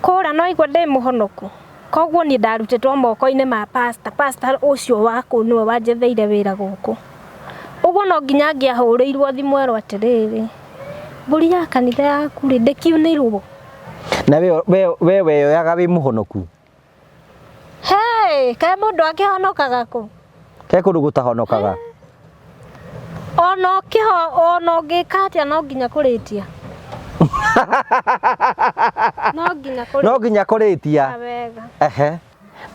Kũra no igua ndĩ mũhonoku. Koguo niĩ ndarutĩtwo moko-inĩ ma pastor, pastor ũcio wa kũu nĩwe wanjetheire wĩra gũkũ. Ũguo no nginya angĩahũrĩirwo thimũ erwo atĩrĩrĩ, mbũri ya kanitha yaku rĩ, ndĩkiunĩirwo? Na we weyoyaga wĩ mũhonoku? Hey, kaĩ mũndũ akĩhonokaga kũ? Ke kũndũ gũtahonokaga. Ona ũkĩho ona ũngĩka atĩa no nginya kũrĩtia. No nginya kũrĩtia. No nginya kũrĩtia. Wega. Ehe.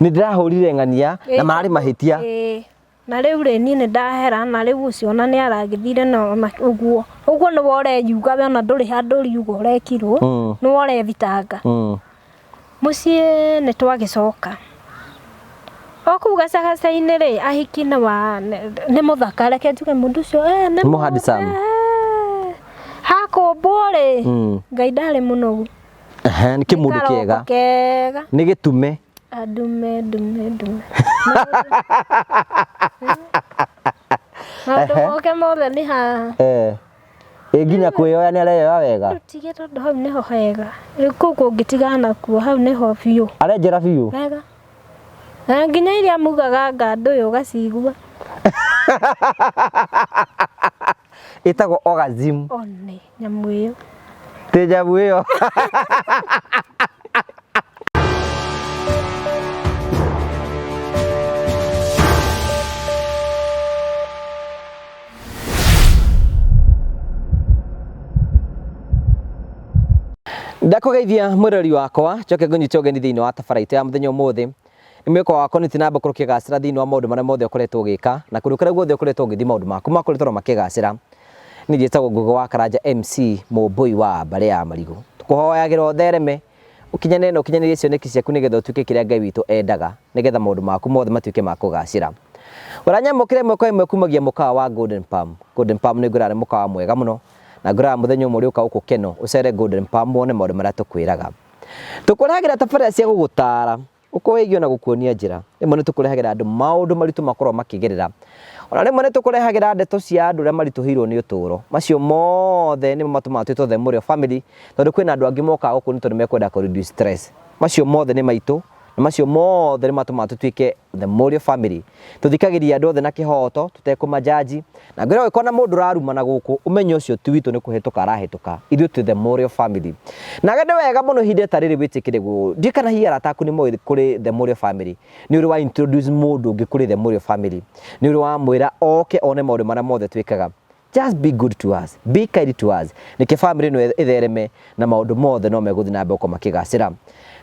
Nĩ ndĩrahũrire ng'ania na mararĩ mahĩtia. Ĩĩ. Na rĩu rĩ niĩ nĩ ndahera na rĩu ũcio ona nĩ aragĩthire na ona ũguo. Ũguo nĩwe ũreyuga we ona ndũrĩ handũ ũriuga ũrekirwo. Nĩwe ũrethitanga. Mũciĩ nĩ twagĩcoka. O kũu gacagaca-inĩ rĩ, ahiki nĩ wa nĩ mũthaka reke njuge mũndũ ũcio nĩ Nĩ handsome. Hakũmbwo rĩ, Ngai ndarĩ mũnogu. Ehe, nĩ kĩmũndũ Nĩ kĩega. karoko kega. Nĩ gĩtume. Ndume, ndume, ndume. Maũndũ moke mothe nĩ haha. Eh. Ĩ nginya kwĩyoya nĩ areyoya wega. Tige tondũ hau nĩho hega. Rĩu kũu kũngĩtigana nakuo hau nĩho biũ. Arenjera biũ. Wega. Na nginya iria mugaga anga ndũyũ ũgacigua. Ĩtagwo orgasm. One nyamũ ĩyo. Ti nyamũ ĩyo. Ndakũgeithia mwĩrori wakwa njoke ngũnyite ũgeni thĩinĩ wa tabara itũ ya mũthenya ũmũthĩ. Nĩ mwĩhoko wakwa nĩ na mbere ũkĩgacĩra thĩinĩ wa maũndũ marĩa mothe ũkoretwo ũgĩka na kũndũ kũrĩa guothe ũkoretwo ũgĩthiĩ maũndũ maku makoretwo makĩgacĩra. Niĩ njĩtagwo Ngũgĩ wa Karanja MC Mũmbũi wa mbarĩ ya Marigũ. Tũkũhoyagĩra ũthereme ũkinyanĩre na ũkinyanĩrie cioneki ciaku nĩgetha ũtuĩke kĩrĩa Ngai witũ endaga nĩgetha maũndũ maku mothe matuĩke ma kũgacĩra. Ũranyamũkĩra ĩmwe kwa ĩmwe kumagia mũkawa wa Golden Palm. Golden Palm nĩ ngwĩraga nĩ mũkawa mwega mũno na ngwĩraga mũthenya ũmwe ũrĩũka gũkũ Keno ũcere Golden Palm wone maũndũ marĩa tũkwĩraga. Tũkũrehagĩra tabarĩra cia gũgũtaara, gũkũĩgia na gũkuonia njĩra. Rĩmwe nĩ tũkũrehagĩra andũ maũndũ maritũ makoragwo makĩgerera. Ona rĩmwe nĩ tũkũrehagĩra ndeto cia andũ ũrĩa maritũhĩirwo nĩ ũtũũro. Macio mothe nĩmo matũmaga twĩtwo The Mũrĩo Family tondũ kwĩna andũ angĩ mokaga gũkũ nĩ tondũ mekwenda kũ reduce stress. Macio mothe nĩ maitũ na macio mothe nĩ matũmaga tũtuĩke The Mũrĩo Family. Tũthikagĩrĩria andũ othe na kĩhoto tũtekũmajaji na ngwĩra ũngĩkona mũndũ ũrarumana gũkũ ũmenye ũcio ti witũ nĩ kũhĩtũka arahĩtũka. Ithuĩ twĩ The Mũrĩo Family. Nawe nĩ wega mũno ihinda ta rĩrĩ wĩtĩkĩre ndiũĩ kana hihi arata aku nĩ moĩ kũrĩ The Mũrĩo Family. Nĩ ũrĩ wa introduce mũndũ ũngĩ kũrĩ The Mũrĩo Family. Nĩ ũrĩ wamwĩra oke one maũndũ marĩa mothe twĩkaga. Just be good to us, be kind to us. Nĩkĩ family ĩno ĩthereme na maũndũ mothe no megũthiĩ na mbere gũkorwo makĩgacĩra.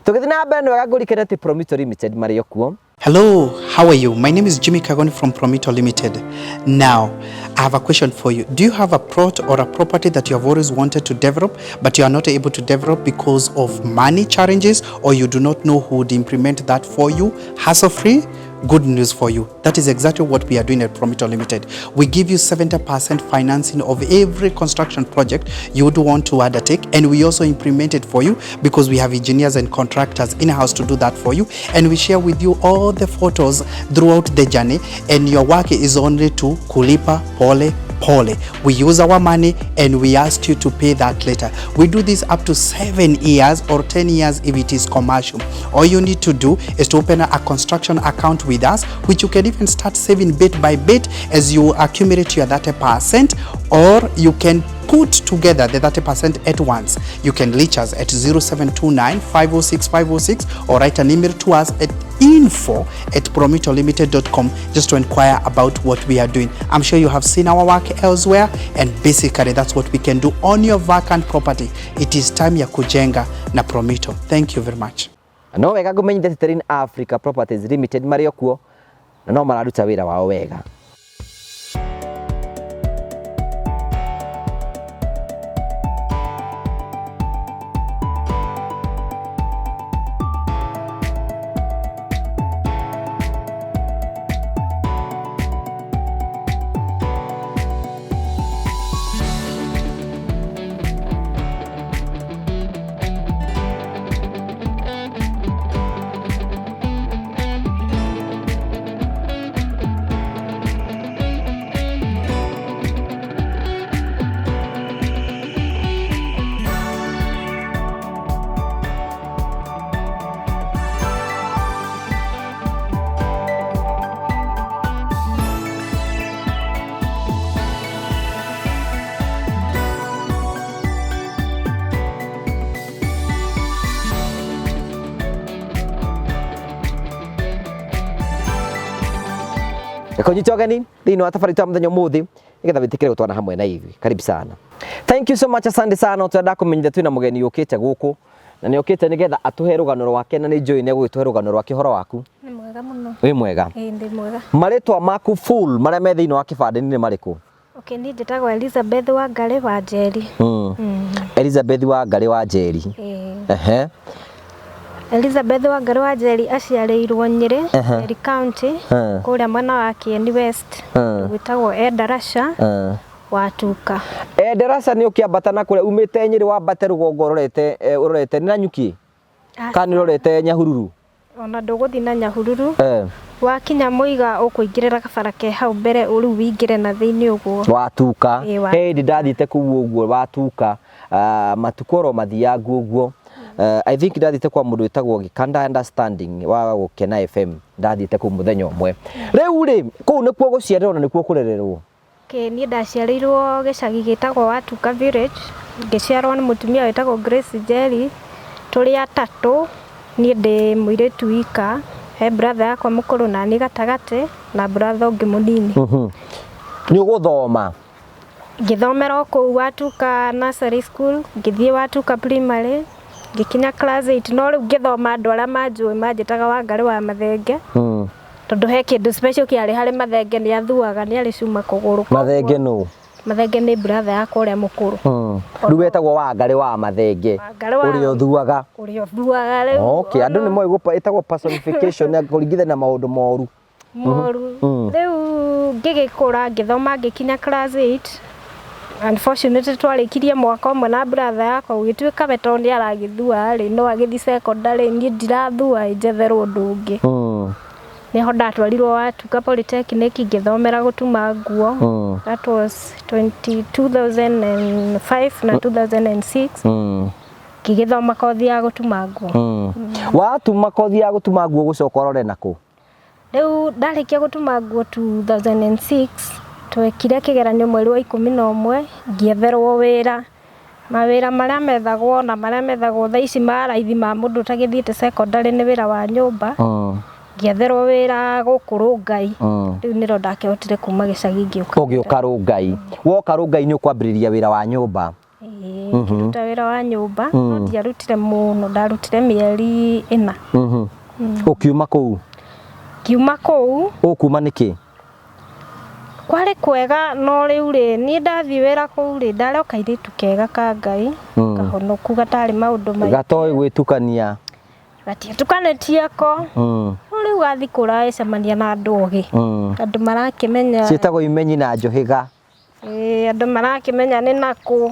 Tũgĩthiĩ na mbere nĩ wega ngũrikane atĩ Promito Limited marĩ o kuo. Hello, how are you? My name is Jimmy Kagoni from Promito Limited. Now, I have a question for you. Do you have a plot or a property that you have always wanted to develop, but you are not able to develop because of money challenges, or you do not know who would implement that for you hassle-free? Good news for you. That is exactly what we are doing at Promito Limited. We give you 70% financing of every construction project you would want to undertake, and we also implement it for you because we have engineers and contractors in-house to do that for you, and we share with you all the photos throughout the journey, and your work is only to kulipa pole pole. We use our money and we ask you to pay that later. We do this up to 7 years or 10 years if it is commercial. All you need to do is to open a construction account with us, which you can even start saving bit by bit as you accumulate your 30%, or you can put together the 30% at once. You can reach us at 0729 506 506 or write an email to us at info@promitolimited.com just to inquire about what we are doing. I'm sure you have seen our work elsewhere, and basically that's what we can do on your vacant property. It is time ya kujenga na Promito. Thank you very much. No wega ngũmenyithia atĩ Terrain Africa Properties Limited marĩ o kuo na no mararuta wĩra wao wega. Reke ũnyite ũgeni thĩinĩ wa tabarĩra itũ ya mũthenya ũmũthĩ nĩgetha wĩtĩkĩre gũtwana hamwe na ithuĩ. Karibu sana. Thank you so much, asante sana. Twenda kũmenyithia twĩna mũgeni ũkĩte gũkũ na nĩ okĩte nĩgetha atũhe rũgano rwake, na nĩ njũĩ nĩ egũgĩtũhe rũgano rwake. Ũhoro waku? Nĩ mwega mũno. Wĩ mwega? Ĩĩ, ndĩ mwega. Marĩtwa maku full marĩa me thĩinĩ wa kĩbandĩ nĩ marĩkũ? Okay, niĩ njĩtagwo Elizabeth Wangarĩ wa Njeri. Elizabeth Wangarĩ wa Njeri. Ĩĩ. Ehe. Elizabeth Wangarĩ wa Njeri aciarĩirwo Nyĩrĩ, Nyeri County, kũrĩa mwena wa Kieni West, gwĩtagwo Endarasha Watuka. Endarasha nĩ ũkĩambata na kũrĩa umĩte Nyĩrĩ wambate rũgongo ũrorete ũrorete nĩ Nanyuki kana nĩ ũrorete Nyahururu? Ona ndũgũthiĩ na Nyahururu. Wakinya Mũiga ũkũingĩrĩra kabara ke hau mbere, rĩu wĩingĩre na thĩinĩ ũguo. Watuka. Ĩĩ, He hĩndĩ ndathiĩte kũu ũguo Watuka, matukũ oro mathiangu ũguo. I think ndathiĩte kwa mũndũ wĩtagwo Gĩkanda Understanding wa Gũkena FM, ndathiĩte kũu mũthenya ũmwe. Rĩu rĩ, kũu nĩkuo gũciarĩrwo na nĩkuo kũrererwo? Okay, niĩ ndaciarĩirwo gĩcagi gĩtagwo Watuka Village, ngĩciarwo nĩ mũtumia wĩtagwo Grace Njeri, tũrĩ atatũ, niĩ ndĩ mũirĩtu wika, he brother yakwa mũkũrũ na niĩ gatagatĩ na brother ũngĩ mũnini. Nĩ ũgũthoma? Ngĩthomera o kũu Watuka Nursery School, ngĩthiĩ Watuka Primary, ngĩkinya class 8, no rĩu ngĩthoma andũ arĩa manjũĩ manjĩtaga Wangarĩ wa Mathenge, tondũ he kĩndũ special kĩarĩ harĩ Mathenge, nĩ athuaga, nĩ arĩ cuma kũgũrũ. Mathenge nũ? Mathenge nĩ brother yakwa ũrĩa mũkũrũ. Rĩu wetagwo Wangarĩ wa Mathenge. Wangarĩ wa Ũrĩa ũthuaga. Ũrĩa ũthuaga rĩu. Okay, andũ nĩ moĩ ĩtagwo personification ya kũringithania na maũndũ moru. Moru. Rĩu ngĩgĩkũra, ngĩthoma, ngĩkinya class 8. Unfortunately twarĩkirie mwaka ũmwe na brother yakwa, gũgĩtuĩka we tondũ nĩ aragĩthua rĩ, no agĩthiĩ secondary, niĩ ndirathua, njetherwo ũndũ ũngĩ. Nĩho ndatwarirwo Watuka Polytechnic ngĩthomera gũtuma nguo. That was 20, 2005 na 2006. Ngĩgĩthoma kothi ya gũtuma nguo. Watuma kothi ya gũtuma nguo gũcoka ũrore nakũ? Rĩu ndarĩkia gũtuma nguo 2006, twekire kĩgeranio mweri wa 11, ngĩetherwo wĩra. Mawĩra marĩa methagwo na marĩa methagwo thaa ici ma raithi ma mũndũ ũtagĩthiĩte secondary nĩ wĩra wa nyũmba. Ngĩetherwo wĩra gũkũ Rũngai. Rĩu nĩrĩo ndakĩhotire kuma gĩcagi ngĩũka. Ũgĩũka Rũngai. Woka Rũngai nĩ ũkwambĩrĩria wĩra wa nyũmba. Ĩĩ, ngĩruta wĩra wa nyũmba, no ndiarutire mũno, ndarutire mĩeri 4. Ũkiuma kũu? Ngiuma kũu. Ũkuma nĩkĩ? Kwarĩ kwega, no rĩu rĩ, niĩ ndathiĩ wĩra kũu rĩ, ndarĩ o kairĩtu kega ka Ngai, kahonoku, gatarĩ maũndũ maingĩ. Gatoĩ gwĩtukania. Gatiatukanĩtie ko. No rĩu gathiĩ kũragĩcemania na andũ ogĩ. Andũ marakĩmenya. Ciĩtagwo imenyi na njũhĩga. Ĩĩ, andũ marakĩmenya nĩ nakũ.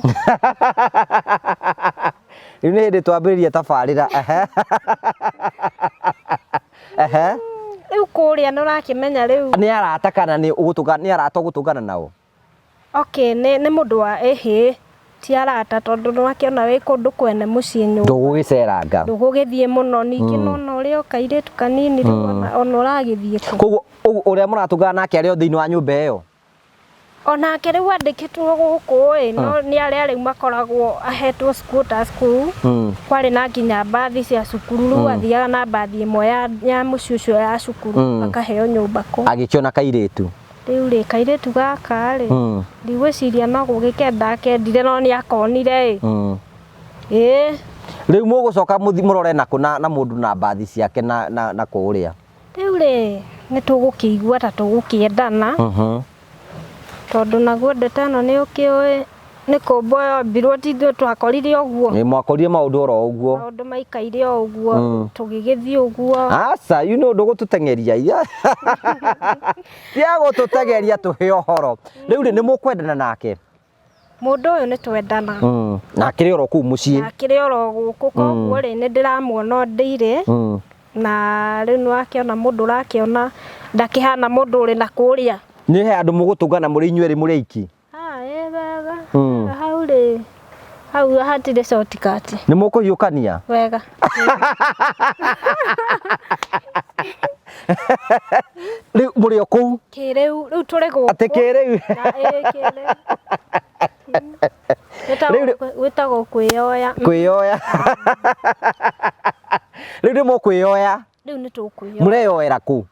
Rĩu nĩ hĩndĩ twambĩrĩria tabarĩra. Ehe. Ehe. Rĩu kũrĩa nĩ ũrakĩmenya rĩu. Nĩ arata kana nĩ ũgũtũngana, nĩ arata ũgũtũngana nao? Okay, nĩ mũndũ wa ĩhĩ, ti arata, tondũ nĩ wakĩona wĩ kũndũ kwene mũciĩ nyũmba. Ndũgũgĩceranga. Ndũgũgĩthiĩ mũno, ningĩ nona ũrĩa o kairĩtu kanini rĩu ona ũragĩthiĩ kũ. Koguo ũrĩa mũratũngana nake arĩ o thĩinĩ wa nyũmba ĩyo? Onake rĩu andĩkĩtwo gũkũ ĩ, no nĩ arĩa rĩu makoragwo ahetwo squatters kũu. Kwarĩ na nginya mbathi cia cukuru, rĩu athiaga na mbathi ĩmwe ya mũciĩ ũcio ya cukuru, akaheo nyũmba kũu. Agĩkĩona kairĩtu. Rĩu rĩ, kairĩtu gaka rĩ, ndigwĩciria no gũgĩkenda akendire, no nĩ akonire ĩ. Ĩĩ. Rĩu mũgũcoka mũrore nakũ na mũndũ na mbathi ciake na kũrĩa? Rĩu rĩ, nĩ tũgũkĩigua ta tũgũkĩendana. Tondũ naguo ndeto ĩno nĩ ũkĩũĩ nĩ kũmbwo yombirwo, ti ithuĩ twakorire ũguo. Nĩ mwakorire maũndũ oro ũguo. Maũndũ maikaire o ũguo, tũgĩgĩthiĩ ũguo. Aca, you know ndũgũtũteng'eria. Tia gũtũteng'eria tũhe ũhoro. Rĩu rĩ, nĩ mũkwendana nake? Mũndũ ũyũ nĩ twendana. Na akĩrĩ oro kũu mũciĩ? Akĩrĩ oro gũkũ, koguo rĩ, nĩ ndĩramuona o ndĩire. Na rĩu nĩ wakĩona mũndũ ũrakĩona ndakĩhana mũndũ ũrĩ na kũrĩa. Nĩ he andũ mũgũtũngana mũrĩ inyuerĩ mũrĩ aiki? Ĩ wega. Hau rĩ, hau hatirĩ shortcut. Nĩ mũkũhiũkania? Wega. Rĩu mũrĩ o kũu? Kĩrĩu, rĩu tũrĩ gũkũ. Atĩ kĩrĩu? Ĩĩ, kĩrĩu. Gwĩtagwo kwĩyoya. Kwĩyoya. Rĩu nĩ mũkwĩyoya? Rĩu nĩ tũkwĩyoya. Mũreyoera kũ?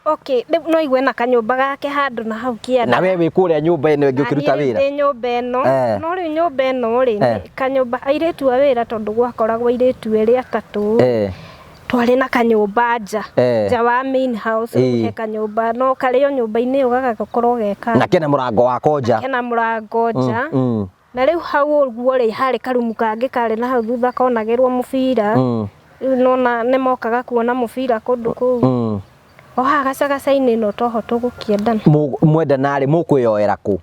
Okay, rĩu no igue na kanyũmba gake handũ na hau kĩanda. Na we wĩ kũrĩa nyũmba ĩno ĩngĩ ũkĩruta wĩra. Ndĩ nyũmba ĩno. No rĩu nyũmba ĩno rĩ, kanyũmba airĩtu a wĩra tondũ gwakoragwo airĩtu erĩ atatũ. Twarĩ na kanyũmba nja. Nja wa main house he kanyũmba no karĩ o nyũmba-inĩ ĩyo gagakorwo ge ka. Na kena mũrango wako nja. Kena mũrango nja. Na rĩu hau ũguo rĩ, harĩ karumu kangĩ karĩ na hau thutha konagĩrwo mũbira. Rĩu nĩwona nĩmokaga kuona mũbira kũndũ kũu. O haha gacagaca-inĩ ĩno toho tũgũkĩendana. Mwendana rĩ, mũkwĩyoera kũ?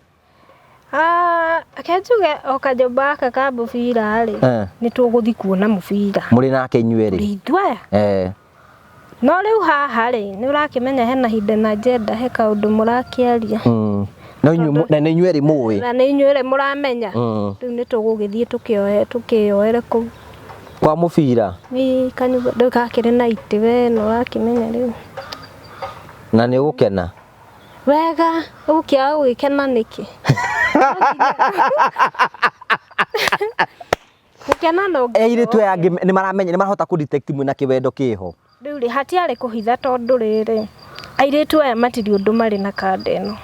Ah, reke njuge o kanyũmba gaka ka mũbira rĩ, nĩ tũgũthiĩ kuona mũbira. Mũrĩ nake inyuerĩ? Tũrĩ ithuĩ aya. No rĩu haha rĩ, nĩ ũrakĩmenya hena hidden na agenda, he kaũndũ mũrakĩaria. No inyuĩ na nĩ inyuĩ erĩ mũĩ. Na nĩ inyuĩ erĩ mũramenya. Rĩu nĩ tũgũgĩthiĩ tũkĩyoere kũu. Kwa mũbira? Ĩĩ kanyũmba rĩu gakĩrĩ na itĩ we nĩ ũrakĩmenya rĩu. Na nĩ ũgũkena? Wega, ũgũkĩaga gũgĩkena nĩkĩ? Gũkena no nginya. Airĩtu aya angĩ nĩ maramenya, nĩ marahota kũ detect mwĩna kĩwendo kĩho? Rĩu rĩ, hatiarĩ kũhitha tondũ rĩrĩ, airĩtu aya matirĩ ũndũ marĩ na kanda ĩno.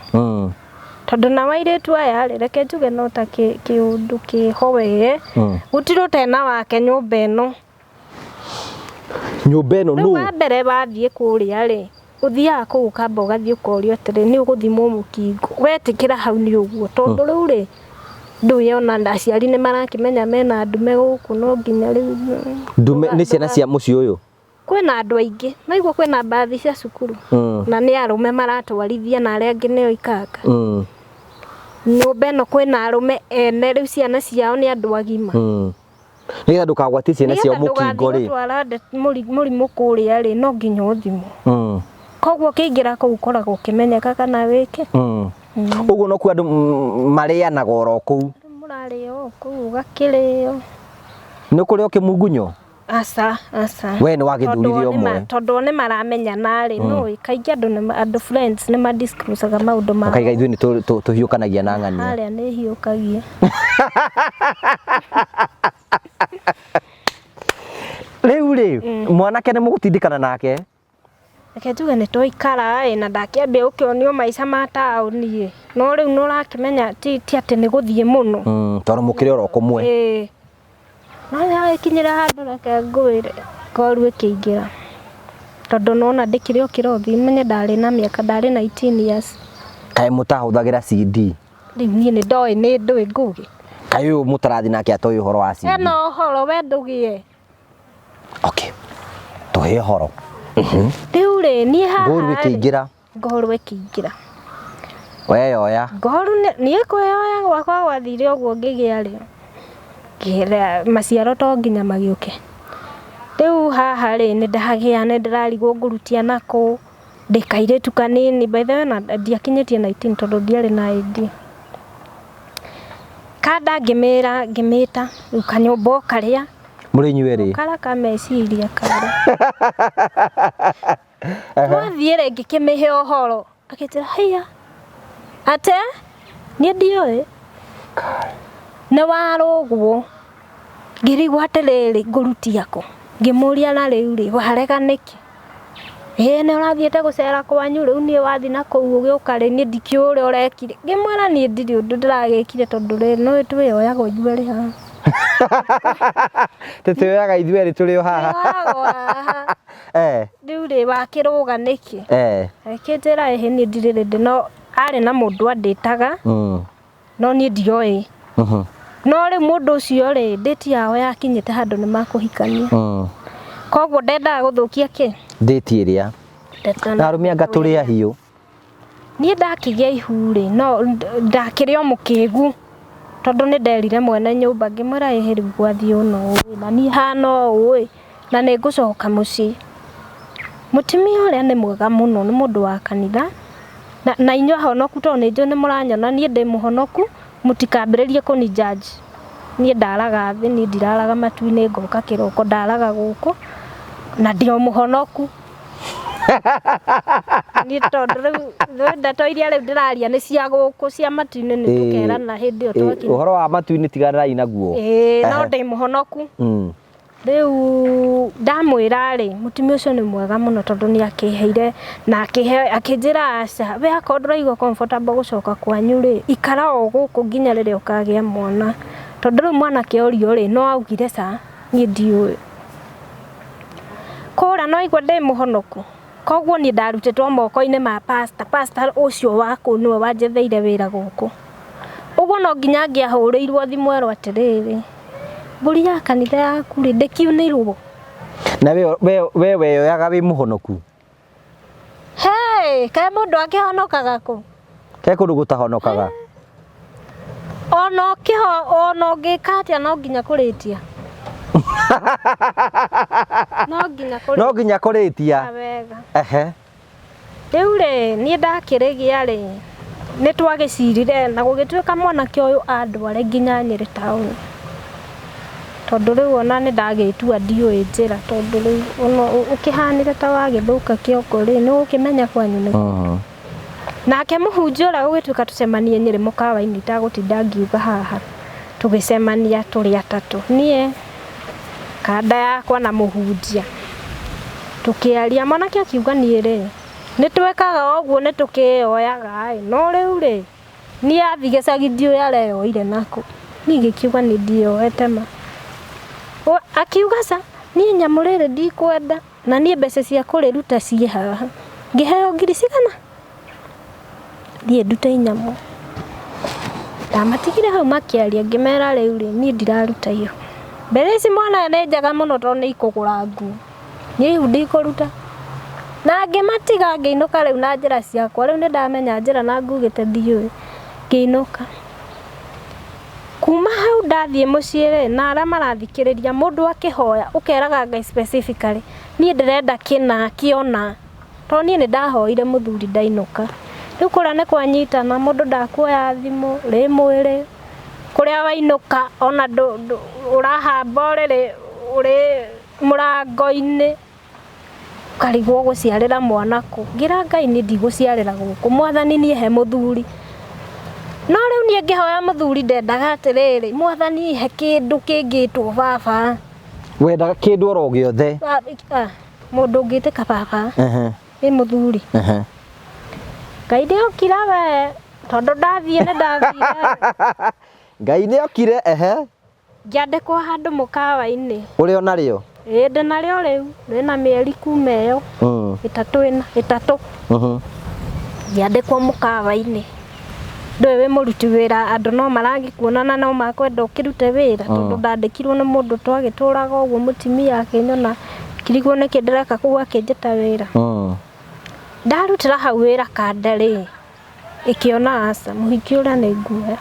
Tondũ nao airĩtu aya rĩ, reke njuge no ta kĩũndũ kĩho we, gũtirĩ ũtena wake nyũmba ĩno. Nyũmba ĩno Rĩu nũ? wa mbere wathiĩ kũrĩa rĩ, ũthiaga kũu ũkamba ũgathiĩ ũkorio atĩrĩ, nĩ ũgũthimwo mũkingo. Wetĩkĩra hau nĩ ũguo, tondũ rĩu rĩ, ndũĩ ona aciari nĩ marakĩmenya mena ndume gũkũ no nginya rĩu. Ndume nĩ ciana cia mũciĩ ũyũ? Kwĩna andũ aingĩ, maigua kwĩna mbathi cia cukuru na nĩ arũme maratwarithia na arĩa angĩ nĩo ikanga. Nyũmba ĩno kwĩna arũme ene rĩu ciana ciao nĩ andũ agima. Nĩgetha ndũkagwatie ciana ciao Nĩgetha ndũgathiĩ mũkingo rĩ. gũtwara mũrimũ kũrĩa rĩ, no nginya ũthimwo. Koguo ũkĩingĩra kũu ũkoragwo ũkĩmenyeka kana wĩke. Ũguo nokuo andũ marĩanaga oro kũu. Mũrarĩo o kũu ũgakĩrĩo. Nĩ ũkũrĩa ũkĩmungunywo? Aca, aca. We nĩ wagĩthurire ũmwe. Tondũ o nĩ maramenyana rĩ, no kaingĩ andũ nĩ andũ friends nĩ ma disclose-aga maũndũ mao. Ũkaiga ithuĩ nĩ tũhiũkanagia na ng'ania. Harĩa nĩ hiũkagia. Rĩu rĩ, mwanake nĩ mũgũtindĩkana nake? Reke njuge nĩ twaikara ĩ na ndakĩambia gũkĩonio maica ma taũni ĩ, no rĩu nĩ ũrakĩmenya ti atĩ nĩ gũthiĩ mũno. Tondũ mũkĩrĩ oro kũmwe. Ĩĩ. No nĩhagĩkinyire handũ reke ngwĩre ngoru ĩkĩingĩra. Tondũ nĩwona ndĩkĩrĩ o kĩrothi, ũmenye ndarĩ na mĩaka, ndarĩ 19 years. Kaĩ mũtahũthagĩra CD? Rĩu niĩ nĩ ndoĩ nĩ ndũĩ ngũgĩ. Kaĩ ũyũ mũtarathi nake atoĩ ũhoro wa CD? Ena ũhoro we ndũgĩe. Okay. Tũhe ũhoro. Rĩu rĩ, niĩ haha Ngoru rĩ, ĩkĩingĩra. Ngoru ĩkĩingĩra. Weyoya. Ngoru niĩ kwĩyoya gwakwa gwathire ũguo ngĩgĩa rĩ. Ngĩra maciaro to nginya magĩũke. Rĩu haha rĩ, nĩ ndagĩa, nĩ ndĩrarigwo ngũrutia nakũ. Ndĩ kairĩtu kanini, by the way ona ndiakinyĩtie 19 tondũ ndiarĩ na ID. Kanda ngĩmĩra, ngĩmĩta, rĩu kanyũmba o karĩa. Mũrĩ inyuĩ erĩ? Kara ka meciria karĩa. Twathiĩ rĩ, ngĩkĩmĩhe ũhoro. Akĩnjĩra, haiya, ate, niĩ ndiũĩ. Nĩ warũgwo. Ngĩrigwo atĩrĩrĩ, ngũrutia kũ? Ngĩmũria na rĩu rĩ, warega nĩkĩ? Ĩĩ nĩ ũrathiĩte gũcera kwanyu, rĩu niĩ wathiĩ na kũu ũgĩũka rĩ, niĩ ndikĩũĩ ũrĩa ũrekire. Ngĩmwĩra niĩ ndirĩ ũndũ ndĩragĩkire tondũ rĩrĩ, nĩ ũĩ twĩyoyaga ithuerĩ haha. Tũtwĩyoyaga ithuerĩ tũrĩ o haha. Twĩyoyaga o haha. Rĩu rĩ, wakĩrũga nĩkĩ? Agĩkĩnjĩra ĩhĩ niĩ ndirĩ ready, no arĩ na mũndũ andĩtaga, no niĩ ndioĩ. No rĩu mũndũ ũcio rĩ, date yao yakinyĩte handũ nĩ makũhikania. Koguo ndendaga gũthũkia kĩ? Date ĩrĩa. Na arũme anga tũrĩ ahiũ. Niĩ ndakĩgĩa ihu rĩ, no ndakĩrĩ o mũkĩgu. Tondũ nĩ nderire mwene nyũmba ngĩmwĩra ĩhĩ rĩu gwathiĩ ũũ na ũũ na niĩ hana ũũ ĩ, na nĩ ngũcoka mũciĩ. Mũtumia ũrĩa nĩ mwega mũno, nĩ mũndũ wa kanitha, na inyuĩ ahonoku tondũ nĩ njũĩ nĩ mũranyona niĩ ndĩ mũhonoku, mũtikambĩrĩrie kũni judge. Niĩ ndaraga thĩ, niĩ ndiraraga matu-inĩ ngoka kĩroko, ndaraga gũkũ na ndĩ o mũhonoku. Niĩ tondũ rĩu ndeto iria rĩu ndĩraria nĩ cia gũkũ, cia matu-inĩ nĩ tũkerana hĩndĩ ĩyo twakinya. Ũhoro wa matu-inĩ tiganai naguo. Ĩĩ, no ndĩ mũhonoku. Rĩu ndamwĩra rĩ, mũtumia ũcio nĩ mwega mũno tondũ nĩ akĩheire na akĩhe akĩnjĩra aca, we akorwo ndũraigua comfortable gũcoka kwanyu rĩ, ikara o gũkũ nginya rĩrĩa ũkagĩa mwana. Tondũ rĩu mwanake orio rĩ, no augire ca, niĩ ndiũĩ. Kũra no aigua ndĩ mũhonoku. Koguo niĩ ndarutĩtwo moko-inĩ ma pastor, pastor ũcio wa kũu nĩwe wanjetheire wĩra gũkũ. Ũguo no nginya angĩahũrĩirwo thimũ erwo atĩrĩrĩ, mbũri ya kanitha yaku rĩ, ndĩkiunĩirwo. Na we we we weyoyaga wĩ mũhonoku? Hey, kaĩ mũndũ akĩhonokaga kũ? Ke kũndũ gũtahonokaga? Ona ũkĩho ona ũngĩka atĩa no nginya kũrĩtia. No nginya kũrĩtia. No nginya kũrĩtia. Wega. Ehe. Rĩu rĩ, niĩ ndakĩrĩgĩa rĩ, nĩ twagĩcirire na gũgĩtuĩka mwanake ũyũ andware nginya Nyĩrĩ taũni. Tondũ rĩu ona nĩ ndagĩtua ndiũĩ njĩra tondũ rĩu ona ũkĩhanire ta wagĩthũka kĩongo rĩ, nĩ ũgũkĩmenya kwanyu nĩ kũ. Nake mũhunjia ũrĩa gũgĩtuĩka tũcemanie Nyĩrĩ mũkawa-inĩ itagũtinda ngiuga haha, tũgĩcemania tũrĩ atatũ, niĩ, kanda yakwa na mũhunjia. Tũkĩaria, mwanake akiuga niĩ rĩ, nĩ twĩkaga ũguo nĩ tũkĩyoyaga ĩ, no rĩu rĩ, niĩ athiĩ gĩcagi ndiũĩ areyoire nakũ. Niĩ ngĩkiuga niĩ ndiĩyoete ma. Akiuga aca, niĩ nyamũ rĩrĩ ndikwenda. Na niĩ mbeca cia kũrĩruta ciĩ haha. Ngĩheo ngiri cigana? Thiĩ ndute inyamũ. Ndamatigire hau makĩaria ngĩmera rĩu rĩ, niĩ ndiraruta ihu. Mbeca ici mwana nĩ njega mũno tondũ nĩ ikũgũra nguo. Niĩ ihu ndikũruta. Na ngĩmatiga ngĩinũka rĩu na njĩra ciakwa. Rĩu nĩ ndamenya njĩra na ngugĩte ndiũĩ. Ngĩinũka. Kuma hau ndathiĩ mũciĩ rĩ, na arĩa marathikĩrĩria, mũndũ akĩhoya ũkeraga Ngai specifically, niĩ ndĩrenda kĩna kĩona, tondũ niĩ nĩ ndahoire mũthuri ndainũka. Rĩu kũrĩa nĩ kwanyitana, mũndũ ndakuoya thimũ, rĩ mwĩrĩ, kũrĩa wainũka ona ũrahamba ũrĩrĩ ũrĩ mũrango-inĩ. Ũkarigwo ũgũciarĩra mwana kũ. Ngĩra Ngai niĩ ndigũciarĩra gũkũ, mwathani niĩ he mũthuri. No rĩu niĩ ngĩhoya mũthuri ndendaga atĩrĩrĩ, mwathani he kĩndũ kĩngĩtwo baba. Wendaga kĩndũ oro gĩothe. Mũndũ ũngĩtĩka baba, ĩ mũthuri. Ngai nĩ okire we, tondũ ndathiĩ nĩ ndathire. Ngai nĩ okire, ehe. Ngĩandĩkwo handũ mũkawa-inĩ. Ũrĩ o narĩo? Ĩĩ ndĩ narĩo rĩu, rĩna mĩeri kuma ĩyo ĩtatũ ĩna, ĩtatũ. Ngĩandĩkwo mũkawa-inĩ. Ndũĩ wĩ mũruti wĩra andũ no maragĩkuona na no makwenda ũkĩrute wĩra tondũ ndandĩkirwo nĩ mũndũ twagĩtũraga ũguo mũtumia akĩnyona akĩrigwo nĩkĩ ndĩreka kũu akĩnjĩta wĩra. Ndarutĩra hau wĩra kanda rĩ, ĩkĩona aca mũhiki ũrĩa nĩ nguoya.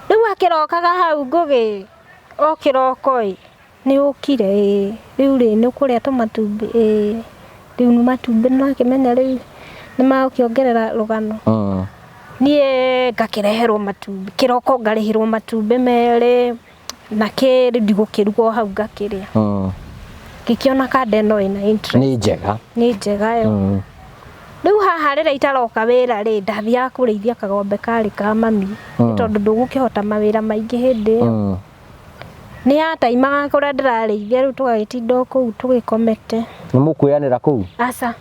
Rĩu akĩrokaga hau Ngũgĩ o kĩroko ĩ, nĩ ũkire ĩĩ, rĩu rĩ nĩ ũkũrĩa tũmatumbĩ ĩĩ, rĩu nĩ matumbĩ nĩ ũrakĩmenya rĩu nĩ magũkĩongerera rũgano. Niĩ ngakĩreherwo matumbĩ, kĩroko ngarĩhĩrwo matumbĩ merĩ na kĩ rĩu ndigũkĩruga o hau ngakĩrĩa. Ngĩkĩona kanda ĩno ĩna interest. Nĩ njega. Nĩ njega yo. Rĩu haha rĩrĩa itaroka wĩra rĩ, ndathiaga kũrĩithia kagombe karĩ ka mami, nĩ tondũ ndũgũkĩhota mawĩra maingĩ hĩndĩ ĩyo. Nĩ yataimaga kũrĩa ndĩrarĩithia rĩu tũgagĩtinda o kũu tũgĩkomete. Nĩ mũkuoyanĩra kũu? Aca.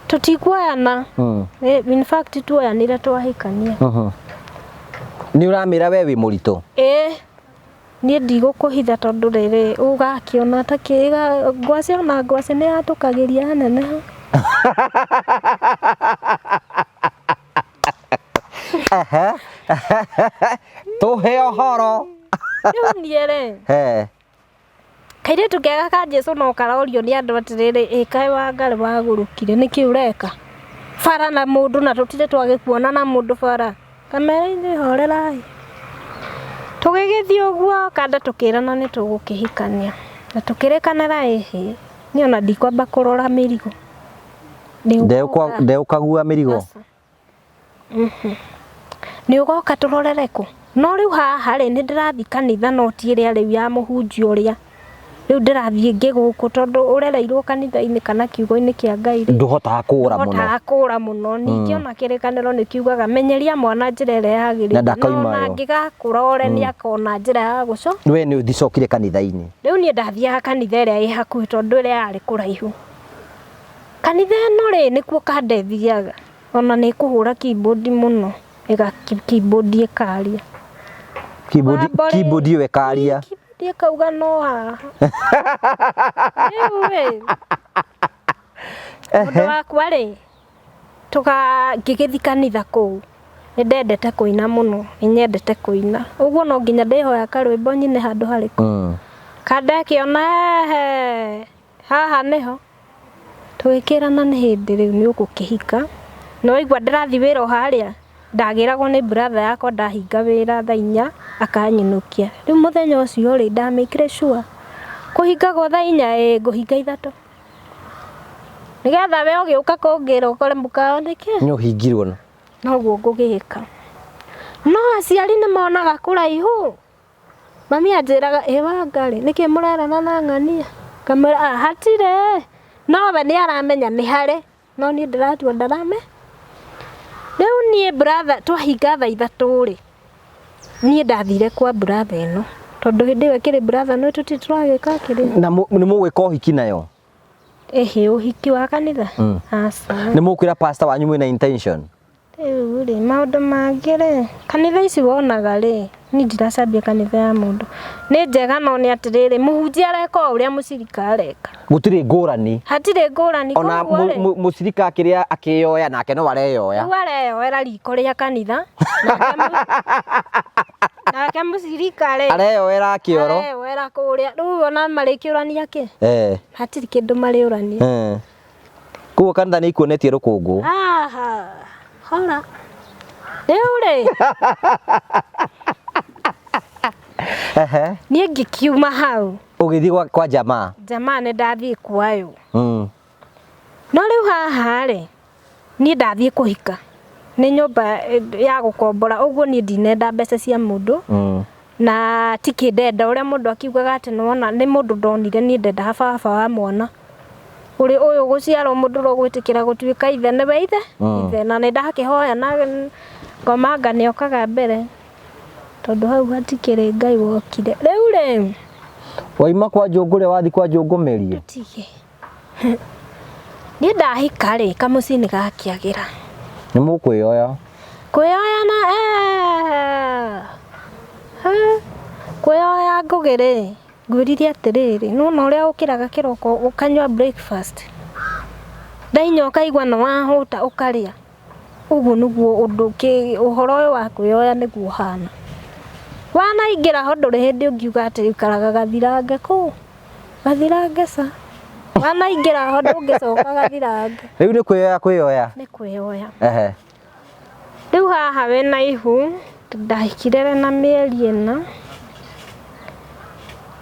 Tũtikuoyana. In fact tuoyanire twahikania. Nĩ ũramĩra we wĩ mũritũ? Ĩĩ. Niĩ ndigũkũhitha tondũ rĩrĩ, ũgakĩona ta kĩ, ngwacĩ ona ngwacĩ nĩ yatũkagĩria yaneneha. Tũhe ũhoro. Rĩu niĩ rĩ, kairĩtu kega ka Jesu no karorio nĩ andũ atĩrĩrĩ, ĩ kaĩ Wangarĩ wagũrũkire, nĩkĩ ũreka? Bara na mũndũ na tũtirĩ twagĩkuona na mũndũ bara. Kamera inyuĩ horerai. Tũgĩgĩthiĩ ũguo kanda tũkĩrana nĩ tũgũkĩhikania. Na tũkĩrĩkanĩra ĩhĩ, niĩ ona ndikwamba kũrora mĩrigo. Ndeũkagua mĩrigo? Aca. Nĩ ũgoka tũrorere kũ? No rĩu haha rĩ, nĩ ndĩrathiĩ kanitha no ti ĩrĩa rĩu ya mũhunjia ũrĩa. Rĩu ndĩrathiĩ ngĩgũkũ tondũ ũrereirwo kanitha-inĩ kana kiugo-inĩ kĩa Ngai rĩ, Ndũhotaga kũũra mũno. Ndũhotaga kũũra mũno. Ningĩ ona kĩrĩkanĩro nĩ kiugaga menyeria mwana njĩra ĩrĩa yagĩrĩire. Na ndakauma No ona yo. angĩgakũra ore nĩ akona njĩra ya gũco. We nĩ ũthicokire kanitha-inĩ. Rĩu niĩ ndathiaga kanitha ĩrĩa ĩ hakuhĩ tondũ ĩrĩa yarĩ kũraihu. Kanitha ĩno rĩ, nĩkuo kanda ĩthiaga. Ona nĩ ĩkũhũra keyboard mũno. Ĩga keyboard ĩkaria. Keyboard, Wambo rĩ, keyboard ĩyo ĩkaria. Keyboard ĩkauga no haha. Rĩu rĩ, mũndũ wakwa rĩ, tũga ngĩgĩthiĩ kanitha kũu, nĩ ndendete kũina mũno, nĩ nyendete kũina. Ũguo no nginya ndĩhoya karwĩmbo nyine handũ harĩkũ. Kanda ĩkĩona ehe, haha nĩho. Tũgĩkĩrana nĩ hĩndĩ rĩu nĩ ũgũkĩhika. Na waigua ndĩrathiĩ wĩra o harĩa, ndagĩragwo nĩ brother yakwa ndahinga wĩra thaa inya akanyinũkia. Rĩu mũthenya ũcio rĩ, ndamĩkire sure kũhingagwo thaa inya ĩĩ ngũhinga ithatũ. Nĩgetha we ũgĩũka kũngĩra ũkore mũkawa nĩkĩ? Nĩ ũhingirwo. Noguo ngũgĩka. No aciari nĩ monaga kũraihu. Mami anjĩraga ĩ Wangarĩ nĩkĩ mũrerana na ng'ania? Ngamwĩra ah hatirĩ, no we nĩ aramenya nĩ harĩ no niĩ ndĩratua ndarame. Rĩu niĩ brother twahinga thaa ithatũ rĩ, niĩ ndathire kwa brother ĩno tondũ hĩndĩ ĩyo ĩkĩrĩ brother nĩ tũtirĩ tũragĩka kĩrĩa. Na nĩ mũgwĩka ũhiki nayo? Ĩhĩ ũhiki wa kanitha? Aca. Nĩ mũkwĩra pastor wanyu mwĩna intention? Rĩu rĩ, maũndũ mangĩ rĩ, kanitha ici wonaga rĩ, niĩ ndiracambia kanitha ya mũndũ, nĩ njega no nĩ atĩrĩrĩ, mũhunjia areka o ũrĩa mũcirika areka. Gũtirĩ ngũrani. Hatirĩ ngũrani, Ona koguo rĩ, mũcirika akĩrĩa akĩyoya nake no areyoya. Rĩu areyoera riko rĩa kanitha, nake mũcirika rĩ, Areyoera kĩoro. Areyoera kũrĩa, rĩu ona marĩkĩũrania kĩ? Hatirĩ kĩndũ marĩũrania. Koguo kanitha nĩ ikuonetie rũkũngũ. Aha, hora. Rĩu rĩ. Ehe. Niĩ ngĩkiuma hau. Ũgĩthiĩ kwa jamaa? Jamaa nĩ ndathiĩ kwayo. No rĩu haha rĩ, niĩ ndathiĩ kũhika. Nĩ nyũmba ya gũkombora, ũguo niĩ ndinenda mbeca cia mũndũ. Na ti kĩndenda ũrĩa mũndũ akiugaga atĩ nĩwona nĩ mũndũ ndonire niĩ ndendaga baba wa mwana. Ũrĩ ũyũ gũciarwo mũndũ ũrĩa ũgwĩtĩkĩra gũtuĩka ithe nĩwe ithe? Ithe. Na nĩ ndakĩhoya na ngoma nga nĩokaga mbere. Tondũ hau hatikĩrĩ Ngai wokire. Rĩu rĩ. Waima kwa Njũngũrĩa wathiĩ kwa Njũngũmĩrie? Tũtige. Niĩ ndahika rĩ, kamũciĩ nĩ gakĩagĩra. Nĩ mũkwĩyoya? Kwĩyoya na, kwĩyoya ngũgĩ rĩ, ngwĩrire atĩrĩrĩ, nĩwona ũrĩa ũkĩraga kĩroko ũkanyua breakfast, thaa inya ũkaigua nĩ wahũta ũkarĩa, ũguo nĩguo ũndũ ũhoro ũyũ wa kwĩyoya nĩguo ũhana. Wanaingĩra ho ndũrĩ hĩndĩ ũngiuga atĩ ũikaraga gathirange kũu, gathirange ca. Wanaingĩra ho ndũngĩcoka gathirange. Rĩu nĩ kwĩyoya kwĩyoya? Nĩ kwĩyoya. Rĩu haha wĩna ihu, ndahikire na mĩeri ĩna,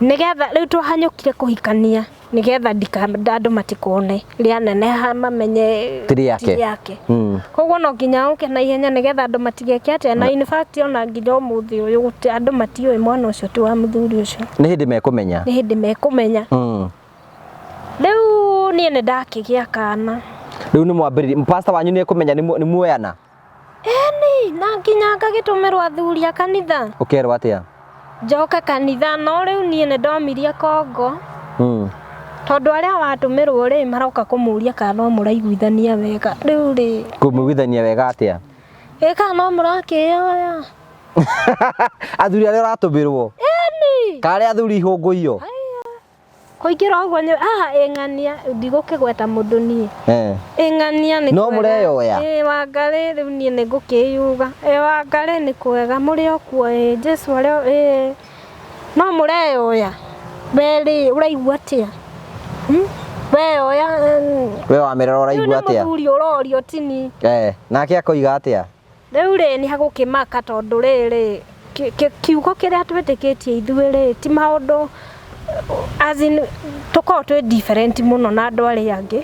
nĩgetha rĩu twahanyũkire kũhikania, nĩgetha andũ matikone rĩaneneha mamenye Ti rĩake. ti rĩake. Koguo no nginya ũke na ihenya nĩgetha andũ matigeke atĩa, na in fact ona nginya ũmũthĩ ũyũ andũ matiũĩ mwana ũcio ti wa mũthuri ũcio. Nĩ hĩndĩ mekũmenya. Nĩ hĩndĩ mekũmenya. Rĩu niĩ nĩ ndakĩgĩa kana. Rĩu nĩ mwambĩrĩria, pastor wanyu nĩ ekũmenya nĩ muoyana? Ĩni, na nginya ngagĩtũmĩrwo athuri a kanitha. Ũkerwo atĩa? Njoke kanitha, no rĩu niĩ nĩ ndomirie kongo. Tondũ arĩa watũmĩrwo rĩ, maroka kũmũria kana no mũraiguithania wega. Rĩu rĩ. Kũmũiguithania wega atĩa? Ĩ kana no mũrakĩyoya? Athuri arĩa ũratũmĩrwo? Ĩni. Kana arĩa athuri ihũngũiyo? Kũingĩra ũguo nĩ, haha ĩng'ania, ndigũkĩgweta mũndũ niĩ. Ĩng'ania nĩ No kwega. mũreyoya? Ĩ, Wangarĩ, rĩu niĩ nĩ ngũkĩyuga. Ĩ, Wangarĩ nĩ kwega, mũrĩ o kuo, ĩ, Jesũ arĩ o, ĩ. No mũreyoya? We rĩ, ũraigua atĩa? Weyoya, We wamĩrora ũraigua Rĩu nĩ atĩa? mũthuri ũrorio tini. Nake akoiga atĩa? Rĩu rĩ, nĩ hagũkĩmaka tondũ rĩrĩ, kiugo kĩrĩa twĩtĩkĩtie ithuĩ rĩ, ti maũndũ, as in, tũkoragwo twĩ different mũno na andũ arĩa angĩ,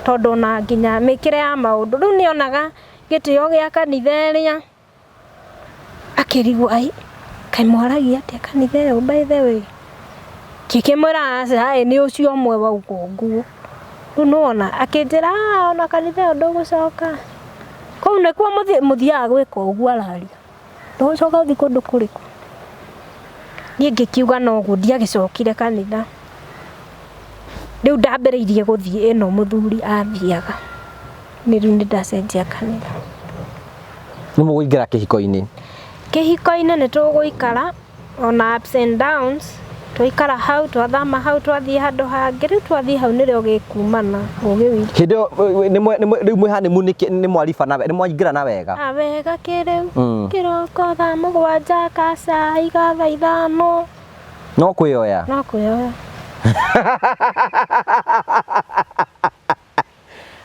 tondũ ona nginya mĩkĩre ya maũndũ. Rĩu nĩonaga gĩtĩo gĩa kanitha ĩrĩa, akĩrigwo ai, kaĩ mwaragia atĩa kanitha ĩyo by the way. Ngĩkĩmwĩra aca ĩ nĩ ũcio ũmwe wauga ũguo. Rĩu nĩwona akĩnjĩra "Ah, ona kanitha ĩyo ndũgũcoka. Kũu nĩkuo mũthiaga gwĩka ũguo araria. Ndũgũcoka ũthiĩ kũndũ kũrĩkũ? Niĩ ngĩkiuga noguo ndiagĩcokire kanitha. Rĩu ndambĩrĩirie gũthiĩ ĩno mũthuri athiaga. Nĩ rĩu nĩ ndacenjia kanitha. Nĩ mũgũingĩra kĩhiko-inĩ? Kĩhiko-inĩ nĩ tũgũikara ona ups and downs. Twaikara hau, twathama hau, twathiĩ handũ hangĩ. Rĩu twathiĩ hau nĩrĩo gĩkumana ũgĩ witũ. Hĩndĩ ĩyo rĩu mwĩ honeymoon nĩ mwaribana, nĩ mwaingĩrana wega? Ah, wega kĩrĩu. Kĩroko thaa 7, gacai ga thaa 5. No kwĩyoya? No kwĩyoya.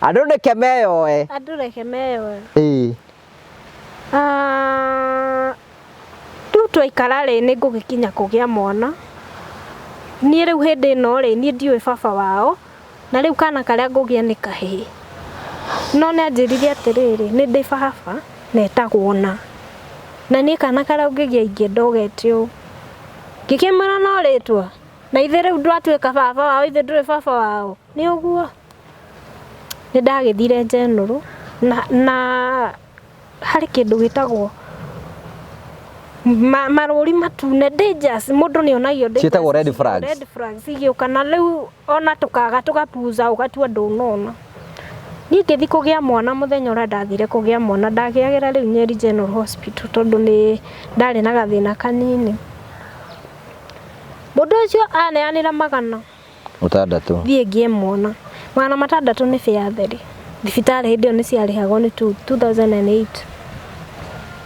Andũ reke meyoe. Andũ reke meyoe. Ĩĩ. Rĩu twaikara rĩ, nĩ ngũgĩkinya kũgĩa mwana. Niĩ rĩu hĩndĩ ĩno rĩ, niĩ ndiũĩ baba wao, na rĩu kana karĩa ngũgĩa nĩ kahĩĩ. No nĩ anjĩrire atĩrĩrĩ, nĩ ndĩ baba, na etagwo na. Na niĩ kana karĩa ũngĩgĩa ingĩenda ũgete ũũ. Ngĩkĩmwĩra no rĩtwa, na ithe rĩu ndwatuĩka baba wao, ithe ndũrĩ baba wao. Nĩ ũguo. Nĩ ndagĩthire General, na harĩ kĩndũ gĩtagwo marũri matune dangers, mũndũ nĩ onagio dangers. Ciĩtagwo red flags. Red flags igĩũka, na rĩu ona tũkaga tũgapuza ũgatua ndũnona. Niĩ ngĩthiĩ kũgĩa mwana mũthenya ũrĩa ndathire kũgĩa mwana, ndagĩagĩra rĩu Nyeri General Hospital tondũ nĩ ndarĩ na gathĩna kanini. Mũndũ ũcio aneanĩra 600. Thiĩ ngĩe mwana. 600 nĩ bĩa theri. Thibitarĩ hĩndĩ ĩyo nĩ ciarĩhagwo nĩ 2008.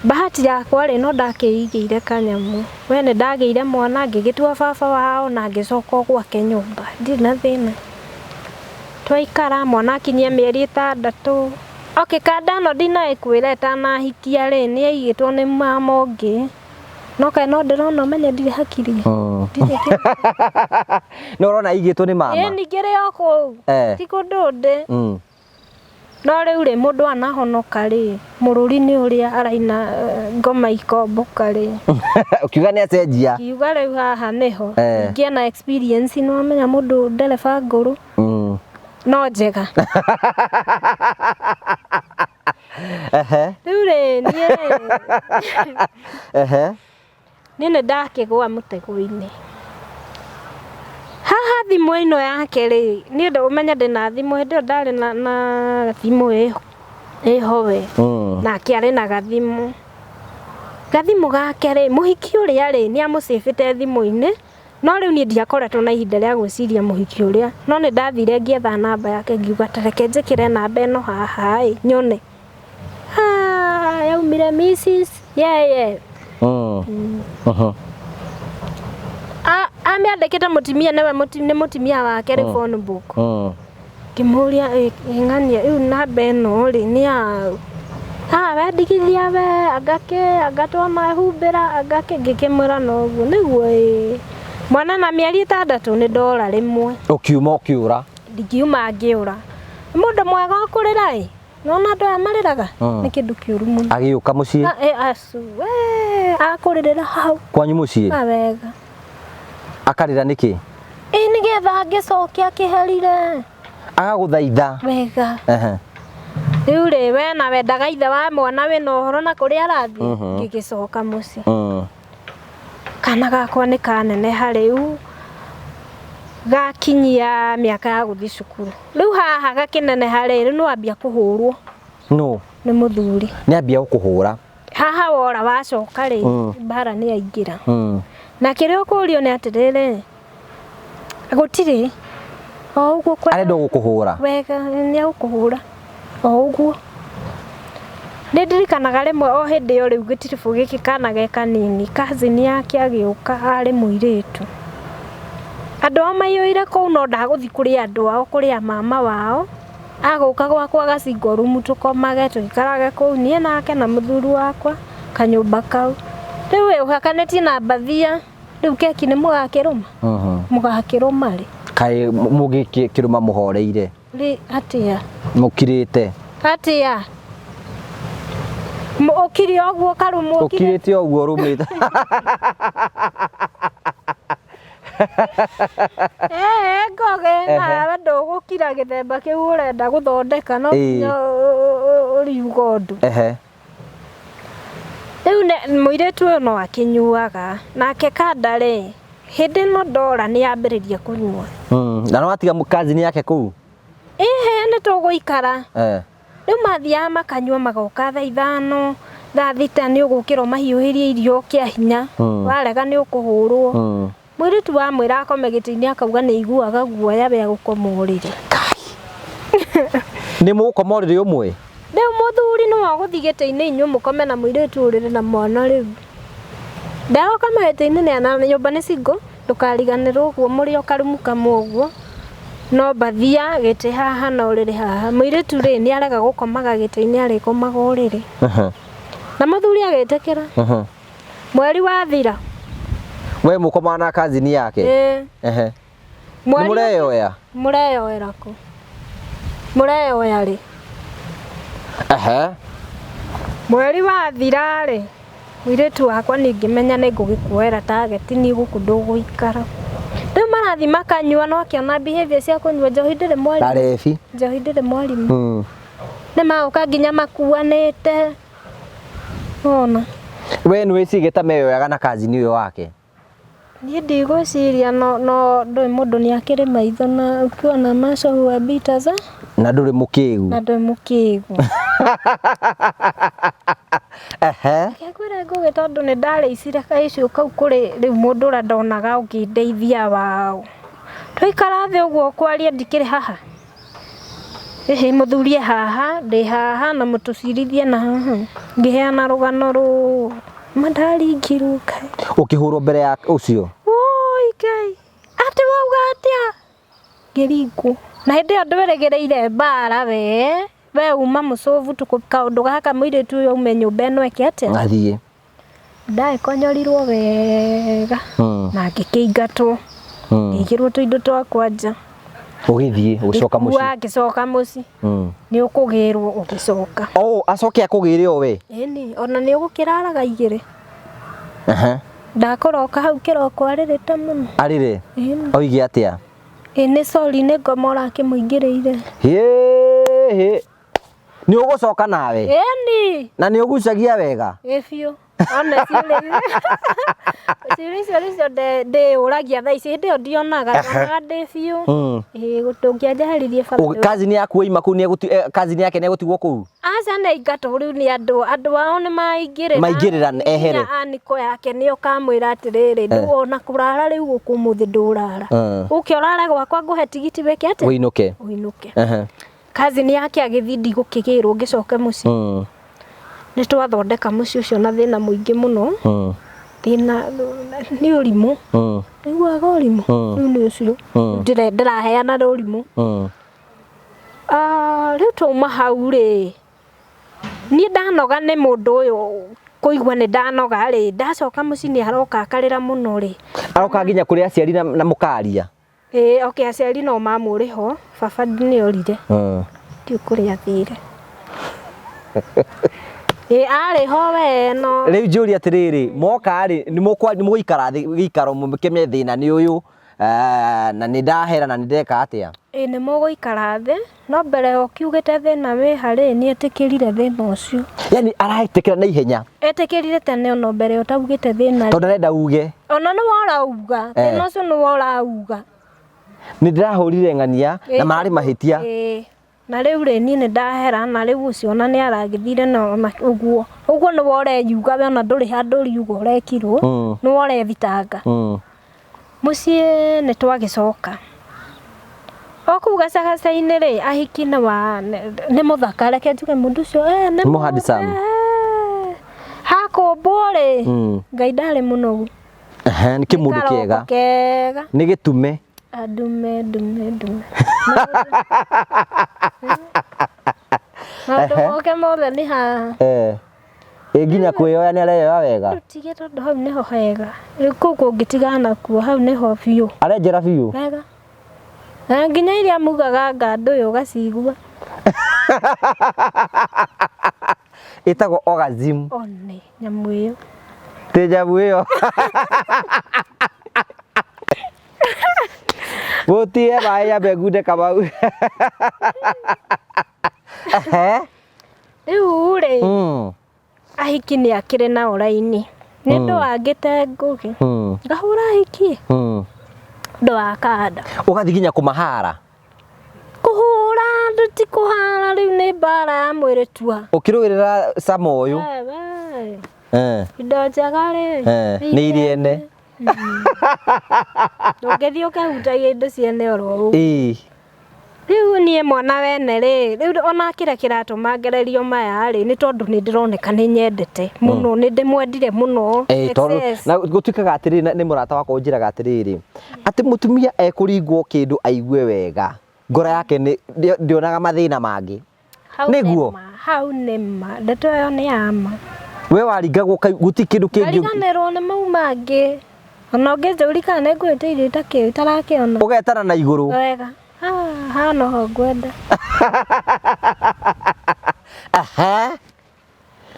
Bahati yakwa rĩ, no ndakĩigĩire kanyamũ. We nĩ ndagĩire mwana, ngĩgĩtua baba wao na ngĩcoka gwake nyũmba. Ndirĩ na thĩna. Twaikara, mwana akinyia mĩeri 6. Okay, kanda ĩno ndinaĩkwĩra ĩtanahikia rĩ, nĩ yaigĩtwo nĩ mama ũngĩ. No kaĩ no ndĩrona ũmenye ndirĩ hakiri. Ndirĩ kĩndũ. No ũrona aigĩtwo nĩ mama? Ĩĩ, ningĩ rĩ o kũu. Ti kũndũ ndĩ. No rĩu rĩ, mũndũ anahonoka rĩ, mũrũri nĩ ũrĩa araina ngoma ikomboka rĩ. Ũkiuga nĩ acenjia. Kiuga rĩu haha nĩho. Ningĩ ena experience, nĩ wamenya mũndũ ndereba ngũrũ. No njega. Rĩu rĩ, niĩ rĩ. Niĩ nĩ ndakĩgũa mũtego-inĩ. Haha thimũ ĩno yake rĩ, niĩ ũmenye ndĩna thimũ, hĩndĩ ĩyo ndarĩ na thimũ ĩho we. Nake arĩ na gathimũ. Gathimũ gake rĩ, mũhiki ũrĩa rĩ, nĩ amũcĩbĩte thimũ-inĩ. No rĩu niĩ ndiakoretwo na ihinda rĩa gwĩciria mũhiki ũrĩa. No nĩ ndathire ngĩetha namba yake ngiuga ta reke njĩkĩre namba ĩno haha ĩ, nyone. Yaumire Mrs. Yeye. Amĩandĩkĩte mũtumia nĩwe nĩ mũtumia wake rĩ phone book. Ngĩmũria, ng'ania, rĩu namba ĩno rĩ, nĩ ya we ndigithia we, anga kĩ, anga twamahumbĩra, anga kĩ, ngĩkĩmwĩra noguo, nĩguo ĩ. Mwana na mĩeri 6 nĩ ndora rĩmwe. Ũkiuma ũkĩũra? Ndingiuma ngĩũra. Nĩ mũndũ mwega ũkũrĩra ĩ? Nĩwona andũ aya marĩraga? Nĩ kĩndũ kĩũru mũno. Agĩũka mũciĩ? Acu, akũrĩrĩra hau. Kwanyu mũciĩ? Wega. Akarĩra nĩkĩ? Nĩgetha angĩcokia akĩherire. Agagũthaitha. Wega. Rĩu rĩ, we na wendaga ithe wa mwana wĩna ũhoro na kũrĩa arathiĩ, ngĩgĩcoka mũciĩ. Kana gakwa nĩ kaneneha rĩu, gakinyia mĩaka ya gũthiĩ cukuru. Rĩu haha gakĩneneha rĩ, rĩu nĩwambia kũhũrwo. No. Nĩ mũthuri. Nĩambia gũkũhũra. Haha wora wacoka rĩ, mbara nĩ yaingĩra. Na kĩrĩa ũkũrio nĩ atĩrĩrĩ, gũtirĩ. O ũguo kwenda. Arenda gũkũhũra. Wega, nĩ egũkũhũra. O ũguo. Nĩ ndirikanaga rĩmwe o hĩndĩ ĩyo rĩu gĩtiribũ gĩkĩ kana ge kanini, cousin yake agĩũka arĩ mũirĩtu. Andũ ao maiyũire kũu no ndagũthiĩ kũrĩ andũ ao, kũrĩ mama wao. Agũka gwakwa gacingo rumu tũkomage, tũikarage kũu niĩ nake na mũthuri wakwa kanyũmba kau. Rĩu we ũhakanĩtie na mbathia, rĩu keki nĩ mũgakĩrũma? Mũgakĩrũma rĩ? Kaĩ mũgĩkĩrũma mũhoreire? Rĩ atĩa? Mũkirĩte? Atĩa? Ũkire ũguo karũmũ, ũkire. Ũkirĩte ũguo ũrũmĩte. Ee, ngũgĩ nawe ndũgũkira gĩthemba kĩu ũrenda gũthondeka no nginya ũriuga ũndũ. Rĩu mũirĩtu ũyũ no akĩnyuaga nake kanda rĩ, hĩndĩ ĩno ndora nĩ yambĩrĩria kũnyua. Na nĩ watiga kazini yake kũu? Ĩhĩ, nĩ tũgũikara. Rĩu mathiaga makanyua magoka thaa 5, thaa 6 nĩ ũgũkĩra ũmahiũhĩrie irio kĩa hinya, warega nĩ ũkũhũrwo. Mũirĩtu wamwĩra akome gĩtĩ-inĩ akauga nĩ aiguaga guoya we gũkoma ũrĩrĩ. Nĩ mũgũkoma ũrĩrĩ ũmwe? Rĩu mũthuri nĩwe ũgũthiĩ gĩtĩ-inĩ inyuĩ mũkome na mũirĩtu ũrĩrĩ na mwana rĩu. Ndegũkoma gĩtĩ-inĩ na nyũmba nĩ single, ndũkariganĩrwo ũguo mũrĩ o karumu kamwe ũguo. No mbathia gĩtĩ haha na ũrĩrĩ haha. Mũirĩtu rĩ nĩ arega gũkomaga gĩtĩ-inĩ arĩkomaga ũrĩrĩ. Na mũthuri agĩtĩkĩra. Mweri wathira. We mũkomaga na kazini yake? Ĩĩ. Nĩ mũreyoya? Mũreyoera kũ? Mũreyoya rĩ? Mweri wathira rĩ, mũirĩtu wakwa niĩ ngĩmenya nĩ ngũgĩkuoera target niĩ gũkũ ndũgũikara. Rĩu marathiĩ makanyua no akĩona behavior cia kũnyua njohi ndĩrĩ mwarimũ. Arebi. Njohi ndĩrĩ mwarimũ. Nĩ magoka nginya makuanĩte. Wona. We nĩ wĩcirie ta meyoyaga na kazini ũyũ wake? Niĩ ndigwĩciria no no ndũĩ mũndũ nĩ akĩrĩ maitho na ukiwa na macho huambii za Na ndũrĩ mũkĩgu. Na ndũrĩ mũkĩgu. Reke ngwĩre Ngũgĩ tondũ nĩ ndarĩicire kaicũ kau kũrĩ rĩu mũndũ ũrĩa ndonaga ũngĩndeithia wao. Twaikara thĩ ũguo kwaria ndikĩrĩ haha. Ĩhĩ mũthuri e haha, ndĩ haha na mũtũcirithie na haha. Ngĩheana rũgano rũu, ma ndaringirwo Ngai. Ũkĩhũrwo mbere ya ũcio? Woi Ngai, atĩ wauga atĩa? Ngĩringwo. Na hĩndĩ ĩyo ndwerĩgĩrĩire mbara we, we uma mũcũbu kaũndũ gaka mũirĩtu ũyũ aume nyũmba ĩno eke atĩa? Athiĩ. Ndagĩkonyorirwo wega na ngĩkĩingatwo, ngĩigĩrwo tũindo twakwa nja. Ũgĩthiĩ ũgĩcoka mũciĩ? Ngĩkua ngĩcoka mũciĩ. Nĩ ũkũgĩrwo ũgĩcoka. Oh, acoke akũgĩre o we? Ĩni, ona nĩ ũgũkĩraraga igĩrĩ. Ndakũroka hau kĩroko arĩrĩte mũno. Arĩre? Ĩni. Oige atĩa? Ĩ nĩ sorry nĩ ngoma ũrakĩmũingĩrĩire. Hĩ, nĩ ũgũcoka nawe? Ĩni. Na nĩ ũgucagia wega? Ĩ biũ. Ona ciũria icio nĩcio ndĩyũragia thaa ici, hĩndĩ ĩyo ndionaga, ndonaga ndĩ biũ. Ĩĩ ndũngĩanjeheririe bara. Kazini yaku waima kũu, kazini yake nĩ egũtigwo kũu? Aca nĩ aingatwo rĩu nĩ andũ, andũ ao nĩ maingĩrĩra. Maingĩrĩra ehere. Nginya aniko yake nĩyo kamwĩra atĩrĩrĩ, ona kũrara rĩu gũkũ ũmũthĩ ndũrara. Ũke ũrare gwakwa ngũhe tigiti wĩke atĩa? Ũinũke. Ũinũke. Kazini yake agĩthiĩ ndigũkĩgĩrwo ngĩcoke mũciĩ. Nĩ twathondeka mũciĩ ũcio na thĩna mũingĩ mũno. Thĩna nĩ ũrimũ. Nĩguaga ũrimũ? Rĩu nĩ ũcio. Ndĩraheana ũrimũ. Rĩu twauma hau rĩ, niĩ ndanoga nĩ mũndũ ũyũ kũigua nĩ ndanoga rĩ, ndacoka mũciĩ nĩ aroka akarĩra mũno rĩ. Aroka nginya kũrĩ aciari na mũkaria? Ĩĩ, okay aciari no mamũrĩ ho, baba nĩ orire. Ndiũĩ kũrĩa athire. Ĩĩ arĩ ho we no. Rĩu njũrie atĩrĩrĩ, moka rĩ, nĩ mũgũikara thĩ gĩikaro mũkĩmenye thĩna nĩ ũyũ, na nĩ ndahera na nĩ ndeka atĩa? Ĩĩ nĩ mũgũikara thĩ, no mbere ũkiugĩte thĩna wĩ ha rĩ, nĩ etĩkĩrire thĩna ũcio. Yaani araĩtĩkĩra na ihenya? Etĩkĩrire tene ona mbere ũtaugĩte thĩna. Tondũ arenda uge. Ona nĩwe ũrauga, thĩna ũcio nĩwe ũrauga. Nĩ ndĩrahũrire ng'ania na mararĩ mahĩtia. Ĩĩ. Na rĩu rĩ niĩ nĩ ndahera na rĩu ũcio ona nĩ aragĩthire na ona ũguo. Ũguo nĩwe ũreyuga we ona ndũrĩ handũ ũriuga ũrekirwo, nĩwe ũrethitanga. Mũciĩ nĩ twagĩcoka. O kũu gacagaca-inĩ rĩ, ahiki nĩ wa nĩ mũthaka reke njuge mũndũ ũcio nĩ Nĩ handsome. Hakũmbwo rĩ, Ngai ndarĩ mũnogu. Nĩ kĩmũndũ kĩega. Kega. Nĩ gĩtume. Ndume, ndume, ndume. Maũndũ moke mothe nĩ haha. Ĩ nginya kwĩyoya nĩ areyoya wega? Tige tondũ hau nĩho hega. Rĩu kũu kũngĩtigana nakuo hau nĩho biũ. Arenjera biũ? Wega. Na nginya iria mugaga anga ndũĩ ũgacigua. Ĩtagwo orgasm. One nyamũ ĩyo. Ti nyamũ ĩyo. Gũtihe maĩ nyambe ngunde kamau. Ehe. Rĩu rĩ, ahiki nĩ akĩrĩ nao raini nĩ ũndũ wangĩte ngũgĩ, ngahũra ahiki ũndũ wa kanda. Ũgathiĩ nginya kũmahara? Kũhũra andũ ti kũhara, rĩu nĩ mbara ya mwĩrĩ tua. Ũkĩrũĩrĩra cama ũyũ. We, indo njega rĩ, nĩ irĩ ene. Ndũngĩthiĩ ũkĩhutagia indo ciene oro ũguo. Rĩu niĩ mwana wene rĩ, rĩu ona kĩrĩa kĩratũma ngererio maya rĩ, nĩ tondũ nĩ ndĩroneka nĩ nyendete mũno, nĩ ndĩmwendire mũno. Tondũ Excess. na gũtuĩkaga atĩrĩrĩ, nĩ mũrata wakwa ũnjĩraga atĩrĩrĩ, atĩ mũtumia ekũringwo kĩndũ aigue wega, ngoro yake nĩ ndĩonaga mathĩna mangĩ. Hau Nĩguo? nĩ ma, hau nĩ ma, ndeto ĩyo nĩ ya ma. We waringagwo gũtirĩ kĩndũ kĩngĩ. Ngariganĩrwo nĩ mau mangĩ. Ona ũngĩnjũria kana nĩ ngwĩtĩirie itarakĩona. Ũgetana na igũrũ. Wega. Haha noho ngwenda. Aha.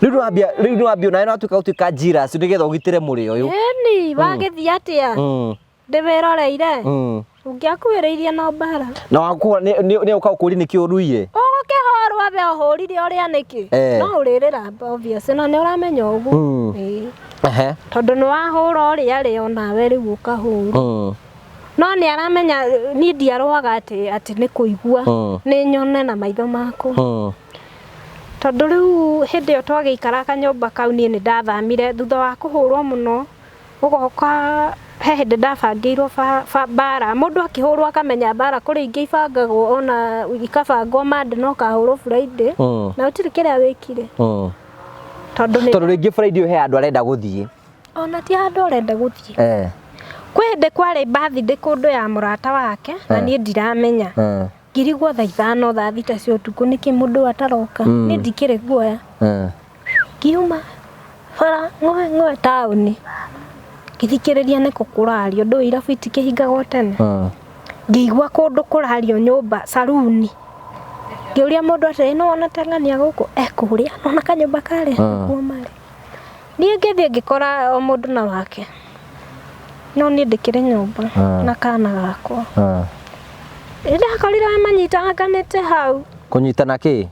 Rĩu nĩwambia, rĩu nĩwambia onawe nĩwatuĩka gũtuĩka jealous nĩgetha ũgitĩre mũrĩ ũyũ. Ĩni, wagĩthiĩ atĩa? Ndĩwĩroreire. Ũngĩakuhĩrĩirie no mbara. Na wakũhũra nĩ ũka ũkũria nĩkĩ ũruire? Ũgũkĩhũrwo we ũhũrire ũrĩa nĩkĩ? No ũrĩrĩra obvious na nĩ ũramenya ũguo. Ehe. Tondũ nĩ wahũra ũrĩa rĩ onawe rĩu ũkahũrwo. No nĩ aramenya niĩ ndiarũaga atĩ nĩ kũigua, nĩ nyone na maitho makwa. Tondũ rĩu hĩndĩ ĩyo twagĩikara kanyũmba kau niĩ nĩ ndathamire thutha wa kũhũrwo mũno, ũgoka he hĩndĩ ndabangĩirwo mbara, mũndũ akĩhũrwo akamenya mbara kũrĩ ingĩ ibangagwo ona ikabangwo Monday na ũkahũrwo Friday, na gũtirĩ kĩrĩa wĩkire. Tondũ nĩ Tondũ rĩngĩ Friday he handũ arenda gũthiĩ. Ona ti handũ arenda gũthiĩ. Kwĩ hĩndĩ kwarĩ birthday kũndũ ya mũrata wake na niĩ ndiramenya. Ngirigwo thaa 5 thaa 6 cia ũtukũ nĩkĩ mũndũ ataroka? Niĩ ndikĩrĩ guoya. Ngiuma bara ng'we ng'we taũni. Ngĩthikĩrĩria nĩkũ kũrario, ndũĩ irabu itikĩhingagwo tene. Ngĩigua kũndũ kũrario nyũmba saruni. Ngĩũria mũndũ atĩrĩ, nĩ wona teng'ania gũkũ? Ekũrĩa, nona kanyũmba karĩa? Nĩkuo marĩ. Niĩ ngĩthiĩ ngĩkora o mũndũ na wake. No niĩ ndĩkĩrĩ nyũmba na kana gakwa. Nĩndakorire manyitanganĩte hau. Kũnyitana kĩ?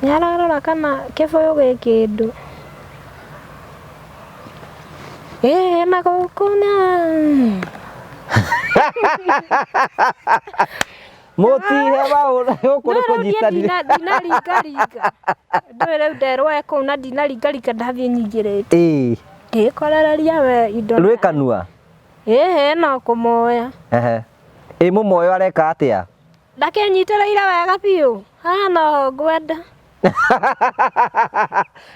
Nĩ ararora kana kĩbũyũ gĩ kĩndũ. Na gũkũ nĩ Mũtihe maũndũ gũkũ nĩ kũnyitanire. Ndinaringaringa. Ndũĩ rĩu nderwo e kũu na ndinaringaringa ndathiĩ nyingĩrĩte. Ngĩkorereria we indo. Rwĩ kanua? No kũmoya. Ehe. Ĩ mũmoyo areka atĩa? Ndakenyitĩrĩire wega biũ. Haha noho ngwenda.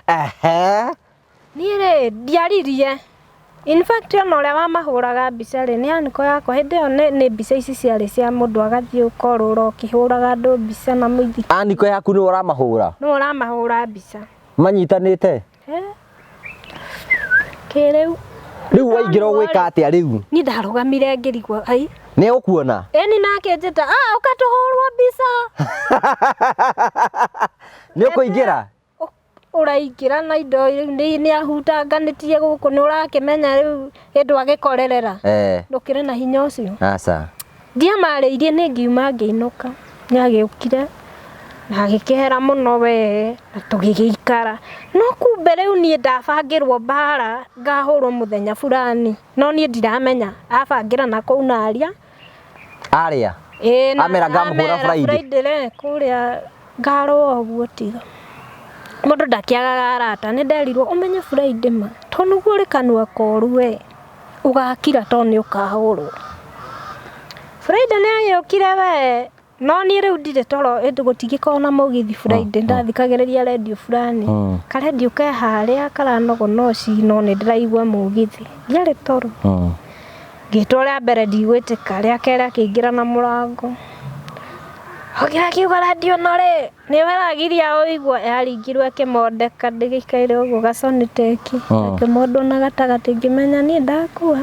Ehe. Niĩ rĩ ndiaririe. In fact ona ũrĩa wamahũraga mbica rĩ nĩ aniko yakwa hĩndĩ ĩyo nĩ mbica ici ciarĩ cia mũndũ agathiĩ ũkorũra ũkĩhũraga andũ mbica na mũithikiri. Aniko yaku nĩwe ũramahũra? Nĩwe ũramahũra mbica. Manyitanĩte? Kĩrĩu. Rĩu waingĩra ũgwĩka atĩa rĩu? Niĩ ndarũgamire ngĩrigwo ai. Nĩ egũkuona? Ĩni nake njĩta, ũka tũhũrwo mbica. Nĩ ũkũingĩra? Ũraingĩra na indo rĩu nĩ ahutanganĩtie gũkũ nĩ ũrakĩmenya rĩu hĩndĩ agĩkorerera. Ndũkĩrĩ na hinya ũcio. Aca. Ndiamarĩirie nĩ ngiuma ngĩinũka. Nĩ agĩũkire na agĩkĩhera mũno we na tũgĩgĩikara. No kumbe rĩu niĩ ndabangĩrwo mbara ngahũrwo mũthenya fulani. No niĩ ndiramenya abangĩra na kũu na aria. Aria? Ĩĩ, na Amera ngamũhũra amera Friday. Friday rĩ, kũrĩa ngarũa ũguo tiga. Mũndũ ndakĩagaga arata, nĩ nderirwo ũmenye Friday ma. Tondũ nĩguo ũrĩ kanua koru we, ũgakira tondũ nĩ ũkahũrwo. Friday nĩ agĩũkire we, no niĩ rĩu ndirĩ toro, ĩndĩ gũtingĩkorwo na mũgithi Friday, ndathikagĩrĩria redio fulani. Karendio ke harĩa karanogona ũci, no nĩ ndĩraigua mũgithi. Ndiarĩ toro. Ngĩtwo rĩa mbere ndigwĩtĩka, rĩa kerĩ akĩingĩra na mũrango. Okĩra akiuga redio ĩno rĩ, nĩ weragiria ũigua, yaringirwo ĩkĩmondeka ndĩgĩikaire ũguo gaconiteki. Akĩmondwo na gatagatĩ ngĩmenya niĩ ndakua.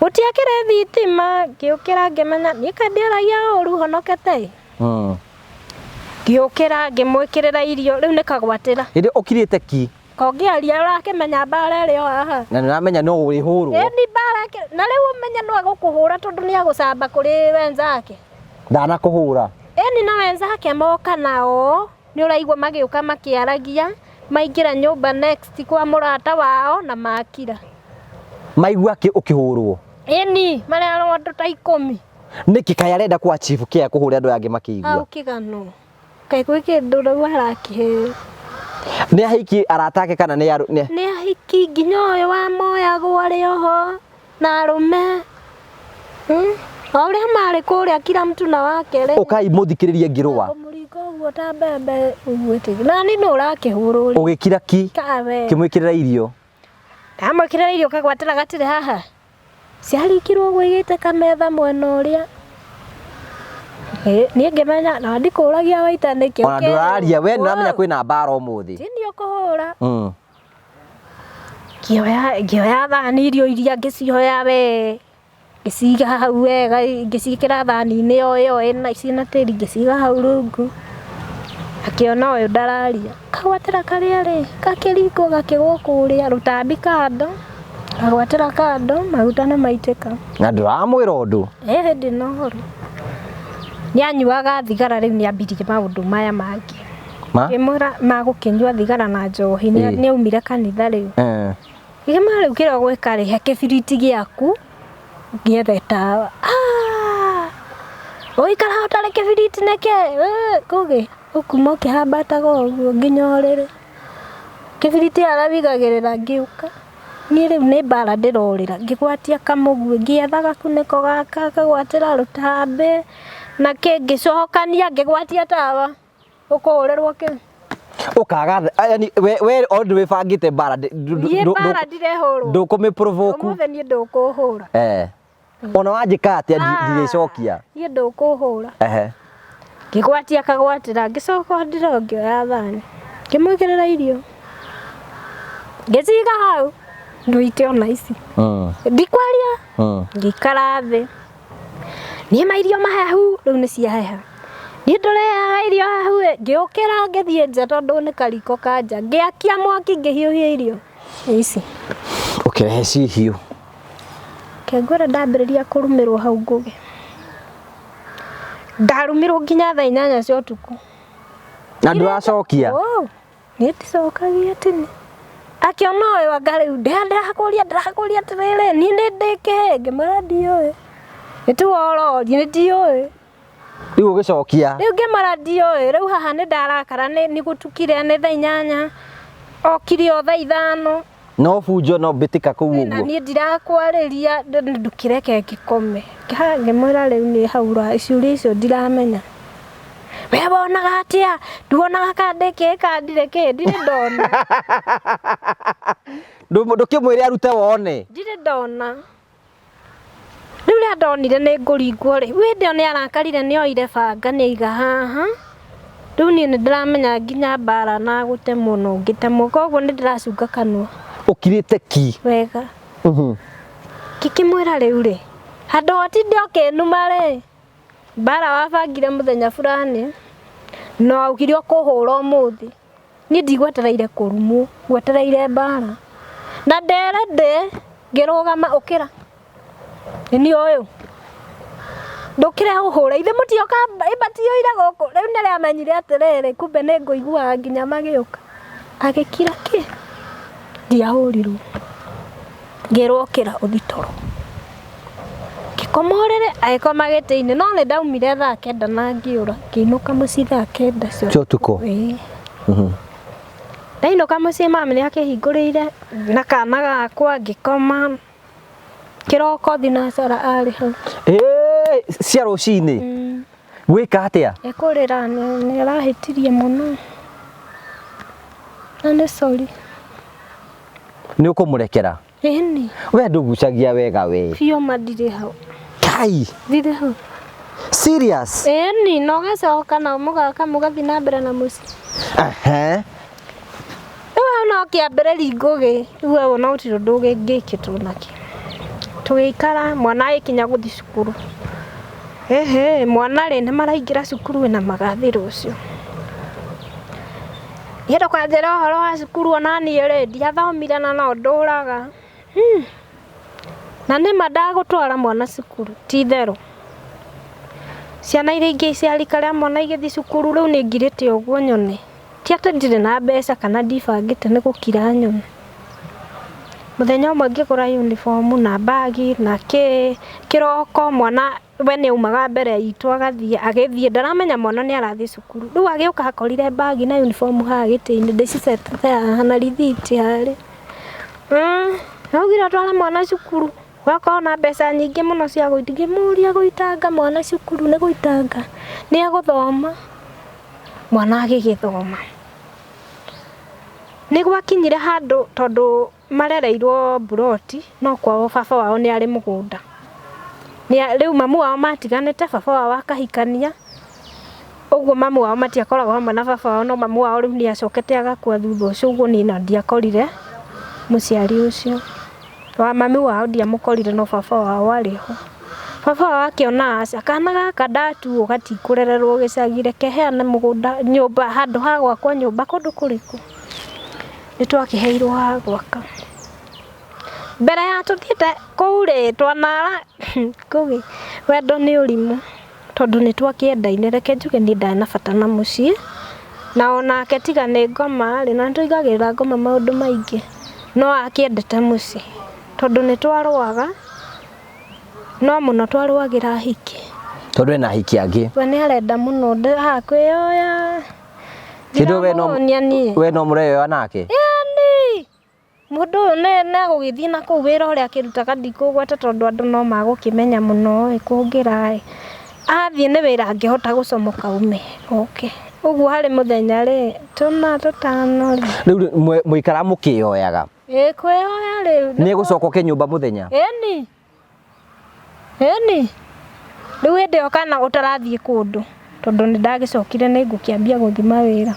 Gũtiakĩrĩ thitima, ngĩũkĩra ngĩmenya niĩ kaĩ ndĩaragia ũru honokete. Ngĩũkĩra ngĩmwĩkĩrĩra irio, rĩu nĩ kagwatĩra. Hĩndĩ ũkirĩte ki? Kongĩaria ũrakĩmenya mbara ĩrĩ o haha. Na nĩ ũramenya no ũrĩhũrwo. Ĩni mbara na rĩu ũmenye no agũkũhũra tondũ nĩ agũcamba kũrĩ wenzake. Ndanakũhũra. Ĩni na wenzake moka nao nĩ ũraigua magĩũka makĩaragia maingĩra nyũmba next kwa mũrata wao na makira. Maigua kĩ ũkĩhũrwo. Ĩni marĩ andũ ta 10. Nĩkĩ kaĩ arenda kũ achieve kĩ akũhũre andũ aya angĩ makĩigua. Au kĩgano. Kaĩ gwĩ kĩndũ rĩu arakĩheo. Nĩ ahiki arata ake kana nĩ nĩ ahiki nginya ũyũ wamoyagwo arĩ oho na arũme. O ũrĩa marĩ kũrĩa kila mtu na wake rĩ. Ũkai mũthikĩrĩrie ngĩrũa. Mũringo ũguo ta mbembe ũguo ĩtĩ. Na niĩ nũ ũrakĩhũrwo rĩ. Ũgĩkira ki. Kawe. Kĩmwĩkĩrĩra irio. Ndamwĩkĩrĩra irio kagwatĩra gatirĩ haha. Ciarikirwo ũguo igĩte kametha mwena ũrĩa. Niĩ ngĩmenya na ndikũragia waita nĩkĩ. Ona ndũraria we nĩũramenya kwĩna mbara ũmũthĩ. Ti niĩ ũkũhũra. Ngĩoya thani irio iria ngĩcioya we. Ngĩciga hau wega ngĩciĩkĩra thani-inĩ o ĩyo ĩna ciĩna tĩri ngĩciga hau rungu. Akĩona ũyũ ndararia. Kagwatĩra karĩa rĩ gakĩringwo gakĩgwo kũrĩa rũtambi kando. Kagwatĩra kando maguta nĩ maitĩka. Na ndũramwĩra ũndũ. Ĩĩ ndĩ na ũhoro. Nĩanyuaga thigara rĩu nĩambirie maũndũ maya mangĩ. Ngĩmwĩra magũkĩnyua thigara na njohi nĩaumire kanitha rĩu. Ngĩmwĩra rĩu kĩrĩa ũgwĩka rĩ he kĩbiriti gĩaku ngĩethe tawa. Ũikara ũtarĩ kĩbiriti nĩkĩ? Ngũgĩ ũkuma ũkĩhambataga ũguo nginya ũrĩrĩ. Kĩbiriti harĩa wĩigagĩrĩra ngĩũka. Niĩ rĩu nĩ mbara ndĩrorĩra ngĩgwatia kamũguĩ ngĩetha gakunĩko gaka kagwatĩra rũtambĩ na kĩ ngĩcokania ngĩgwatia tawa ũkũhũrĩrwo kĩ. Ũkaga yani we already wĩbangĩte mbara Niĩ mbara ndirehũrwo. Ndũkũmĩ provoke. Ũmũthĩ niĩ ndũkũhũra. Ona wanjĩka atĩa ndirĩcokia. Niĩ ndũkũhũra. Ngĩgwatia kagwatĩra ngĩcoka ndiro ngĩoya thani ngĩmwĩkĩrĩra irio ngĩciga hau ndũite ona ici. Ndikwaria. Ngĩikara thĩ. Niĩ mairio mahehu rĩu nĩ ciaheha. Niĩ ndũrĩaga irio hehu ĩ. Ngĩũkĩra ngĩthiĩ nja tondũ nĩ kariko ka nja. Ngĩakia mwaki ngĩhiũhia irio ici. Ũkĩrehe ci hiũ. Kĩngwĩra ndambĩrĩria kũrumĩrwo hau ngũgĩ. Ndarumirwo nginya thaa 8 cia ũtukũ. Na ndũracokia? Niĩ ndicokagia tene. Akĩona ũyũ anga rĩu ndĩrakũria atĩrĩrĩ niĩ nĩ ndĩ kĩĩ? Ngĩmwĩra ndiũĩ. Nĩ tiwe ũroria nĩ ndiũĩ. Rĩu ũgĩcokia? Rĩu ngĩmwĩra ndiũĩ rĩu haha nĩ ndarakara nĩ gũtukire nĩ thaa 8 okire o thaa 5. No bunjo no mbĩtĩka kũu ũguo. Na niĩ ndirakwarĩria ndũkĩreke ngĩkome. Ngĩmwĩra rĩu nĩ hau ciũria icio ndiramenya. We wonaga atĩa? Nduonaga kana ndĩ kĩĩ kana ndirĩ kĩĩ? Ndirĩ ndona. Ndũkĩmwĩre arute wone. Ndirĩ ndona. Rĩu rĩrĩa ndonire nĩ ngũringwo rĩ, hĩndĩ ĩyo nĩ arakarire nĩ oire banga nĩ aiga haha. Rĩu niĩ nĩ ndĩramenya nginya mbara na gũtemwo no ngĩtemwo koguo nĩ ndĩracunga kanua. Ũkirĩte ki. Wega. Ngĩkĩmwĩra rĩu rĩ, handũ ũtinde ũkĩnuma rĩ, mbara wabangire mũthenya fulani no augire ũkũhũra ũmũthĩ. Niĩ ndigwetereire kũrumwo, ngwetereire mbara. Na ndere ndĩ ngĩrũgama ũkĩra. Nĩ ũyũ. Ndũkĩre ũhũre ithe mũtioka ĩbatioire gũkũ. Rĩu nĩrĩamenyire atĩrĩrĩ kumbe nĩ ngũiguaga nginya magĩũka. Agĩkira kĩ? Ndiahũrirwo. Ngĩrwo ũkĩra ũthiĩ toro. Ngĩkoma ũrĩrĩ agĩkoma gĩtĩ-inĩ no nĩ ndaumire thaa 9 na ngĩũra ngĩinũka mũciĩ thaa 9 cia ũtukũ. Ndainũka mũciĩ mami nĩ akĩhingũrĩire na kana gakwa ngĩkoma. Kĩroko thinacara arĩ hau. Cia rũcinĩ? Gwĩka atĩa? Ekũrĩra nĩ arahĩtirie mũno. Na nĩ sorry. Nĩ ũkũmũrekera? Ĩni. We ndũgucagia wega we. Biũ ma ndirĩ hau. Kai. Ndirĩ hau. Serious? Ĩni, no gacoka na mũgaka mũgathiĩ na mbere na mũciĩ. Rĩu hau no kĩambĩrĩria ngũgĩ, rĩu hau no gũtirĩ ũndũ ũngĩkĩtwo nakĩo. Tũgĩikara mwana agĩkinya gũthiĩ cukuru. Ehe, mwana rĩ nĩ maraingĩra cukuru wĩna magathĩ rũciũ. Niĩ ndũkanjĩre ũhoro wa cukuru ona niĩ rĩ ndiathomire na no ndũraga. Na nĩma ndagũtwara mwana cukuru ti itherũ. Ciana iria ingĩ cia rika rĩa mwana igĩthiĩ cukuru rĩu nĩ ngirĩte ũguo nyone. Ti atĩ ndirĩ na mbeca kana ndibangĩte nĩ gũkira nyone. Mũthenya ũmwe ngĩgũra uniform na bag na kĩ, kĩroko mwana we nĩ aumaga mbere itũ agathiĩ, agĩthiĩ ndaramenya mwana nĩ arathiĩ cukuru. Rĩu agĩũka akorire bag na uniform haha gĩtĩ-inĩ ndĩcicetete haha na rithiti harĩa. Augire ũtware mwana cukuru, ũgakorwo na mbeca nyingĩ mũno cia gũitanga. Ngĩmũria gũitanga mwana cukuru nĩ gũitanga, nĩ egũthoma. Mwana agĩgĩthoma. Nĩ gwakinyire handũ tondũ marereirwo mburoti no kwao baba wao nĩ arĩ mũgũnda. Rĩu mamu wao matiganĩte, baba wao akahikania, ũguo mamu wao matiakoragwo hamwe na baba wao, no mamu wao rĩu nĩ acokete agakua thutha ũcio, ũguo niĩ na ndiakorire mũciari ũcio. Wa mami wao ndiamũkorire no baba wao arĩ ho. Baba wao akĩona aca, kana gaka ndatuo gatikũrererwo gĩcagi, reke heane mũgũnda nyũmba handũ ha gwakwo nyũmba kũndũ kũrĩkũ. Nĩ twakĩheirwo ha gwaka. Mbere ya tũthiĩte kũu rĩ, twanara kũu wendo nĩ ũrimũ tondũ nĩ twakĩendaine, reke njuge niĩ ndarĩ na bata na mũciĩ, na onake tiga nĩ ngoma rĩ, na nĩ tũigagĩrĩra ngoma maũndũ maingĩ, no akĩendete mũciĩ tondũ nĩ twarũaga, no mũno twarũagĩra ahiki. Tondũ ena ahiki angĩ. We nĩ arenda mũno haha kwĩyoya. Kĩndũ we no Ndiramuonia niĩ. we no mũreyoya nake? Ĩni mũndũ ũyũ nĩ agũgĩthiĩ na kũu wĩra ũrĩa akĩrutaga ndikũgweta tondũ andũ no magũkĩmenya mũno ĩ kũngĩra ĩ. Athiĩ nĩ wĩra angĩhota gũcomoka ume oke. Ũguo harĩ mũthenya rĩ, tũna tũtano rĩ. Rĩu mũikara mũkĩyoyaga. Ĩ kwĩyoya rĩu. Nĩ egũcoka oke nyũmba mũthenya? Ĩni. Ĩni. Rĩu hĩndĩ ĩyo kana ũtarathiĩ kũndũ tondũ nĩ ndagĩcokire nĩ ngũkĩambia gũthiĩ mawĩra.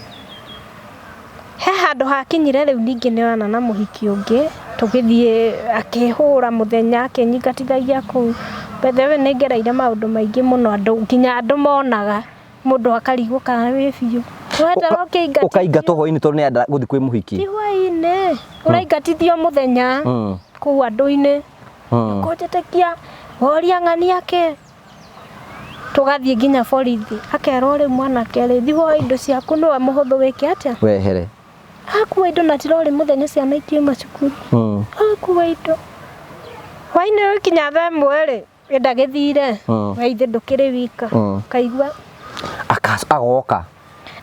He handũ hakinyire rĩu ningĩ nĩ ona na mũhiki ũngĩ, tũgĩthiĩ akĩhũra mũthenya akĩnyingatithagia kũu. By the way nĩ ngereire maũndũ maingĩ mũno andũ nginya andũ monaga mũndũ akarigwo kana wĩ biũ. Wetera ũkĩingatithio. Ũkaingatwo hwaĩ-inĩ tondũ nĩ enda gũthiĩ kwĩ mũhiki. Ti hwaĩ-inĩ, ũraingatithio mũthenya kũu andũ-inĩ. Kũnjĩtĩkia, woria ng'ania kĩ. Tũgathiĩ nginya borithi, akerwo rĩu mwanake rĩ, thiĩ woe indo ciaku nĩwe mũhũthũ wĩke atĩa? Wehere. Akua indo na tirorĩ mũthenya ciana ikiuma cukuru. Akua indo. Hwaĩ-inĩ ũkinya thaa ĩmwe rĩ, ndagĩthire. We ithe ndũkĩrĩ wika. Kaigua. Agoka.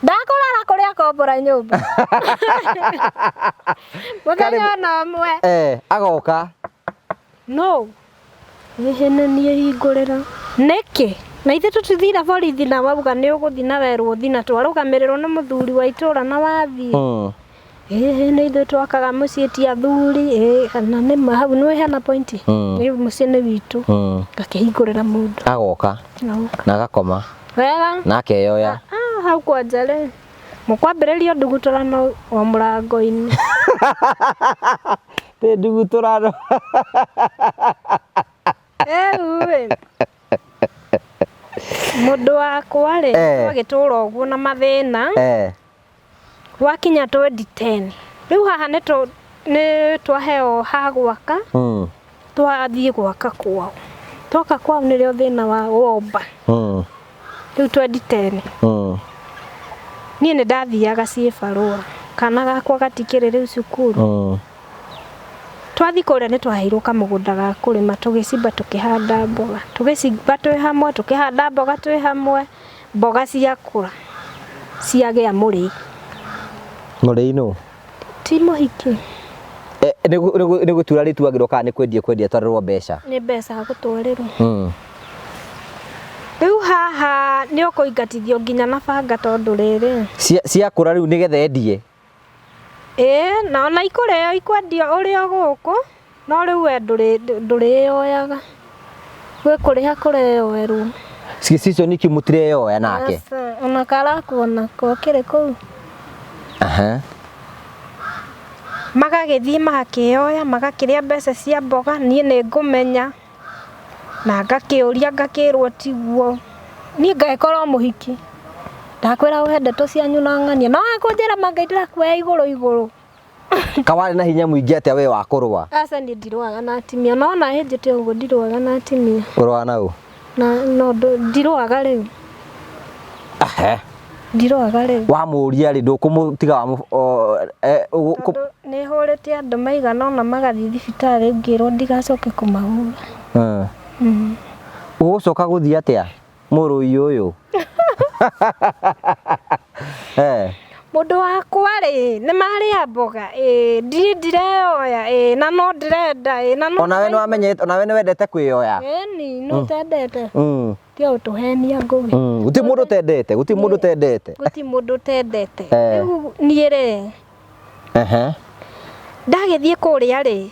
Ndakũrara kũrĩa akombora nyũmba. Mũthenya ona ũmwe. Agoka. No. Ĩhĩ nĩ niĩ hingũrĩra. Nĩkĩ? Na ithuĩ tũtithire borithi na wauga nĩ ũgũthiĩ na werwo ũthiĩ na twarũgamĩrĩrwo nĩ mũthuri wa itũra na wathiĩ. Ĩhĩ nĩ ithuĩ twakaga mũciĩ ti athuri. Ĩĩ kana nĩ ma hau nĩ hena point. Nĩ mũciĩ nĩ witũ. Ngakĩhingũrĩra mũndũ. Agoka. Agoka. Na agakoma. Wega. Na akeyoya. Hau kwanja rĩ. Mũkwambĩrĩria ndugutũrano o mũrango-inĩ. Tĩ ndugutũrano. Rĩu ĩ. Mũndũ wakwa rĩ, twagĩtũra ũguo na mathĩna. Gwakinya 2010. Rĩu haha nĩ twaheo ha gwaka. Twathiĩ gwaka kwao. Twaka kwao nĩrĩo thĩna wa womba. Rĩu 2010. Niĩ nĩ ndathiaga ciĩbarũa. Kana gakwa gatikĩrĩ rĩu cukuru. Twathiĩ kũrĩa nĩ twaheirwo kamũgũnda ga kũrĩma, tũgĩcimba tũkĩhanda mboga. Tũgĩcimba twĩ hamwe, tũkĩhanda mboga twĩ hamwe, mboga ciakũra, ciagĩa mũrĩi. Mũrĩi nũ? Ti mũhiki. Nĩ gũtura rĩtuagĩrwo kana nĩ kwendia kwendia atwarĩrwo mbeca? Nĩ mbeca gũtwarĩrwo. Rĩu haha nĩ ũkũingatithio nginya na banga tondũ rĩrĩ. Ciakũra rĩu nĩgetha endie? Ĩĩ, na ona ikũrĩo ikwendio ũrĩ o gũkũ, no rĩu we ndũrĩyoyaga. Gwĩ kũrĩha kũreyoerwo. Cicio nĩkĩ mũtireyoya nake? Aca, ona karakuona ko kĩrĩ kũu. Magagĩthiĩ magakĩyoya, magakĩrĩa mbeca cia mboga, niĩ nĩ ngũmenya. Na ngakĩũria ngakĩrwo tiguo. Niĩ ngagĩkorwo mũhiki. Ndakwĩra ũhe ndeto cianyu na ng'ania. No akũnjĩra ma Ngai ndĩrakuoya igũrũ igũrũ. Kawarĩ na hinya mũingĩ atĩa we wa kũrũa? Aca niĩ ndirũaga na atimia. No ona hĩnjĩte ũguo ndirũaga na atimia. Ũrũaga na ũ? Na no ndirũaga rĩu. Ehe. Ndirũaga rĩu. Wamũria rĩ ndũkũmũtiga wamũ eh, Tondũ nĩ hũrĩte andũ maigana ũna magathiĩ thibitarĩ ngĩrwo ndigacoke kũmahũra. Ũgũcoka gũthiĩ atĩa? Mũrũi ũyũ. Eh. Mũndũ wakwa rĩ, nĩ marĩa mboga ĩĩ, ndirĩ ndireyoya ĩĩ, na no ndĩrenda ĩĩ, na no Onawe nĩ wamenyete, onawe nĩ wendete kwĩyoya. Ĩni, nũ ũtendete? Tiga gũtũhenia Ngũgĩ. Gũtirĩ mũndũ ũtendete, gũtirĩ mũndũ ũtendete. Gũtirĩ mũndũ ũtendete. Rĩu niĩ rĩ, Ehe. Ndagĩthiĩ kũrĩa rĩ,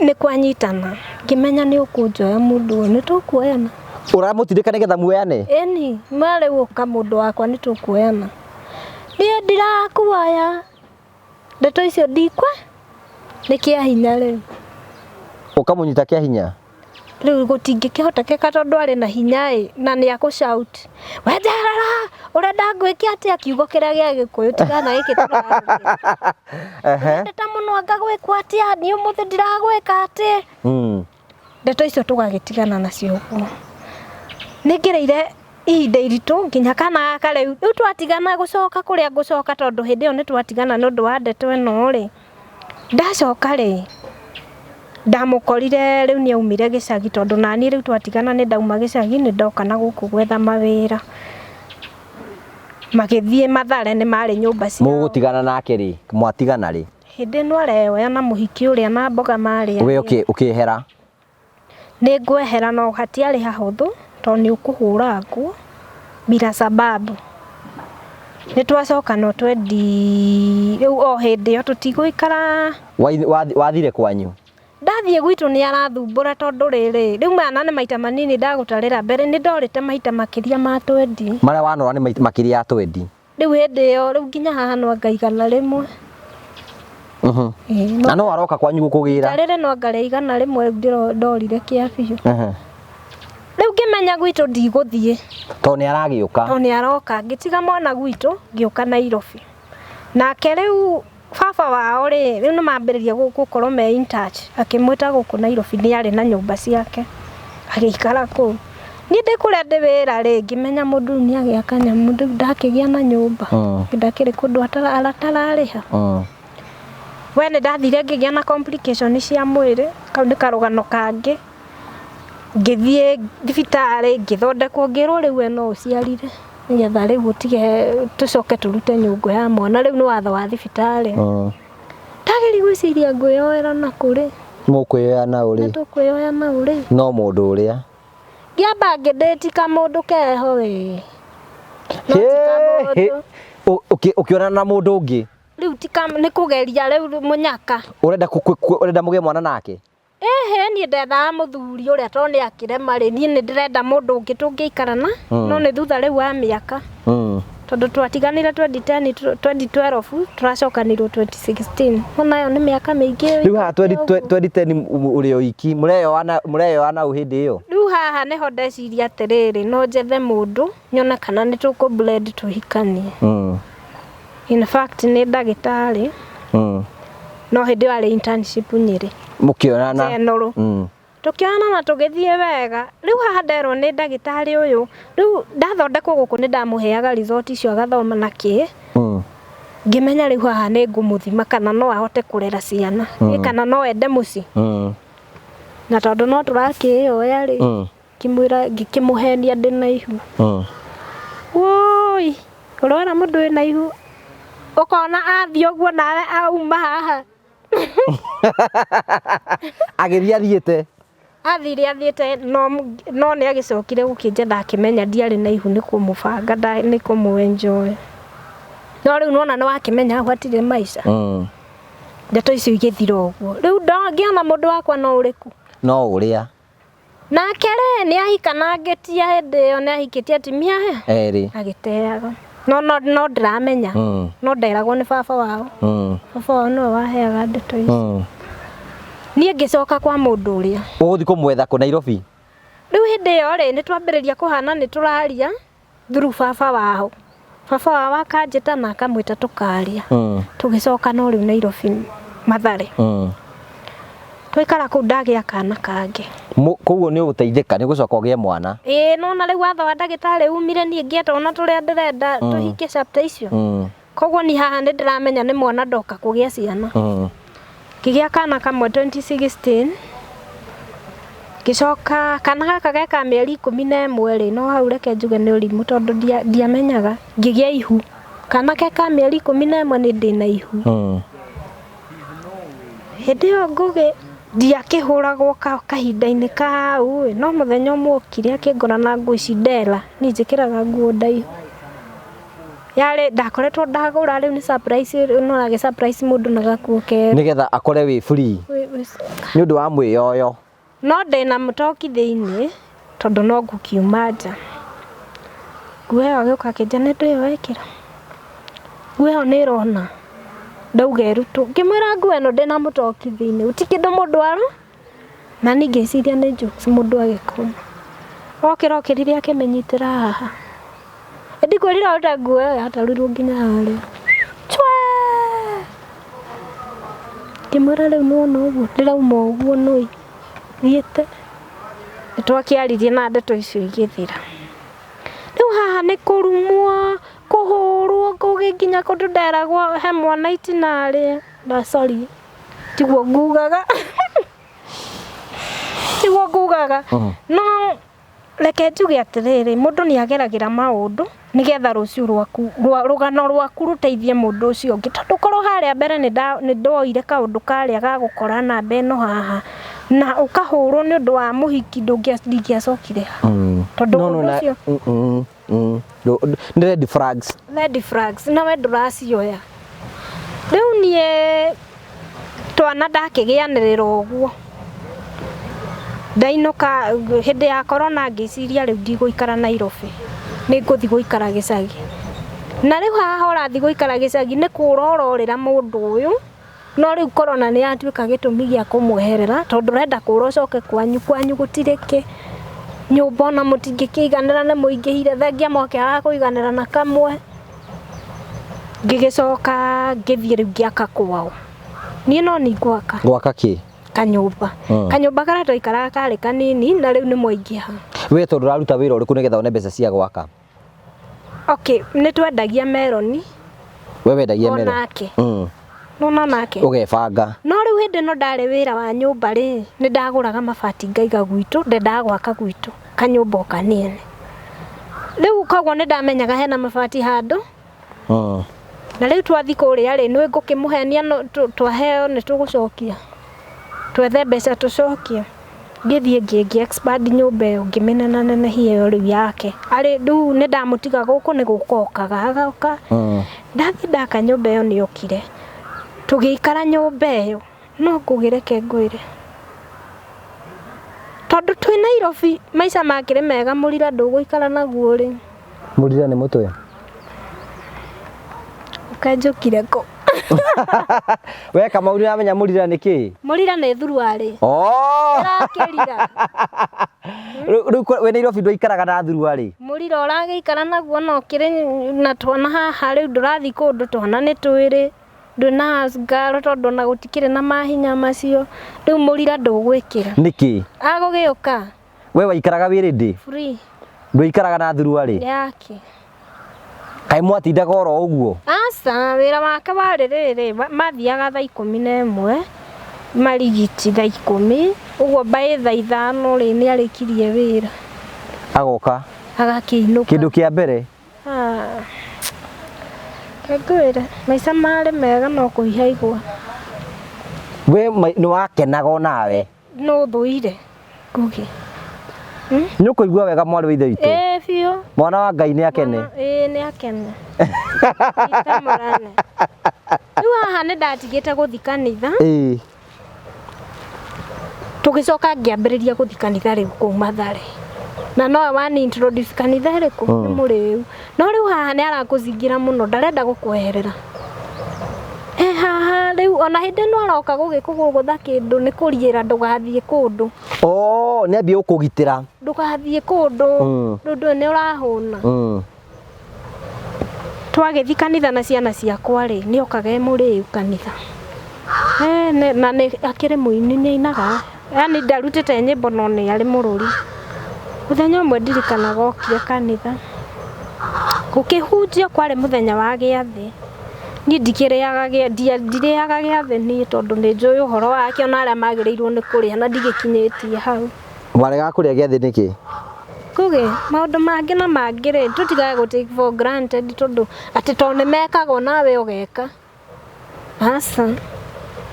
nĩ kwanyitana, ngĩmenya nĩ ũkũnjoya mũndũ ũyũ, nĩ tũkuoyana. Ũramũtindĩka nĩgetha muoyane? Ĩni, ma rĩu ũka mũndũ wakwa nĩ tũkuoyana. Niĩ ndirakuoya, ndeto icio ndikwa, nĩ kĩa hinya rĩu. Ũkamũnyita kĩa hinya? Rĩu gũtingĩkĩhotekeka tondũ arĩ na hinya ĩ, na nĩ akũ shout, we njeherera, ũrenda ngwĩke atĩa, kiugo kĩrĩa gĩa gĩkũyũ tiga na gĩkĩ tũrarũmĩrĩra. Ũrendete mũno anga gwĩkwo atĩa, niĩ ũmũthĩ ndiragwĩka atĩ. Ndeto icio tũgagĩtigana nacio ũguo. Nĩ ngereire ihinda iritũ nginya kana gaka rĩu, rĩu twatigana gũcoka kũrĩa ngũcoka tondũ hĩndĩ ĩyo nĩ twatigana nĩ ũndũ wa ndeto ĩno rĩ, ndacoka rĩ, ndamũkorire rĩu nĩ aumire gĩcagi tondũ naniĩ rĩu twatigana nĩ ndauma gĩcagi nĩ ndoka na gũkũ gwetha mawĩra. Magĩthiĩ Mathare nĩ marĩ nyũmba ciao. Mũgũtigana nake rĩ? Mwatigana rĩ? Hĩndĩ ĩno areyoya na mũhiki ũrĩa na mboga marĩ. We ũkĩehera? Nĩ ngwehera no hatiarĩ hahũthũ tondũ nĩ ũkũhũrangwo bila sababu. Nĩ twacoka no twendi rĩu o hĩndĩ ĩyo tũtigũikara. Wathire kwanyu? Ndathiĩ gwitũ nĩ arathumbũra tondũ rĩrĩ, rĩu maya na nĩ maita manini ndagũtarĩra mbere nĩ ndorĩte maita makĩria ma twendi. Marĩa wanora nĩ makĩria ya twendi? Rĩu hĩndĩ ĩyo rĩu nginya haha no anga 100. Ĩĩ, Na no aroka kwanyu gũkũgĩra? Rita rĩrĩ no anga rĩa 100 rĩu ndorire kĩa biũ. Rĩu ngĩmenya gwitũ ndigũthiĩ. Tondũ nĩ aragĩũka. Tondũ nĩ aroka. Ngĩtiga mwana gwitũ ngĩũka Nairobi. Nake rĩu baba wao rĩ, rĩu nĩ mambĩrĩria gũkorwo me in touch, akĩmwĩta gũkũ Nairobi nĩ arĩ na nyũmba ciake, agĩikara kũu. Niĩ ndĩ kũrĩa ndĩ wĩra rĩ, ngĩmenya mũndũ rĩu nĩ agĩa kanyamũ, rĩu ndakĩgĩa na nyũmba, ndakĩrĩ kũndũ atararĩha. We nĩ ndathire ngĩgĩa na complication cia mwĩrĩ, kau nĩ karũgano kangĩ. Ngĩthiĩ thibitarĩ ngĩthondekwo ngĩrwo rĩu we no ũciarire nĩgetha rĩu ũtige tũcoke tũrute nyũngũ ya mwana rĩu nĩ watho wa thibitarĩ. Ndageria gwĩciria ngwĩyoera nakũ rĩ? Mũkwĩyoya na ũ rĩ? Na tũkwĩyoya na ũ rĩ? No mũndũ ũrĩa. Ngĩamba ngĩ date kamũndũ keho ĩ. No ti kamũndũ. Ũkĩonana na mũndũ ũngĩ? Rĩu ti nĩ kũgeria rĩu mũnyaka. Ũrenda ũrenda mũgĩe mwana nake? Ĩhĩ niĩ ndethaga mũthuri ũrĩa tondũ nĩ akĩrema rĩ, niĩ nĩ ndĩrenda mũndũ ũngĩ tũngĩikara na, no nĩ thutha rĩu wa mĩaka. Tondũ twatiganire 2010, 2012, tũracokanĩirwo 2016. Wona ĩyo nĩ mĩaka mĩingĩ. Rĩu haha 2010 ũrĩ o iki, mũreyoa na ũ hĩndĩ ĩyo? Rĩu haha nĩho ndeciria atĩrĩrĩ, no njethe mũndũ, nyone kana nĩ tũkũ blend tũhikanie. In fact nĩ ndagĩtarĩ. No hĩndĩ ĩyo arĩ internship Nyĩrĩ. Mũkĩonana? General. Tũkĩonana na tũgĩthiĩ wega. Rĩu haha nderwo nĩ ndagĩtarĩ ũyũ, rĩu ndathondekwo gũkũ nĩ ndamũheaga result icio agathoma na kĩ. Ngĩmenya rĩu haha nĩ ngũmũthima kana no ahote kũrera ciana, kana no ende mũciĩ. Na tondũ no tũrakĩyoya rĩ, ngĩmwĩra ngĩkĩmũhenia ndĩ na ihu. Woi, ũrona mũndũ wĩna ihu ũkona athiĩ ũguo nawe auma haha. Agĩthiĩ athiĩte. Athire athiĩte no, no nĩ agĩcokire gũkĩnjetha akĩmenya ndiarĩ na ihu nĩ kũmũbanga nĩ kũmũ enjoy. No rĩu nĩwona nĩ wakĩmenya hau hatirĩ maica. Ndeto icio igĩthira ũguo. Rĩu ngĩona mũndũ wakwa no ũrĩkũ? No ũrĩa. Nake rĩ nĩ ahika na ngĩtia hĩndĩ ĩyo nĩ ahikĩtie atumia erĩ. Agĩteaga. No, no, no ndĩramenya. No nderagwo nĩ baba wao. Baba wao nĩwe waheaga ndeto ici. Niĩ ngĩcoka kwa mũndũ ũrĩa. Ũgũthiĩ kũmwetha kũ Nairobi? Rĩu hĩndĩ ĩyo rĩ, nĩ twambĩrĩria kũhana nĩ tũraria. Through baba wao. Baba wao akanjĩta na akamwĩta tũkaria. Tũgĩcoka no rĩu Nairobi Mathare. Twaikara kũu ndagĩa kana kangĩ. Koguo nĩ ũgũteithĩka, nĩ ũgũcoka ũgĩe mwana. Ĩĩ nona rĩu watho wa ndagĩtarĩ umire niĩ ngĩe ona tũrĩa ndĩrenda tũhingie chapter icio. Koguo niĩ haha nĩ ndĩramenya nĩ mwana ndoka kũgĩa ciana. Ngĩgĩa kana kamwe 2016 ngĩcoka kana gaka ge ka mĩeri 11 rĩ, no hau reke njuge nĩ ũrimũ tondũ ndiamenyaga, ngĩgĩa ihu. Kana ke ka mĩeri 11 nĩ ndĩna ihu. Hĩndĩ ĩyo Ngũgĩ ndiakĩhũragwo kahinda-inĩ kau ĩ, no mũthenya ũmwe okire akĩngora na nguo ici ndera, niĩ njĩkĩraga nguo ndaihu. Yarĩ ndakoretwo ndagũra rĩu nĩ surprise no ũragĩ surprise mũndũ na gakuo kerũ. Nĩgetha akore wĩ free. Nĩ ũndũ wa mwĩyoyo. No ndĩna mũtoki thĩinĩ tondũ no ngũkiuma nja. Nguo ĩyo agĩũka akĩnjĩra nĩ ndũĩ wekĩra. Nguo ĩyo nĩ ĩrona ndauga ĩrutwo. Ngĩmwĩra nguo ĩno ndĩna mũtoki thĩinĩ gũtirĩ kĩndũ mũndũ aro. Na niĩ ngĩciria nĩ jokes mũndũ agĩkoma. Okĩra okĩrire akĩmĩnyitĩra haha. Ndikwĩrire ũrute nguo ĩyo yatarũirwo nginya harĩa. Chwee! Ngĩmwĩra rĩu nĩwona ũguo ndĩrauma ũguo nũi thiĩte. Nĩtwakĩaririe na ndeto icio igĩthira. Rĩu haha nĩ kũrumwo, kũhũrwo, kũgĩ nginya kũndũ nderagwo he mwana itina arĩe. Na sorry, tiguo ngugaga. Tiguo ngugaga. No reke njuge atĩrĩrĩ, mũndũ nĩ ageragĩra maũndũ nĩgetha rũciũ rwaku, rũgano rwaku rũteithie mũndũ ũcio ũngĩ. Tondũ korwo harĩa mbere nĩ ndoire kaũndũ karĩa ga gũkora namba ĩno haha, na ũkahũrwo nĩ ũndũ wa mũhiki ndingĩacokire haha. Tondũ ũndũ ũcio Nĩ red flags. Red flags, nawe ndũracioya. Rĩu niĩ twana ndakĩgĩanĩrĩra ũguo. Ndainũka hĩndĩ ya corona ngĩciria rĩu ndigũikara Nairobi, nĩ ngũthiĩ gũikara gĩcagi. Na rĩu haha ũrathiĩ gũikara gĩcagi nĩ kũra ũrorĩra mũndũ ũyũ, no rĩu corona nĩ yatuĩka gĩtũmi gĩa kũmweherera tondũ ũrenda kũra ũcoke kwanyu, kwanyu gũtirĩ kĩ. Nyũmba ona mũtingĩkĩiganĩra nĩ mũingĩhire, thengia mwakĩaga kũiganĩra na kamwe. Ngĩgĩcoka ngĩthiĩ rĩu ngĩaka kwao. Niĩ no nĩ ngwaka. Gwaka kĩ? Kanyũmba. Kanyũmba karĩa twaikaraga karĩ kanini na rĩu nĩ mwaingĩha. We tondũ ũraruta wĩra ũrĩkũ nĩgetha wone mbeca cia gwaka? Okay, nĩ twendagia meroni. We wendagia meroni? Onake. Nona nake. Ũgebanga. No rĩu hĩndĩ ĩno ndarĩ wĩra wa nyũmba rĩ, nĩ ndagũraga mabati ngaiga gwitũ, ndendaga gwaka gwitũ kanyũmba o kanini. Rĩu koguo nĩ ndamenyaga hena mabati handũ. Na rĩu twathiĩ kũrĩa rĩ, nĩ ngũkĩmũhenia no twaheo nĩ tũgũcokia. Twethe mbeca tũcokie. Ngĩthiĩ ngĩ expand nyũmba ĩyo ngĩmĩnenanenehia ĩyo rĩu yake. Arĩ rĩu nĩ ndamũtiga gũkũ nĩ gũka okaga agoka. Ndathiĩ ndaka nyũmba ĩyo nĩ okire. Tũgĩikara nyũmba ĩyo, no ngũgĩreke ngwĩre. Tondũ twĩ Nairobi maica makĩrĩ mega mũrira ndũgũikara naguo rĩ. Mũrira nĩ mũtwe? Ũkenjũkire kũ? We Kamau nĩ ũramenya mũrira nĩ kĩ? Mũrira nĩ thuruarĩ. Ĩrakĩrira. Rĩu we Nairobi ndũikaraga na thuruarĩ? Mũrira ũragĩikara naguo no ũkĩrĩ na twana haha rĩu ndũrathiĩ kũndũ twana nĩ twĩrĩ. Ndwĩna house girl tondũ ona gũtikĩrĩ na mahinya macio. Rĩu mũrira ndũgwĩkĩra. Nĩkĩ? Agũgĩũka. We waikaraga wĩ ready? Free. Ndũikaraga na thuruarĩ? Yake. Kaĩ mwatindaga oro ũguo? Aca, wĩra wake warĩ rĩrĩ, mathiaga thaa 11, marigiti thaa 10, ũguo by thaa 5 rĩ, nĩ arĩkirie wĩra. Agoka. Agakĩinũka. Kĩndũ kĩa mbere? Ngwĩre, maica marĩ mega no kũhiha igwa. We nĩ wakenaga onawe? No thũire. Ngugi. Nĩ ũkũigua wega mwarĩ wa ithe witũ? Ĩĩ biũ. Mwana wa Ngai nĩ akene. Ĩĩ nĩ akene. Itamũrane. Rĩu haha nĩ ndatigĩte gũthiĩ kanitha. Ĩĩ. Tũgĩcoka ngĩambĩrĩria gũthiĩ kanitha rĩu kũu Mathare. Na nowe wani introduce kanitha ĩrĩkũ? Nĩ mũrĩu. No rĩu haha nĩ arakũzingira mũno, ndarenda gũkweherera. Haha rĩu ona hĩndĩ ĩno aroka gũgĩkũgũgũtha kĩndũ nĩ kũriĩra ndũgathiĩ kũndũ. Oh, nĩ ambie gũkũgitĩra. Ndũgathiĩ kũndũ. Rĩu ndũĩ nĩ ũrahũna. Twagĩthiĩ kanitha na ciana ciakwa rĩ, nĩ okaga e mũrĩu kanitha. Eh, na nĩ akĩrĩ mũini, nĩ ainaga. Yaani ndarutĩte nyĩmbo no nĩ arĩ mũrũri. Mũthenya ũmwe ndirikanaga okire kanitha. Gũkĩhunjio kwarĩ mũthenya wa gĩathĩ. Niĩ ndikĩrĩaga ndirĩaga gĩathĩ niĩ tondũ nĩ njũĩ ũhoro wakĩo na arĩa magĩrĩirwo nĩ kũrĩa na ndigĩkinyĩtie hau. Waregaga kũrĩa gĩathĩ nĩkĩ? Ngũgĩ, maũndũ mangĩ na mangĩ rĩ, tũtigage gũ take for granted tondũ atĩ tondũ nĩ mekagwo nawe ũgeka. Aca.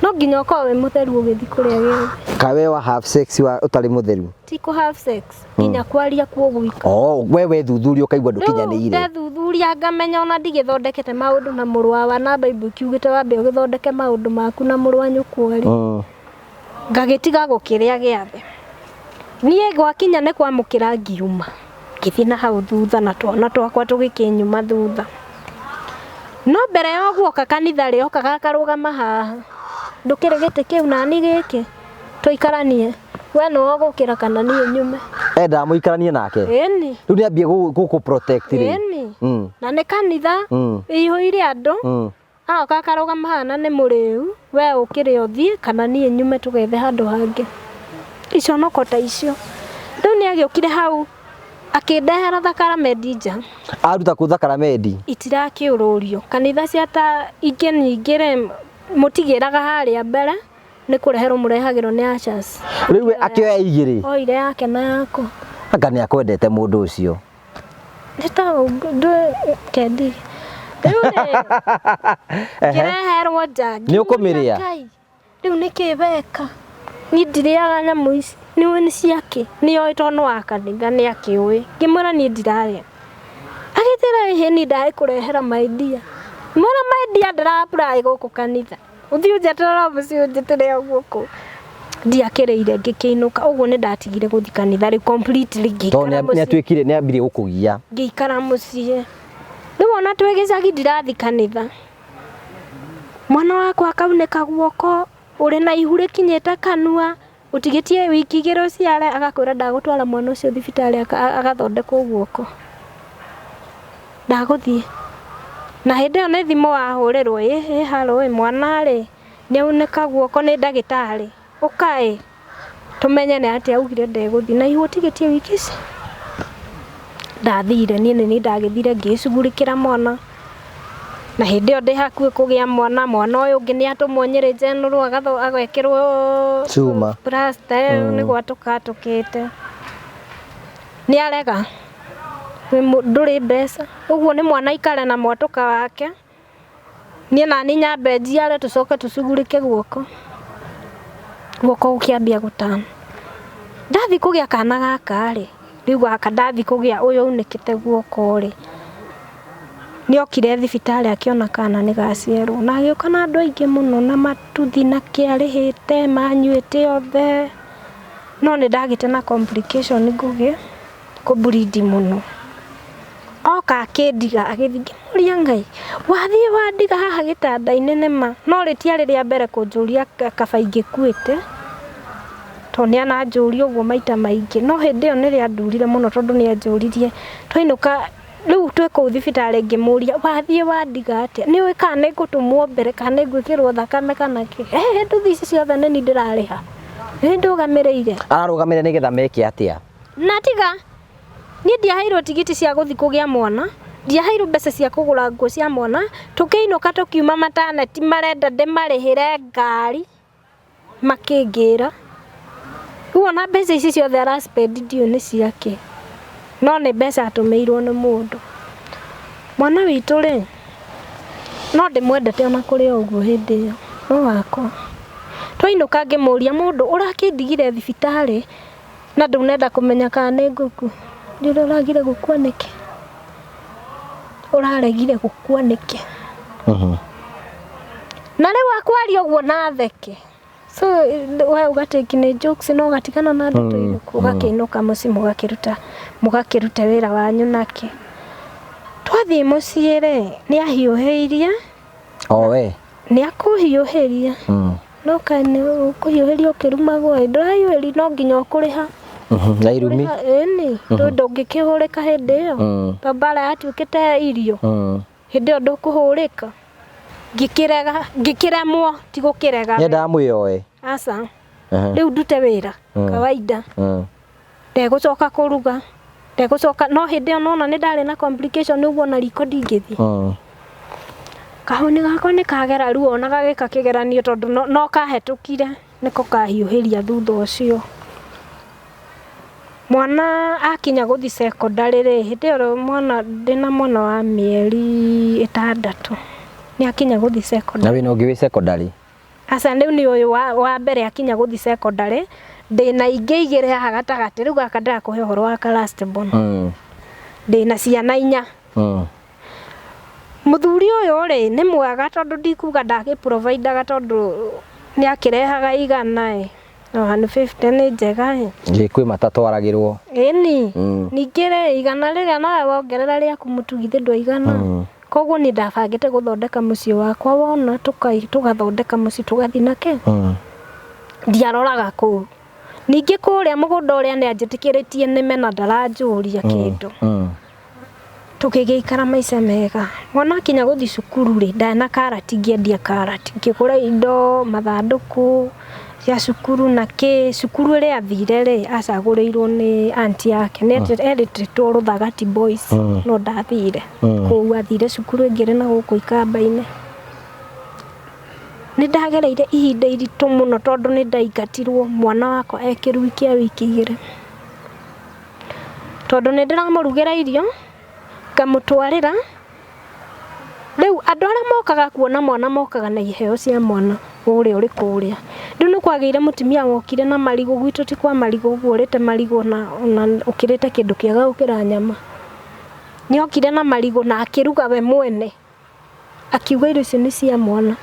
No nginya ũkorwo wĩ mũtheru ũgĩthiĩ kũrĩa gĩathĩ. Ka we wa have sex wa ũtarĩ mũtheru? Ti kũ have sex, nginya kwaria kuo gwika. Oh, we wethuthuria ũkaigua Rĩu ndũkinyanĩire. ndethuthuria ngamenya ona ndigĩthondekete maũndũ na mũrũ wa na Bible kiugĩte wambe ũgĩthondeke maũndũ maku na mũrũ wa nyũkwa rĩ. Ngagĩtiga gũkĩrĩa gĩathĩ. Niĩ gwakinya nĩ kwamũkĩra ngiuma, ngĩthiĩ na hau thutha na twana twakwa tũgĩkĩnyuma thutha. No mbere ya ũguo oka kanitha rĩ, okaga akarũgama haha, ndũkĩrĩ gĩtĩ kĩu nani gĩkĩ, tũikaranie, we nĩwe ũgũkĩra kana niĩ nyume. Endaga mũikaranie nake? Ĩni. Rĩu nĩ ambie gũkũ protect rĩu. Ĩni. Na nĩ kanitha, ĩihũire andũ. Agoka akarũgama haha na nĩ mũrĩu, we ũkĩre ũthiĩ kana niĩ nyume tũgethe handũ hangĩ. Iconoko ta icio. Rĩu nĩ agĩũkire hau akĩndehera thakaramendi nja. Aruta kũ thakaramendi? Itirakĩũrũrio. Kanitha cia ta ingĩ nyingĩ rĩ, mũtigĩraga harĩa mbere, nĩ kũreherwo mũrehagĩrwo nĩ ushers. Rĩu we akĩoya igĩrĩ? Oire yake na yakwa. Anga nĩ akwendete mũndũ ũcio. Nĩ ta kendige. Rĩu rĩ, ngĩreherwo nja. Nĩ ũkũmĩrĩa? Ngai, rĩu nĩ kĩ weka? Niĩ ndirĩaga nyamũ ici. Nĩ ũĩ nĩ ciakĩ? Nĩ oĩ tondũ nĩ wa kanitha nĩ akĩũĩ. Ngĩmwĩra niĩ ndirarĩa. Agĩnjĩra ĩhĩ niĩ ndagĩkũrehera my dear. Ngĩmwĩra my dear ndĩra apply gũkũ kanitha. Ũthiĩ ũnjeterere mũciĩ ũnjĩtĩre o gũkũ. Ndiakĩrĩire ngĩkĩinũka. Ũguo nĩ ndatigire gũthiĩ kanitha rĩu completely Tondũ ngĩikara nĩ mũciĩ. atuĩkire nĩ ambirie gũkũgia. Ngĩikara mũciĩ. Rĩu ona twĩ gĩcagi ndirathiĩ kanitha. Mwana wakwa akaunĩka guoko, ũrĩ na ihu rĩkinyĩte kanua, ũtigĩtie wiki igĩrĩ ũciare, agakwĩra ndagũtwara mwana ũcio thibitarĩ agathondekwo guoko. Ndagũthiĩ. Na hĩndĩ ĩyo nĩ thimũ wahũrĩrwo, ĩ haro ĩ, mwana rĩ, nĩ aunĩka guoko nĩ ndagĩtarĩ, ũka ĩ, tũmenye nĩ atĩa augire ndegũthiĩ. Na ihu ũtigĩtie wiki ici. Ndathire niĩ nĩ niĩ ndagĩthire ngĩcugurĩkĩra mwana. Na hĩndĩ ĩyo ndĩ hakuhĩ kũgĩa mwana, mwana ũyũ ũngĩ nĩ atũmwo Nyĩrĩ General agekĩrwo Cuma. plaster ĩyo nĩ gwatũka atũkĩte. Nĩ arega. Ndũrĩ mbeca. Ũguo nĩ mwana aikare na mwatũka wake. Niĩ nani nyambe njiare tũcoke tũcugurĩke guoko. Guoko gũkĩambia gũtana. Ndathiĩ kũgĩa kana gaka rĩ, rĩu gaka ndathiĩ kũgĩa ũyũ aunĩkĩte guoko rĩ, nĩ okire thibitarĩ akĩona kana nĩ gaciarwo. Na agĩũka na andũ aingĩ mũno na matuthi na kĩ arĩhĩte, manyuĩte othe. No nĩ ndagĩte na complication ngũgĩ, kũ bleed mũno. Oka akĩndiga agĩthiĩ, ngĩmũria Ngai, wathiĩ wandiga haha gĩtanda-inĩ nĩma? No rĩtiarĩ rĩa mbere kũnjũria kaba ingĩkuĩte, tondũ nĩ ananjũria ũguo maita maingĩ. No hĩndĩ ĩyo nĩ rĩandurire mũno tondũ nĩ anjũririe, twainũka rĩu twĩ kũu thibitarĩ ngĩmũria, wathiĩ wandiga atĩa? Nĩ ũĩ kana nĩ ngũtũmwo mbere, kana nĩ ngwĩkĩrwo thakame kana kĩ? Nduthi ici ciothe nĩ niĩ ndĩrarĩha. Nĩ ndũgamĩrĩire. Ararũgamĩrĩra nĩgetha meke atĩa? Na tiga, niĩ ndiaheirwo tigiti cia gũthiĩ kũgĩa mwana, ndiaheirwo mbeca cia kũgũra nguo cia mwana, tũkĩinũka tũkiuma mataneti marenda ndĩmarĩhĩre ngari, makĩngĩra. Rĩu ona mbeca ici ciothe ara spend ndiũĩ nĩ ciakĩ, no nĩ mbeca atũmĩirwo nĩ mũndũ. Mwana witũ rĩ, no ndĩmwendete ona kũrĩ o ũguo hĩndĩ ĩyo, no wakwa. Twainũka ngĩmũria mũndũ ũrakĩndigire thibitarĩ na ndũnenda kũmenya kana nĩ ngũkua. Njũria ũragire gũkua nĩkĩ? Ũraregire gũkua nĩkĩ? Na rĩu akwaria ũguo na theke. So we ũgatake nĩ jokes no ũgatigana na ndeto irĩkũ, ũgakĩinũka mũciĩ mũgakĩruta wĩra wanyu nake. Twathiĩ mũciĩ rĩ, nĩ ahiũhĩirie. O we? Nĩ akũhiũhĩria. No kaĩ nĩ ũkũhiũhĩria ũkĩrumagwo ĩ, ndũrahiũhĩria no nginya ũkũrĩha. Na irumi? Ĩni, ndũngĩkĩhũrĩka hĩndĩ ĩyo. Tondũ mbara yatuĩkĩte irio. Hĩndĩ ĩyo ndũkũhũrĩka. Ngĩkĩrega, ngĩkĩremwo ti gũkĩrega. Nyendaga mwĩyoe. Aca. Rĩu ndute wĩra kawaida. Ndegũcoka kũruga, ndegũcoka no hĩndĩ ĩyo nona nĩ ndarĩ na complication ũguo ona riko ndingĩthiĩ. Kahũni gakwa nĩ kagera ruo ona gagĩka kĩgeranio tondũ no kahetũkire nĩko kahiũhĩria thutha ũcio. Mwana akinya gũthiĩ cekondarĩ rĩ, hĩndĩ ĩyo mwana ndĩna mwana wa mĩeri 6 nĩ akinya gũthiĩ cekondarĩ. Na wĩna ũngĩ wĩ cekondarĩ? Aca rĩu nĩ ũyũ wa mbere akinya gũthiĩ cekondarĩ, ndĩna ingĩ igĩrĩ haha gatagatĩ, rĩu gaka ndĩrakũhe ũhoro wa ka last born. Ndĩna ciana inya. Mũthuri ũyũ rĩ, nĩ mwega tondũ ndikuga ndakĩ provide aga tondũ nĩ akĩrehaga igana ĩ. 150 nĩ njega ĩ. Ĩ kwĩ matatwaragĩrwo. Ĩni. Ningĩ rĩ, igana rĩrĩa nawe wongerera rĩaku mũtu githĩ ndwaigana? Koguo niĩ ndabangĩte gũthondeka mũciĩ wakwa wona tũgathondeka mũciĩ tũgathiĩ nake. Ndiaroraga kũu. Ningĩ kũrĩa mũgũnda ũrĩa nĩ anjĩtĩkĩrĩtie nĩme na ndaranjũria kĩndũ. Tũgĩgĩikara maica mega. Mwana akinya gũthiĩ cukuru rĩ, ndarĩ na karati ngĩendia karati. Ngĩgũra indo, mathandũkũ cia cukuru na kĩ. Cukuru ĩrĩa athire rĩ, acagũrĩirwo nĩ aunty yake. Nĩ erĩtwo Rũthagati Boys, no ndathire kũu, athire cukuru ĩngĩ ĩrĩ na gũkũ Ikamba-inĩ. Nĩ ndagereire ihinda iritũ mũno tondũ nĩ ndaingatirwo mwana wakwa e kĩrui kĩa wiki 2. Tondũ nĩ ndĩramũrugĩra irio, ngamũtwarĩra. Rĩu andũ arĩa mokaga kuona mwana mokaga na iheo cia mwana ũrĩa ũrĩ kũrĩa. Rĩu nĩ kwagĩire mũtumia wokire na marigũ, gwitũ ti kwa marigũ ũguo ũrĩte marigũ na ũkĩrĩte kĩndũ kĩega gũkĩra nyama. Nĩ okire na marigũ na akĩruga we mwene. Akiuga irio icio nĩ cia mwana.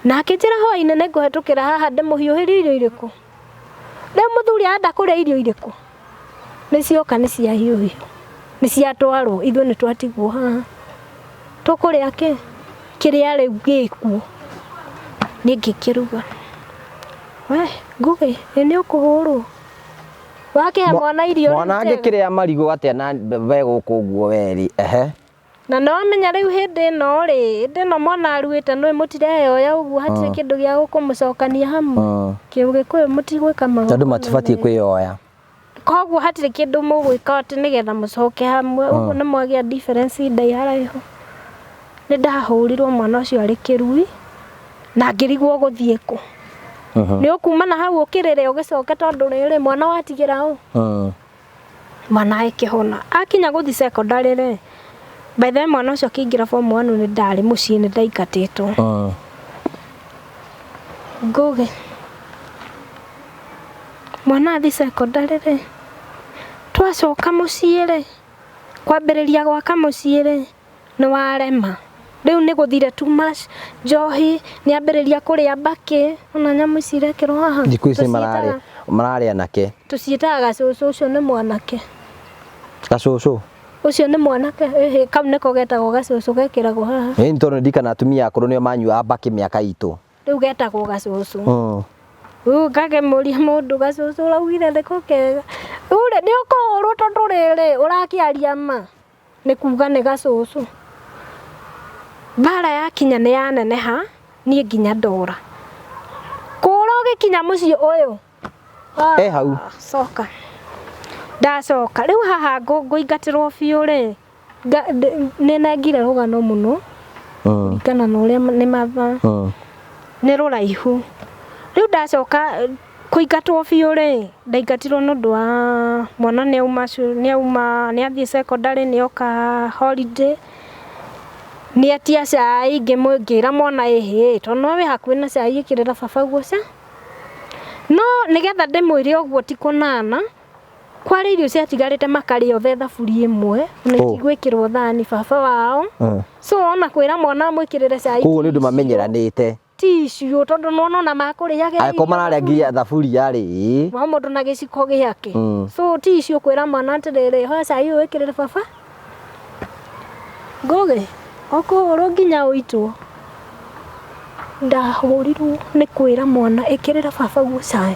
Na akĩnjĩra hwainĩ nĩ ngũhetũkĩra haha ndĩmũhiũhĩrie irio irĩkũ. Rĩu mũthuri arenda kũrĩa irio irĩkũ? Nĩ cioka nĩ ciahiũhio, nĩ ciatwarwo, ithuĩ nĩ twatigwo haha. Tũkũrĩa kĩ? Kĩrĩa rĩu gĩkuo. Niĩ ngĩkĩruga. We Ngũgĩ, ĩ nĩ ũkũhũrwo? Wakĩhe mwana irio Mwana angĩkĩrĩa marigũ atĩa na we gũkũ ũguo werĩ, ehe. Na nĩwamenya rĩu hĩndĩ ĩno rĩ, hĩndĩ ĩno mwana aruĩte nũĩ mũtireyoya ũguo hatirĩ kĩndũ gĩa kũmũcokania hamwe. Kĩũgĩkũyũ mũtigwĩka Tondũ magongona matibatiĩ merĩ. kwĩyoya. Koguo hatirĩ kĩndũ mũgwĩka atĩ nĩgetha mũcoke hamwe, ũguo nĩ mwagĩa difference ndaiharaihu. Nĩ ndahũrirwo mwana ũcio arĩ kĩrui, na ngĩrigwo gũthiĩ kũ. Nĩ ũkuma na hau ũkĩrĩre ũgĩcoke tondũ rĩrĩ mwana watigĩra ũ? Mwana agĩkĩhona. Akinya gũthiĩ secondary rĩ, by the way mwana ũcio akĩingĩra form 1 nĩ ndarĩ mũciĩ nĩ ndaingatĩtwo. Ngũgĩ. Mwana athiĩ secondary rĩ, twacoka mũciĩ rĩ, kwambĩrĩria gwaka mũciĩ rĩ, nĩ warema. Rĩu nĩ gũthire too much njohi, nĩ ambĩrĩria kũrĩa mbakĩ, ona nyamũ ici irekĩrwo haha. Thikũ ici mararĩa anake. Tũciĩtaga gacũcũ, ũcio nĩ mwanake. Gacũcũ? Ũcio nĩ mwanake, ĩhĩ, kau nĩko getagwo gacũcũ gekĩragwo haha. Ĩĩ nĩ tondũ ndirikana atumia akũrũ nĩo manyuaga mbakĩ mĩaka itũ. Rĩu getagwo gacũcũ. Rĩu ngakĩmũria mũndũ gacũcũ ũraugire nĩko kega. Rĩu rĩ, nĩ ũkũhũrwo tondũ rĩrĩ, ũrakĩaria ma. Nĩ kuga nĩ gacũcũ. Mbara yakinya nĩ yaneneha, niĩ nginya ndora. Kũra ũgĩkinya mũciĩ ũyũ. E hau. Coka. Ndacoka. Rĩu haha ngũingatĩrwo biũ rĩ, nĩ nengire rũgano mũno. Kũringana na ũrĩa nĩ mathaa. Nĩ rũraihu. Rĩu ndacoka kũingatwo biũ rĩ, ndaingatirwo nĩ ũndũ wa mwana nĩ auma nĩ auma nĩ athiĩ secondary nĩ oka holiday, nĩ etia cai ngĩra mwana ĩhĩ tondũ nĩwe wĩ hakuhĩ na cai ĩkĩrĩra baba guo cai. No nĩgetha ndĩmwĩre ũguo ti kũnana, kwarĩ irio ciatigarĩte makarĩa othe thaburia ĩmwe, na itigwĩkĩrwo thani baba wao. So ona kwĩra mwana amwĩkĩrĩre cai Koguo nĩ ũndũ mamenyeranĩte. Ti icio tondũ nĩwona ona makũrĩagĩra Angĩkorwo mararĩa nginya thaburia rĩ. O mũndũ na gĩciko gĩake. So ti icio kwĩra mwana atĩrĩrĩ, hoya cai ũyũ wĩkĩrĩre baba. Ngũgĩ, ũkũhũrwo nginya ũitwo. Ndahũrirwo nĩ kwĩra mwana ĩkĩrĩra baba guo cai.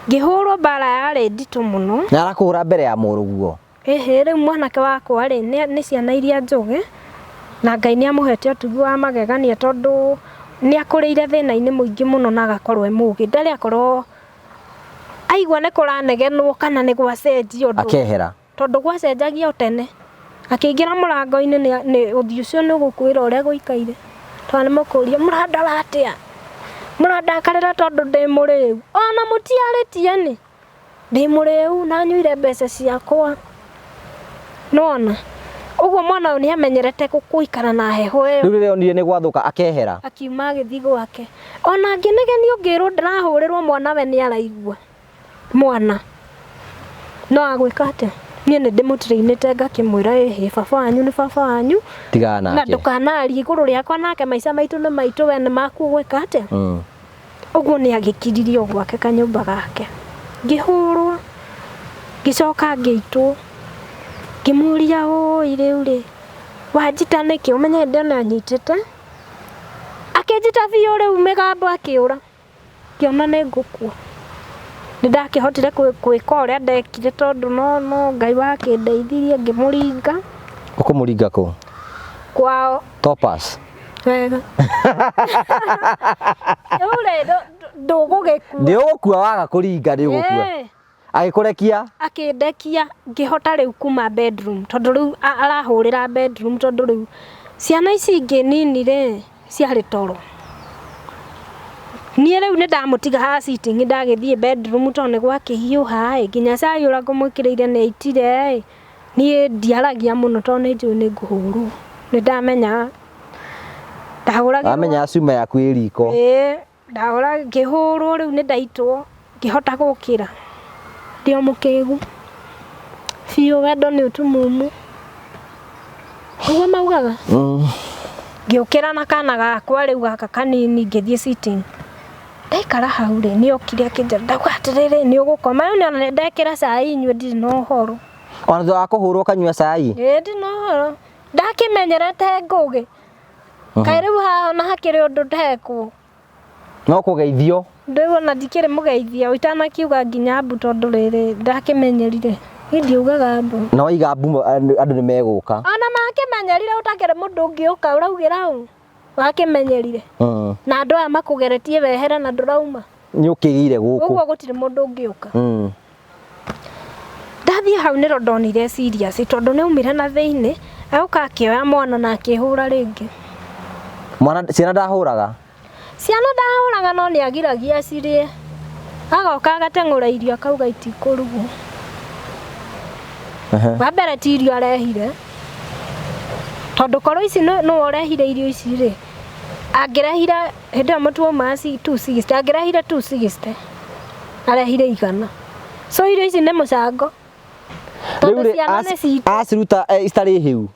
Ngĩhũrwo mbara yarĩ nditũ mũno. Na arakũhũra mbere ya mũrũguo? Ĩhĩ, rĩu mwanake wakwa rĩ, nĩ ciana iria njũgĩ, na Ngai nĩ amũhete ũtugi wa magegania tondũ nĩ akũrĩire thĩna-inĩ mũingĩ mũno na agakorwo e mũgĩ. Ndarĩ akorwo aigua nĩ kũranegenwo kana nĩ gwacenjia ũndũ. Akehera. Tondũ gwacenjagia o tene. Akĩingĩra mũrango-inĩ nĩ ũthiũ ũcio nĩ ũgũkwĩra ũrĩa gũikaire. Tondũ nĩ mũkũria mũrandora atĩa? Mũrandakarĩra tondũ ndĩ mũrĩu. Ona mũtiarĩtie nĩ. Ndĩ mũrĩu na nyuire mbeca ciakwa. Nĩwona? Ũguo mwana ũyũ nĩ amenyerete gũikara na heho ĩyo. Rĩu rĩrĩa onire nĩ gwathũka akehera. Akiuma agĩthiĩ gwake. Ona ngĩnegenio ngĩrwo ndĩrahũrĩrwo mwana we nĩ araigua. Mwana. No agwĩka atĩa? Niĩ nĩ ndĩmũtrainĩte ngakĩmwĩra ĩhĩ baba wanyu nĩ baba wanyu. Tigana nake. Na ndũkanarie igũrũ rĩakwa nake maica maitũ nĩ maitũ we nĩ maku ũgwĩka atĩa? Ũguo nĩ agĩkiririe o gwake kanyũmba gake. Ngĩhũrwo, ngĩcoka ngĩitwo, ngĩmũria ũi rĩu rĩ, wanjita nĩkĩ? Ũmenye hĩndĩ ĩyo nĩ anyitĩte, akĩnjita biũ rĩu mĩgambo akĩũra, ngĩona nĩ ngũkua. Nĩ ndakĩhotire gwĩka ũrĩa ndekire tondũ no no Ngai wakĩndeithirie ngĩmũringa. Ũkũmũringa kũ? Kwao. Topas. Wega. Rĩu rĩ, ndũgũgĩkua. Ndĩũgũkua waga kũringa ndĩũgũkua. Agĩkũrekia? Akĩndekia ngĩhota rĩu kuma bedroom tondũ rĩu arahũrĩra bedroom tondũ rĩu ciana ici ingĩ nini rĩ ciarĩ toro. Niĩ rĩu nĩ ndamũtiga haha sitting ndagĩthiĩ bedroom tondũ nĩ gwakĩhiũha ĩ, nginya cai ũrĩa ngũmwĩkĩrĩire nĩ aitire ĩ. Niĩ ndiaragia mũno tondũ nĩ njũĩ nĩ ngũhũrwo. Nĩ ndamenya ndahũragĩrwo. Wamenya cuma yaku ĩ riko. Ĩĩ, ndahũra ngĩhũrwo rĩu nĩ ndaitwo ngĩhota gũkĩra. Ndĩ o mũkĩgu biũ, wendo nĩ ũtumumu. Ũguo maugaga. Ngĩũkĩra na kana gakwa rĩu gaka kanini ngĩthiĩ sitting. Ndaikara hau rĩ, nĩ okire akĩnjĩra, ndauga atĩrĩrĩ, nĩ ũgũkoma. Rĩu nĩ ona ndekĩra cai inyue ndirĩ na ũhoro. Ona thutha wa kũhũrwo ũkanyua cai? Ĩĩ ndirĩ na ũhoro. Ndakĩmenyerete ngũgĩ. Kaĩ rĩu haha ona hakĩrĩ ũndũ ndekwo. No kũgeithio. Rĩu ona ndikĩrĩ mũgeithia itanakiuga nginya mbu tondũ rĩrĩ ndakĩmenyerire. Niĩ ndiugaga mbu. Na waiga mbu andũ nĩ megũka. Ona makĩmenyerire ũtakĩrĩ mũndũ ũngĩũka ũraugĩra ũ? Wakĩmenyerire. Na andũ aya makũgeretie wehere na ndũrauma. Nĩ ũkĩgĩire gũkũ. Ũguo gũtirĩ mũndũ ũngĩũka. Ndathiĩ hau nĩro ndonire serious tondũ nĩ aumire na thĩinĩ agoka akĩoya mwana na akĩhũra rĩngĩ. Mwana ciana ndahũraga? Ciana ndahũraga no nĩ agiragia cirĩe. Agoka agateng'ũra irio akauga itikũrugwo. Wa mbere ti irio arehire tondũ korwo ici nĩwe ũrehire irio ici rĩ, angĩrehire hĩndĩ ĩyo mũtu waumaga 260 angĩrehire 260 arehire 100. So irio ici nĩ mũcango tondũ ciana nĩ citũ. Aciruta citarĩ hĩu?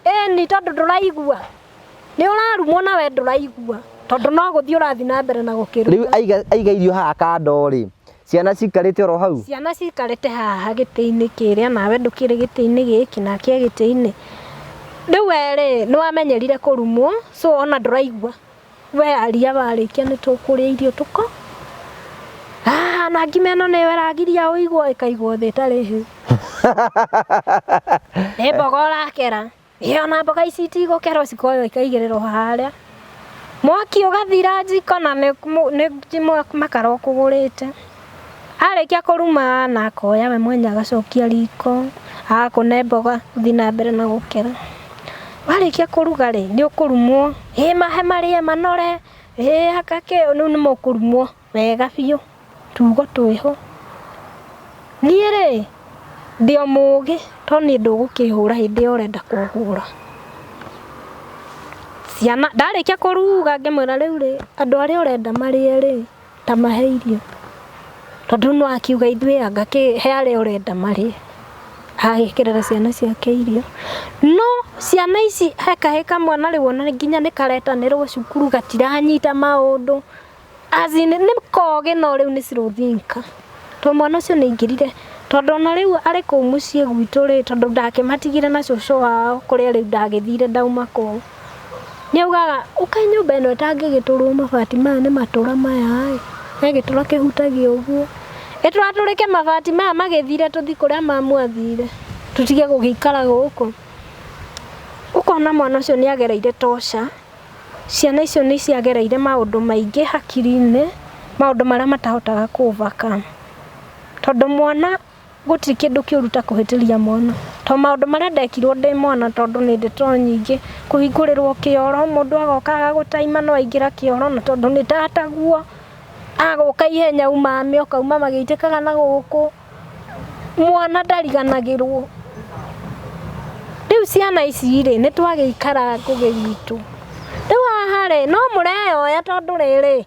Ĩni tondũ ndũraigua. Nĩ ũrarumwo na we ndũraigua tondũ no gũthiĩ ũrathiĩ na mbere na gũkĩruga. Rĩu aiga irio haha kando rĩ, ciana cikarĩte oro hau? Ciana cikarĩte haha gĩtĩ-inĩ kĩrĩa nawe ndũkĩrĩ gĩtĩ-inĩ gĩkĩ nake e gĩtĩ-inĩ. Rĩu we rĩ nĩ wamenyerire kũrumwo so ona ndũraigua. We aria warĩkia nĩ tũkũrĩa irio tũko. Ah, na ngima ĩno nĩyo ĩragiria ũigwo ĩkaigwo thĩ ĩtarĩ hĩu. Nĩ mboga ũrakera. Ĩ ona mboga ici itigũkerwo cikoywo ikaigĩrĩrwo harĩa. Mwaki ũgathira njiko na nĩ makara ũkũgũrĩte. Arĩkia kũruma na akoya we mwenye agacokia riko, agakũne mboga ũthiĩ na mbere na gũkera. Warĩkia kũruga rĩ, nĩ ũkũrumwo, ĩ mahe marĩe manore, ĩ anga kĩ, rĩu nĩ mũkũrumwo wega biũ, tugo twĩho. Niĩ rĩ, ndĩ o mũgĩ tondũ niĩ ndũgũkĩhũra hĩndĩ ĩyo ũrenda kũhũra. Ciana, ndarĩkia kũruga ngĩmwĩra rĩu rĩ, andũ arĩa ũrenda marĩe rĩ, ta mahe irio. Tondũ no akiuga ithuĩ anga kĩ, he arĩa ũrenda marĩe. Agĩkĩrĩra ciana ciake irio. No ciana ici he kahĩ kamwe na rĩu ona nginya nĩ karetanĩrwo cukuru gatiranyita maũndũ. As in, nĩ kogĩ no rĩu nĩ slow thinker. Tondũ mwana ũcio nĩ aingĩrire, tondũ ona rĩu arĩ kũu mũciĩ gwitũ rĩ, tondũ ndakĩmatigire na cũcũ wao kũrĩa rĩu ndagĩthire ndauma kũu. Nĩ augaga, ũkai nyũmba ĩno ĩtangĩgĩtũrwo mabati maya nĩ matũra maya ĩ, he gĩtũra kĩhutagia ũguo. Ĩtũratũrĩke mabati maya magĩthire tũthiĩ kũrĩa mamu athire. Tũtige gũgĩikara gũkũ. Ũkona mwana ũcio nĩ agereire torture. Ciana icio nĩ ciagereire maũndũ maingĩ hakiri-inĩ, maũndũ marĩa matahotaga kũ overcome. Tondũ mwana gũtirĩ kĩndũ kĩũru ta kũhĩtĩria mwana. To maũndũ marĩa ndekirwo ndĩ mwana tondũ nĩ ndeto nyingĩ, kũhingũrĩrwo kĩoro, mũndũ agoka agagũtaima no aingĩra kĩoro na tondũ nĩ tataguo, agoka ihenya umame ũkauma magĩitĩkaga na gũkũ. Mwana ndariganagĩrwo. Rĩu ciana ici rĩ, nĩ twagĩikara ngũgĩ witũ. Rĩu haha rĩ, no mũreyoya tondũ rĩrĩ,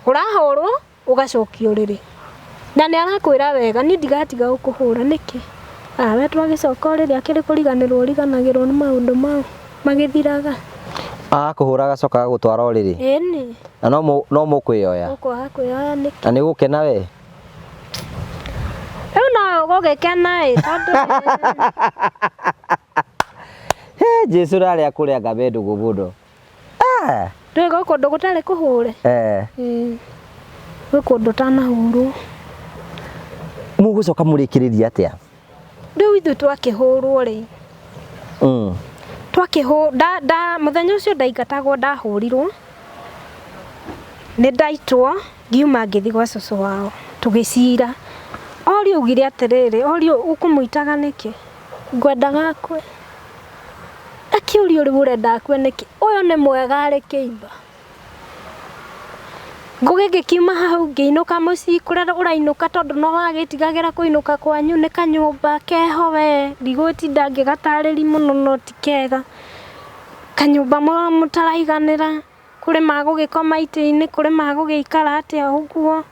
ũrahũrwo ũgacokia ũrĩrĩ. Na nĩ arakwĩra wega, niĩ ndigatiga gũkũhũra nĩkĩ? Ah, we twagĩcoka ũrĩrĩ akĩrĩ kũriganĩrwo ũriganagĩrwo nĩ maũndũ mau magĩthiraga. Agakũhũra agacoka agagũtwara ũrĩrĩ. Ĩni. Na no mũkwĩyoya. Ũkwaga kwĩyoya nĩkĩ? Na nĩ ũgũkena we? Rĩu no ũgũgĩkena ĩ tondũ He, Jesu rarĩa kũrĩa ngabe ndũgũ mũno. Ah, ndũĩ gwĩ kũndũ gũtarĩ kũhũre. Eh. Ĩĩ. Gwĩ kũndũ ũtanahũrwo. Mũgũcoka mũrĩkĩrĩria atĩa? Rĩu ithuĩ twakĩhũrwo rĩ, twakĩhũ nda nda mũthenya ũcio ndaingatagwo ndahũrirwo, nĩ ndaitwo ngiuma ngĩthiĩ gwa cũcũ wao tũgĩcira. Orio augire atĩrĩrĩ, orio ũkũmũitaga nĩkĩ? Ngwendaga akue. Akĩũrio rĩu ũrenda akue nĩkĩ? Ũyũ nĩ mwega arĩ kĩimba. Ngũgĩ ngĩkiuma hau ngĩinũka mũciĩ kũrĩa ũrainũka tondũ no wagĩtigagĩra kũinũka kwanyu nĩ kanyũmba keho we, ndigũtinda ngĩgatarĩria mũno no ti kega. Kanyũmba mũtaraiganĩra, kũrĩ magũgĩkoma itĩ-inĩ, kũrĩ magũgĩikara atĩa ũguo.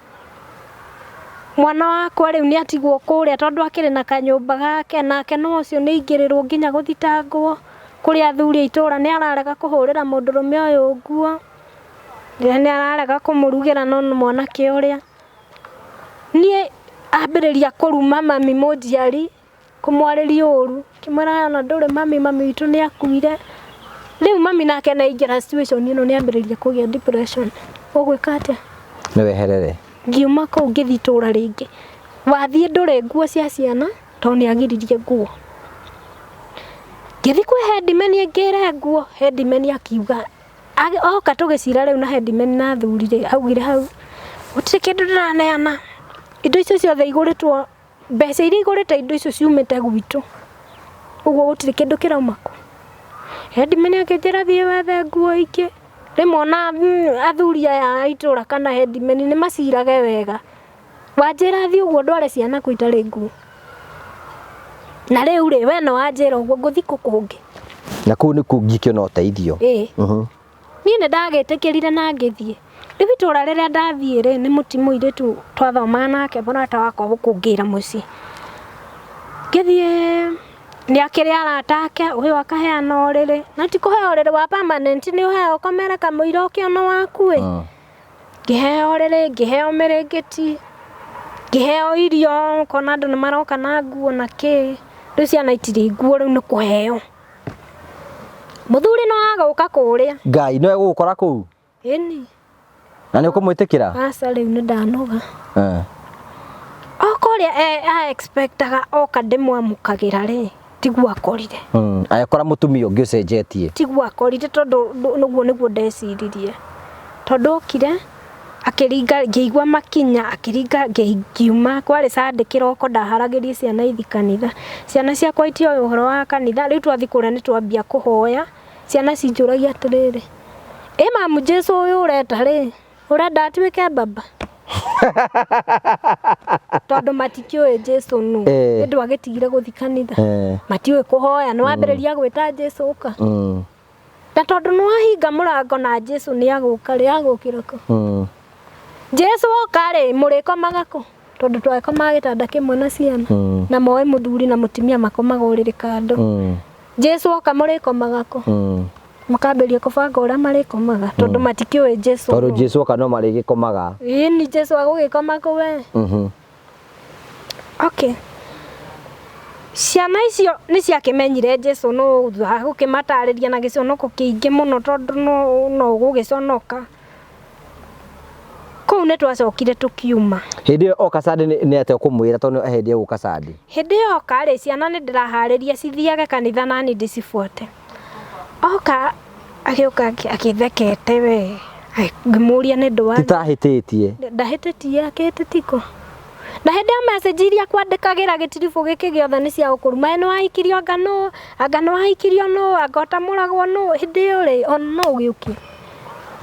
Mwana wakwa rĩu nĩ atigwo kũrĩa tondũ akĩrĩ na kanyũmba gake, nake no ũcio nĩ aingĩrĩrwo nginya gũthitangwo. Kũrĩ athuri a itũra nĩ ararega kũhũrĩra mũndũrũme ũyũ nguo, nĩ ararega kũmũrugĩra no nĩ mwanake ũrĩa. Niĩ ambĩrĩria kũruma mami mũnjiari, kũmwarĩria ũru, ngĩmwĩra we ona ndũrĩ mami, mami witũ nĩ akuire. Rĩu mami nake nĩ aingĩra situation ĩno nĩ ambĩrĩria kũgĩa depression. Ũgwĩka atĩa? Nĩ weherere. Ngiuma kũu ngĩthiĩ itũra rĩngĩ. Wathiĩ ndũrĩ nguo cia ciana, tondũ nĩ agiririe nguo. Ngĩthiĩ kwĩ headman ngĩre nguo, headman akiuga, oka tũgĩcira rĩu na headman na athuri rĩ, augire hau, gũtirĩ kĩndũ ndĩraneana, indo icio ciothe igũrĩtwo, mbeca iria igũrĩte indo icio ciumĩte gwitũ, ũguo gũtirĩ kĩndũ kĩrauma kũ. Headman akĩnjĩra thiĩ wethe nguo ingĩ, rĩmwe ona athuri aya a itũra kana headman nĩ macirage wega. Wanjĩra thiĩ ũguo ndware ciana kũ itarĩ nguo. Na rĩu rĩ, we no wanjĩra ũguo ngũthiĩ kũ kũngĩ? Na kũu nĩkuo ũngĩkĩona ũteithio. Ĩĩ. Niĩ nĩ ndagĩtĩkĩrire na ngĩthiĩ. Rĩu itũra rĩrĩa ndathiĩ rĩ, nĩ mũti mũirĩtu twathomaga nake mũrata wakwa gũkũngĩra mũciĩ. Ngĩthiĩ nĩ akĩrĩ arata ake, ũyũ akaheana ũrĩrĩ, na ti kũheo ũrĩrĩ wa permanent nĩ ũheo ũkomere kamũira ũkĩona waku ĩ. Ngĩheo ũrĩrĩ, ngĩheo mĩrĩngĩti, ngĩheo irio, ũkona andũ nĩ maroka na nguo na kĩ, rĩu ciana itirĩ nguo rĩu nĩ kũheo. Mũthuri no agũka kũrĩa. Ngai no egũgũkora kũu? Ĩni. Na nĩ ũkũmwĩtĩkĩra? Aca rĩu nĩ ndanoga. O kũrĩa a expectaga oka ndĩmwamũkagĩra rĩ, tiguo akorire. Agĩkora mũtumia ũngĩ ũcenjetie. Tiguo akorire tondũ ũguo nĩguo ndeciririe. Tondũ okire akĩringa ngĩigua makinya akĩringa ngiuma kwarĩ Sunday kĩroko ndaharagĩria ciana ithiĩ kanitha. Ciana ciakwa itioĩ ũhoro wa kanitha rĩu twathiĩ kũrĩa nĩ twambia kũhoya ciana cinjũragia atĩrĩrĩ, ĩ mamu Jesũ ũyũ ũreta rĩ, Ũrenda atuĩke baba? Tondũ matikĩũĩ Jesu nũ. Eh. Ĩndĩ wagĩtigire gũthi kanitha. Eh. Matiũĩ kũhoya, nĩ wambĩrĩria gwĩta Jesu ũka. Na tondũ nĩ wahinga mũrango na Jesu nĩ agũka rĩ, agũkĩra kũ? Jesu oka rĩ, mũrĩkomaga kũ? Tondũ twagĩkomaga gĩtanda kĩmwe na ciana. Na moĩ mũthuri na mũtumia makomaga ũrĩrĩ kando. Jesu oka mũrĩkomaga kũ? Makambĩrĩria kũbanga ũrĩa marĩkomaga tondũ matikĩũĩ Jesu. Tondũ Jesu oka no marĩgĩkomaga. Ĩni Jesu agũgĩkoma kũ we? Okay. Ciana icio nĩ ciakĩmenyire Jesu no thutha wa gũkĩmatarĩria na gĩconoko kĩingĩ mũno tondũ no ũgũgĩconoka. Kũu nĩ twacokire tũkiuma. Hĩndĩ ĩyo oka Sunday nĩ atĩa ũkũmwĩra tondũ hĩndĩ ĩyo gũka Sunday? Hĩndĩ ĩyo oka rĩ, ciana nĩ ndĩraharĩria cithiage kanitha nani ndĩcibuate. Oka agĩũka agĩthekete we, ngĩmũria nĩ ndwari. Titahĩtĩtie. Ndahĩtĩtie akĩhĩtĩtie kũ? Na hĩndĩ ĩyo message iria kwandĩkagĩra gĩtiribũ gĩkĩ gĩothe nĩ cia gũkũruma, ĩ nĩ wahikirio anga nũ, anga nĩ wahikirio nũ, anga ũtamũragwo nũ, hĩndĩ ĩyo rĩ, ona no ũgĩũkĩre.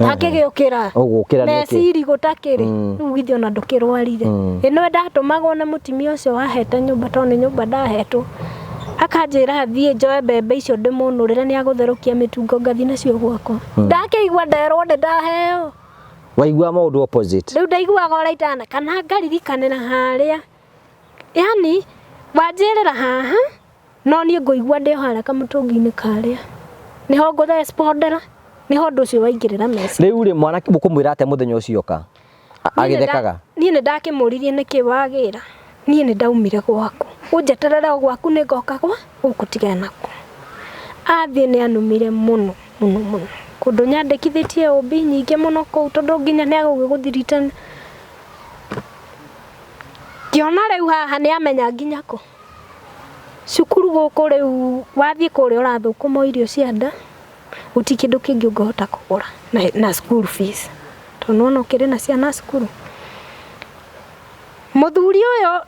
Akĩgĩũkĩra. Ũgũkĩra nĩkĩ? Meciri gũtakĩrĩ. Rĩu githĩ ona ndũkĩrwarire. Ĩno ndatũmagwo nĩ mũtumia ũcio wahete nyũmba tondũ nĩ nyũmba ndahetwo. Akanjĩra thiĩ njoe mbembe icio ndĩmũnũrĩre nĩ agũtherũkia mĩtungo ngathiĩ nacio gwakwa. Ndakĩigua nderwo nĩ ndaheo. Waigua maũndũ opposite. Rĩu ndaiguaga ũrĩa itana kana ngaririkanĩra harĩa. Yani wanjĩrĩra haha no niĩ ngũigua ndĩ o harĩa kamũtũngi-inĩ karĩa. Nĩho ngũrespondera, nĩho ũndũ ũcio waingĩrĩra meciria. Rĩu rĩ mwanake mũkũmwĩra atĩa mũthenya ũcio oka? Agĩthekaga. Niĩ nĩ ndakĩmũririe nĩkĩ wagĩra. Niĩ nĩ ndaumire gwaku. Ũnjeterere o gwaku nĩ ngoka gwa gũkũ tigana nakuo. Athiĩ nĩ anumire mũno mũno mũno. Kũndũ nyandĩkithĩtie ũmbi nyingĩ mũno kũu tondũ nginya nĩ agũgĩgũthiritana. Ngĩona rĩu haha nĩ amenya nginya kũ. Cukuru gũkũ rĩu wathiĩ kũrĩa ũrathũkũma irio cia nda, gũtirĩ kĩndũ kĩngĩ ũngĩhota kũgũra na school fees. Tondũ nĩwona ũkĩrĩ na ciana cukuru. Mũthuri ũyũ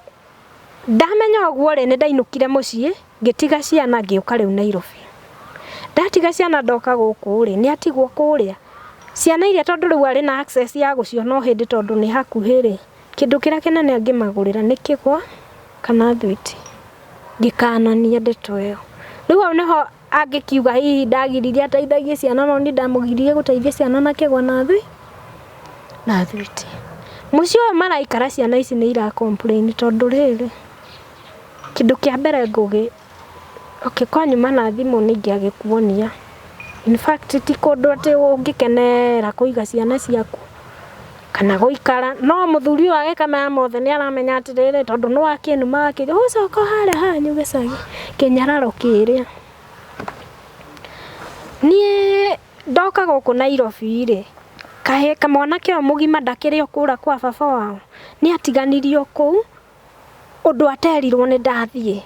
ndamenya ũguo rĩ, nĩ ndainũkire mũciĩ, ngĩtiga ciana ngĩũka rĩu Nairobi. Ndatiga ciana ndoka gũkũ rĩ, nĩ atigwo kũrĩa. Ciana iria tondũ rĩu arĩ na access ya gũciona o hĩndĩ tondũ nĩ hakuhĩ rĩ, kĩndũ kĩrĩa kĩnene angĩmagũrĩra nĩ kĩgwa kana thwiti. Ngĩkanania ndeto ĩyo. Rĩu hau nĩho angĩkiuga hihi ndagiririe ateithagie ciana no niĩ ndamũgiririe gũteithia ciana na kĩgwa na thwi na thwiti. Mũciĩ ũyũ maraikara ciana ici nĩ ira complain tondũ rĩrĩ, kĩndũ kĩa mbere ngũgĩ okay, kwa nyuma na thimũ nĩ ingĩagĩkuonia. In fact ti kũndũ atĩ ũngĩkenera kũiga ciana ciaku kana gũikara no mũthuri ũyũ agĩka maya mothe nĩ aramenya atĩrĩrĩ tondũ nĩ wakĩnuma akĩrĩ ũcoka harĩa hanyu gĩcagi kĩnyararo kĩrĩa. Niĩ ndoka gũkũ Nairobi rĩ, kahĩ kamwanake ũyũ mũgima ndakĩrĩ o kũra kwa baba wao, nĩ atiganirio kũu ũndũ aterirwo nĩ ndathiĩ.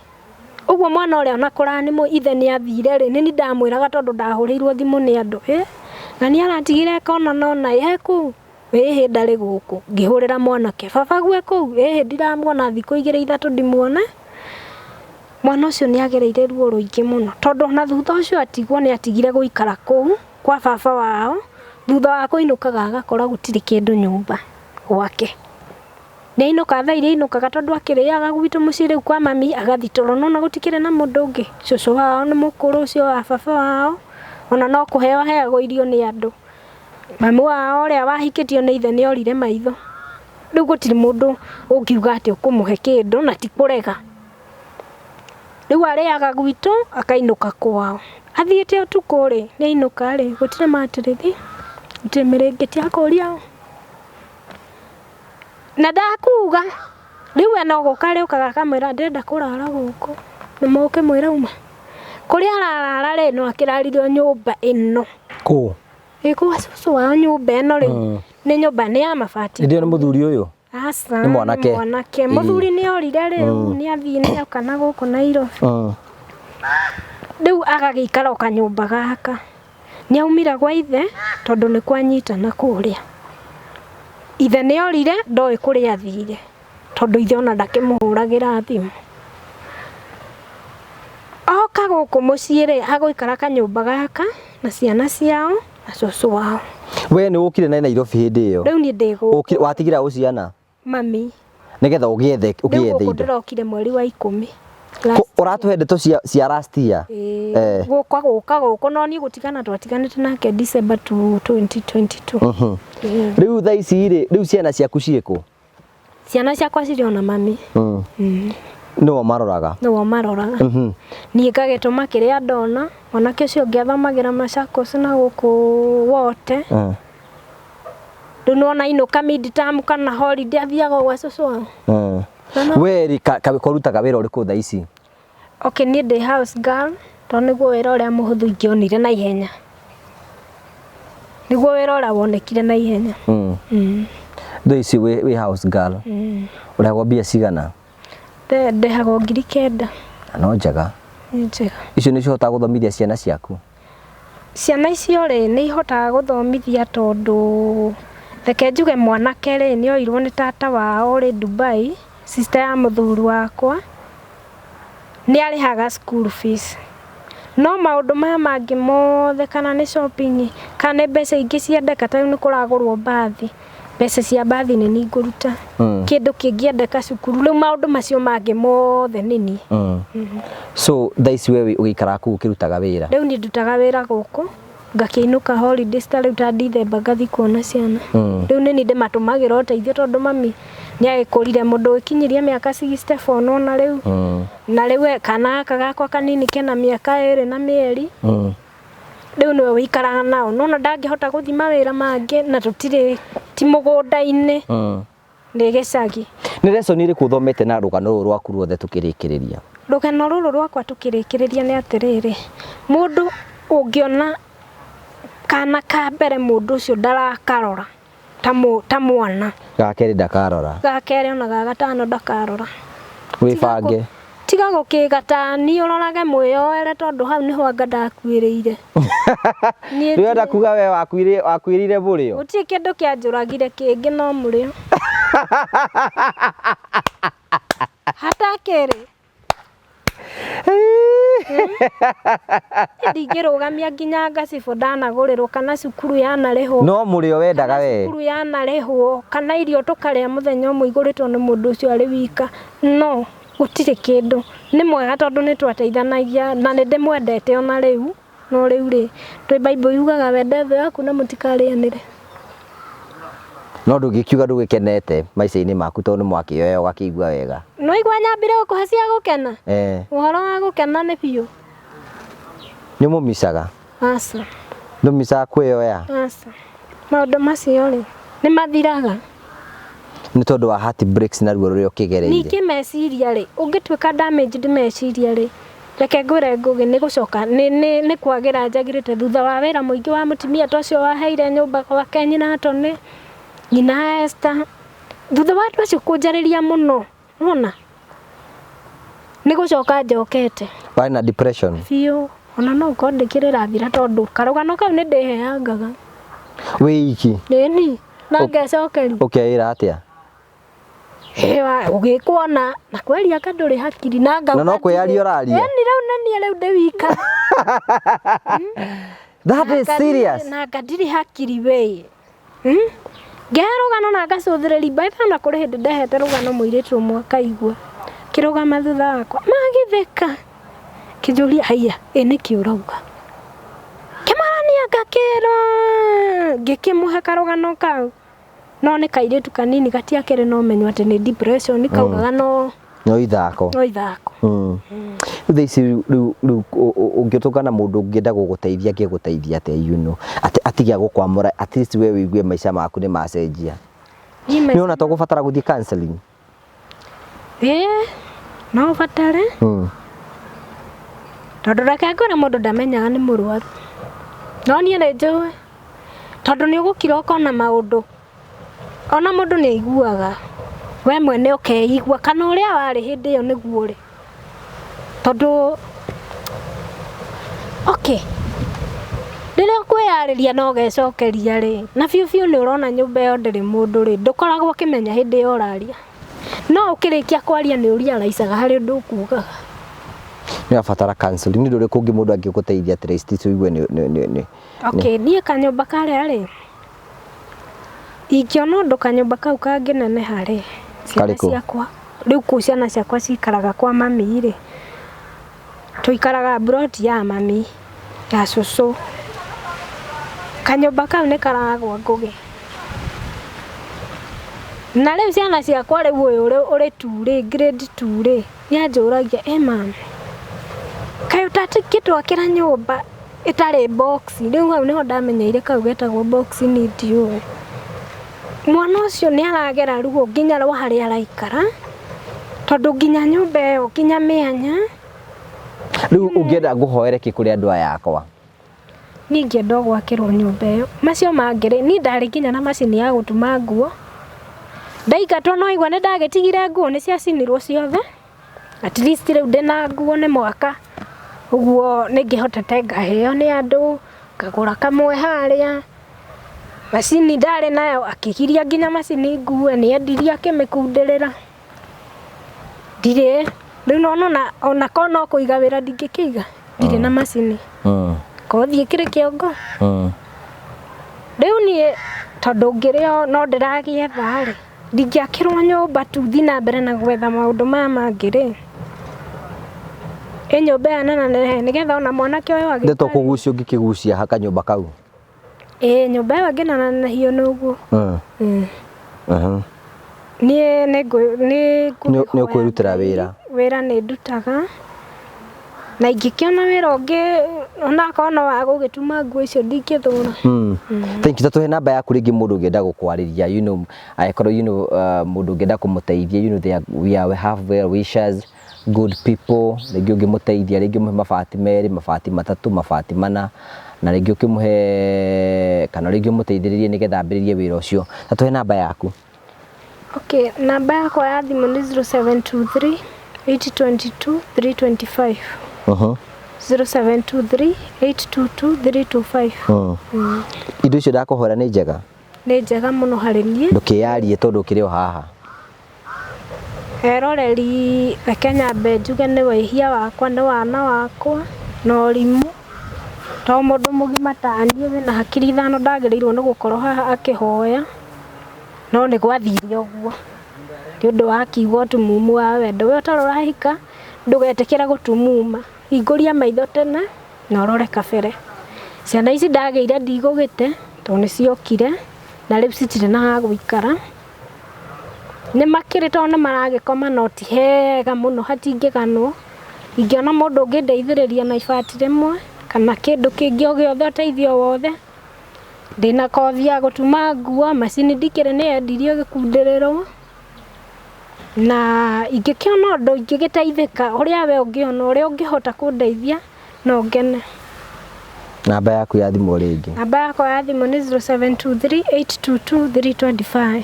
Ũguo mwana ũrĩa ona kũrani ithe nĩ athire rĩ, nĩ niĩ ndamwĩraga tondũ ndahũrĩirwo thimũ nĩ andũ, ĩ na nĩ aratigire kona nona ĩ kũu, ĩhĩ ndarĩ gũkũ. Ngĩhũrĩra mwanake, baba gwe kũu, ĩhĩ ndiramuona thikũ igĩrĩ ithatũ ndimuona. Mwana ũcio nĩ agereire ruo rũingĩ mũno tondũ ona thutha ũcio atigwo nĩ atigire gũikara kũu kwa baba wao, thutha wa kũinũkaga agakora gũtirĩ kĩndũ nyũmba gwake. Nĩ ainũka thaa iria ainũkaga tondũ akĩrĩaga gwitũ mũciĩ rĩu kwa mami agathiĩ toro nona gũtikĩrĩ na mũndũ ũngĩ. Cũcũ wao nĩ mũkũrũ ũcio wa baba wao, ona no kũheo aheagwo irio nĩ andũ. Mami wao ũrĩa wahikĩtio nĩ ithe nĩ orire maitho. Rĩu gũtirĩ mũndũ ũngiuga atĩ ũkũmũhe kĩndũ na ti kũrega. Rĩu arĩaga gwitũ akainũka kwao. Athiĩte ũtukũ rĩ, nĩ ainũka rĩ, gũtirĩ matĩrĩthi, gũtirĩ mĩrĩngĩti akũria na ndakuga rĩu we no gũka arĩũkaga akamwĩra ndĩrenda kũrara gũkũ, nĩ mũkĩmwĩra uma. Kũrĩa ararara rĩ, no akĩrarire o nyũmba ĩno. Kũ? Ĩ kwa cũcũ wao nyũmba ĩno rĩu nĩ nyũmba nĩ ya mabati. Hĩndĩ ĩyo nĩ mũthuri ũyũ? Aca, Nĩ mwanake. mwanake. Mũthuri nĩ orire rĩu, nĩ athiĩ nĩ oka na gũkũ Nairobi. Rĩu agagĩikara o kanyũmba gaka. Nĩ aumire gwa ithe tondũ nĩ kwanyitana kũrĩa. Ithe nĩ orire ndoĩ kũrĩa athire tondũ ithe ona ndakĩmũhũragĩra thimũ. Oka gũkũ mũciĩ rĩ, agũikara kanyũmba gaka na ciana ciao na cũcũ wao. We nĩ ũkire na Nairobi hĩndĩ ĩyo? Rĩu niĩ ndĩ gũkũ. Ũkire watigĩra ũ ciana? Mami. Nĩgetha ũgĩethe Rĩu ũgĩethe gũkũ indo. ndĩrokire mweri wa ikũmi. Ũratũhe ndeto cia cia last year? Ĩĩ. Gũka gũka gũkũ no niĩ gũtigana twatiganĩte nake December 2022. Rĩu thaa ici rĩ, rĩu ciana ciaku ciĩ kũ? Ciana ciakwa cirĩ ona mami. Nĩo maroraga? Nĩo maroraga. Niĩ ngagĩtũma kĩrĩa ndona, mwanake ũcio ũngĩ athomagĩra Machakos na gũkũ wote. Rĩu nĩwona ainũka mid term kana holiday athiaga o gwa cũcũ wao. We rĩ, ũrutaga wĩra ũrĩkũ thaa ici? Okay, niĩ ndĩ house girl, tondũ nĩguo wĩra ũrĩa mũhũthũ ingĩonire na ihenya. Nĩguo wĩra ũrĩa wonekire na ihenya. Thaa ici wĩ house girl. Ũrĩhagwo mbia cigana? Ndĩhagwo 9,000. Na no njega. Nĩ njega. Icio nĩcio ũhotaga gũthomithia ciana ciaku? Ciana icio rĩ, nĩ ihotaga gũthomithia tondũ reke njuge mwanake rĩ, nĩ oirwo nĩ tata wao ũrĩ Dubai, sister ya mũthuri wakwa, nĩ arĩhaga school fees. No maũndũ maya mangĩ mothe kana nĩ shopping, kana nĩ mbeca ingĩ ciendeka ta rĩu nĩ kũragũrwo mbathi, mbeca cia mbathi nĩ niĩ ngũruta. Kĩndũ kĩngĩendeka cukuru, rĩu maũndũ macio mangĩ mothe nĩ niĩ. So thaa ici we ũgĩikaraga kũu ũkĩrutaga wĩra? Rĩu niĩ ndutaga wĩra gũkũ, ngakĩinũka holidays ta rĩu ta December ngathiĩ kuona ciana. Rĩu nĩ niĩ ndĩmatũmagĩra ũteithio tondũ mami nĩ agĩkũrire, mũndũ ũgĩkinyirie mĩaka 64 nona rĩu. Na rĩu kana gaka gakwa kanini kena mĩaka 2 na mĩeri. Rĩu nĩwe ũikaraga nao, nona ndangĩhota gũthiĩ mawĩra mangĩ na tũtirĩ, ti mũgũnda-inĩ, nĩ gĩcagi. Nĩ lesson ĩrĩkũ ũthomete na rũgano rũrũ rwaku ruothe tũkĩrĩkĩrĩria? Rũgano rũrũ rwakwa tũkĩrĩkĩrĩria nĩ atĩrĩrĩ, mũndũ ũngĩona kana ka mbere mũndũ ũcio ndarakarora ta mwana. Ga kerĩ ndakarora. Ga kerĩ ona ga gatano ndakarora. Wĩbange. Tiga gũkĩga ta niĩ ũrorage mwĩyoere tondũ hau nĩho anga ndakuĩrĩire. Niĩ Ndĩrenda kuga we wakuĩrĩire mũrĩo? Gũtirĩ kĩndũ kĩanjũragire kĩngĩ no mũrĩo. Hatakĩrĩ. Ndingĩrũgamia nginya ngacibũ ndanagũrĩrwo kana cukuru yanarĩhwo. No mũrĩo wendaga we. Cukuru yanarĩhwo kana irio tũkarĩa mũthenya ũmwe igũrĩtwo nĩ mũndũ ũcio arĩ wika. No gũtirĩ kĩndũ. Nĩ mwega tondũ nĩ twateithanagia na nĩ ndĩmwendete ona rĩu. No rĩu rĩ, twĩ Bible yugaga wende thũ yaku na mũtikarĩanĩre. No ndũngĩkiuga ndũgĩkenete maica-inĩ maku tondũ nĩ mwakĩoya ũgakĩigua wega. No igua nyambire gũkũhe cia gũkena? Ũhoro wa gũkena nĩ biũ. Nĩ ũmũmicaga? Aca. Ndũmicaga kwĩyoya? Aca. Maũndũ macio rĩ, nĩ mathiraga. Nĩ tondũ wa heart breaks na ruo rũrĩa ũkĩgereire. Ningĩ meciria rĩ, ũngĩtuĩka damaged meciria rĩ, reke ngwĩre Ngũgĩ nĩ gũcoka, nĩ kwagĩra njagĩrĩte thutha wa wĩra mũingĩ wa mũtumia ta ũcio waheire nyũmba gwake nyina Tony, nyina Esther. Thutha wa andũ acio kũnjarĩria mũno, nĩwona? Nĩ gũcoka njokete. Warĩ na depression? Biũ. Ona no ũkorwo ndĩkĩrĩrathira tondũ karũgano kau nĩ ndĩheangaga. Wĩ iki? Ĩni, na ngecokeria. Ũkeĩra atĩa? Ũgĩkuona na kweria anga ndũrĩ hakiri na ngauga Na no kwĩyaria ũraria? Ĩni, rĩu nĩ niĩ rĩu ndĩ wika. That is serious. Na anga ndirĩ hakiri we. Ngehe rũgano na ngacũthĩrĩria by the way ona kũrĩ hĩndĩ ndehete rũgano mũirĩtu ũmwe akaigua. Kĩrũgama thutha wakwa magĩtheka. Kĩnjũria haiya, ĩ nĩkĩ ũrauga? Kĩmarania ngakĩrwo ngĩkĩmũhe karũgano kau. No nĩ kairĩtu kanini gatiakĩrĩ na ũmenyo atĩ nĩ depression kaugaga no No ithako. No ithako. Rĩu thaa ici rĩu ũngĩtũngana mũndũ ũngĩenda gũgũteithia angĩgũteithia atĩa, you know? Atĩ atige gũkwamũra, at least we wĩigue maica maku nĩ macenjia. Niĩ maica Nĩ wona ta ũgũbatara gũthiĩ counseling? Ĩĩ, no ũbatare. Tondũ reke ngwĩre mũndũ ndamenyaga nĩ mũrwaru. No niĩ nĩ njũĩ. Tondũ nĩ ũgũkira ũkona maũndũ. Ona mũndũ nĩ aiguaga. We mwene ũkeigua kana ũrĩa warĩ hĩndĩ ĩyo nĩguo ũrĩ. Tondũ okay, rĩrĩa ũkwĩyarĩria na ũgecokeria rĩ, na biũ biũ nĩ ũrona nyũmba ĩyo ndĩrĩ mũndũ rĩ, ndũkoragwo ũkĩmenya hĩndĩ ĩyo ũraria. No ũkĩrĩkia kwaria nĩ ũrealizaga harĩ ũndũ ũkugaga. Nĩ ũrabatara counseling. Nĩ ũndũ ũrĩkũ ũngĩ mũndũ angĩgũteithia at least ũigue nĩ Okay, niĩ kanyũmba karĩa rĩ, ingĩona ũndũ kanyũmba kau kangĩneneha rĩ, ciana Karĩkũ? ciakwa, rĩu kũu ciana ciakwa cikaraga kwa mami rĩ, tũikaraga mburoti ya mami, ya cũcũ. Kanyũmba kau nĩ karagwa Ngũgĩ. Na rĩu ciana ciakwa rĩu ũyũ ũrĩ two rĩ, grade 2 rĩ, nĩanjũragia, ĩ mami, kaĩ ũtangĩtwakĩra nyũmba ĩtarĩ box? Rĩu hau nĩho ndamenyeire kau getagwo box niĩ ndiũĩ. Mwana ũcio nĩ aragera ruo nginya rwa harĩa araikara, tondũ nginya nyũmba ĩyo nginya mĩanya. Rĩu ũngĩenda ngũhoere kĩ kũrĩ andũ aya akwa? Niĩ ingĩenda o gwakĩrwo nyũmba ĩyo. Macio mangĩ rĩ, niĩ ndarĩ nginya na macini ya gũtuma nguo. Ndaingatwo no igua nĩ ndagĩtigire nguo nĩ ciacinirwo ciothe. At least rĩu ndĩna nguo nĩ mwaka ũguo nĩ ngĩhotete ngaheo nĩ andũ ngagũra kamwe harĩa. Macini ndarĩ nayo akĩgiria nginya macini ngue nĩ endirie akĩmĩkundĩrĩra. Ndirĩ rĩu nona ona korwo no kũiga wĩra ndingĩkĩiga ndirĩ na macini. Kothi ĩkĩrĩ kĩongo. Rĩu niĩ tondũ ngĩrĩ o no ndĩragĩetha rĩ, ndingĩakĩrwo nyũmba tu thiĩ na mbere na gwetha maũndũ maya mangĩ rĩ, ĩ nyũmba ĩyo nenanehe nĩgetha ona mwanake ũyũ Nĩ to kũgucia ũngĩkĩgucia kanyũmba kau. Ĩĩ nyũmba ĩyo ĩngĩnananehio nĩ ũguo. Niĩ nĩ Nĩ ũkwĩrutĩra wĩra. Wĩra nĩ ndutaga na ingĩkĩona wĩra ũngĩ onakorwo no wa gũgĩtuma nguo icio ndingĩthũra. Thank you. Tũhe namba yaku rĩngĩ mũndũ ũngĩenda gũkwarĩria, you know, angĩkorwo you know, mũndũ ũngĩenda kũmũteithia, you know, they are, we are, we have well wishers, good people, rĩngĩ ũngĩmũteithia, rĩngĩ ũmũhe mabati merĩ, mabati matatũ, mabati mana, na rĩngĩ ũkĩmũhe kana rĩngĩ ũmũteithĩrĩrie nĩgetha ambĩrĩrie wĩra ũcio. Ta tũhe namba yaku. Okay, namba yakwa ya thimũ nĩ 0723 822 325. 0723 822 325. Indo icio ndakũhoera nĩ njega? Nĩ njega mũno harĩ niĩ. Ndũkĩyarie tondũ ũkĩrĩ o haha. Eroreri reke nyambe njuge nĩ wĩhia wakwa nĩ wana wakwa na ũrimũ. To mũndũ mũgima ta niĩ wĩna hakiri ithano ndagĩrĩirwo nĩ gũkorwo haha akĩhoya. No nĩ gwathire ũguo nĩ ũndũ wa kiugo ũtumumu wa wendo. We ũtarĩ ũrahika ndũgetĩkĩre gũtumuma, hingũria maitho tene na ũrore kabere. Ciana ici ndagĩire ndigũgĩte tondũ nĩ ciokire na rĩu citirĩ na ha gũikara. Nĩ makĩrĩ tondũ nĩ maragĩkoma no ti hega mũno hatingĩganwo. Ingĩona mũndũ ũngĩndeithĩrĩria na ibati rĩmwe kana kĩndũ kĩngĩ o gĩothe ũteithio wothe. Ndĩna kothi ya gũtuma nguo, macini ndikĩrĩ nĩ yendirio ĩgĩkundĩrĩrwo. Na ingĩkĩona ũndũ ingĩgĩteithĩka ũrĩa we ũngĩona ũrĩa ũngĩhota kũndeithia no ngene. Namba yaku ya thimũ rĩngĩ. Namba yakwa ya thimũ nĩ 0723 822 325.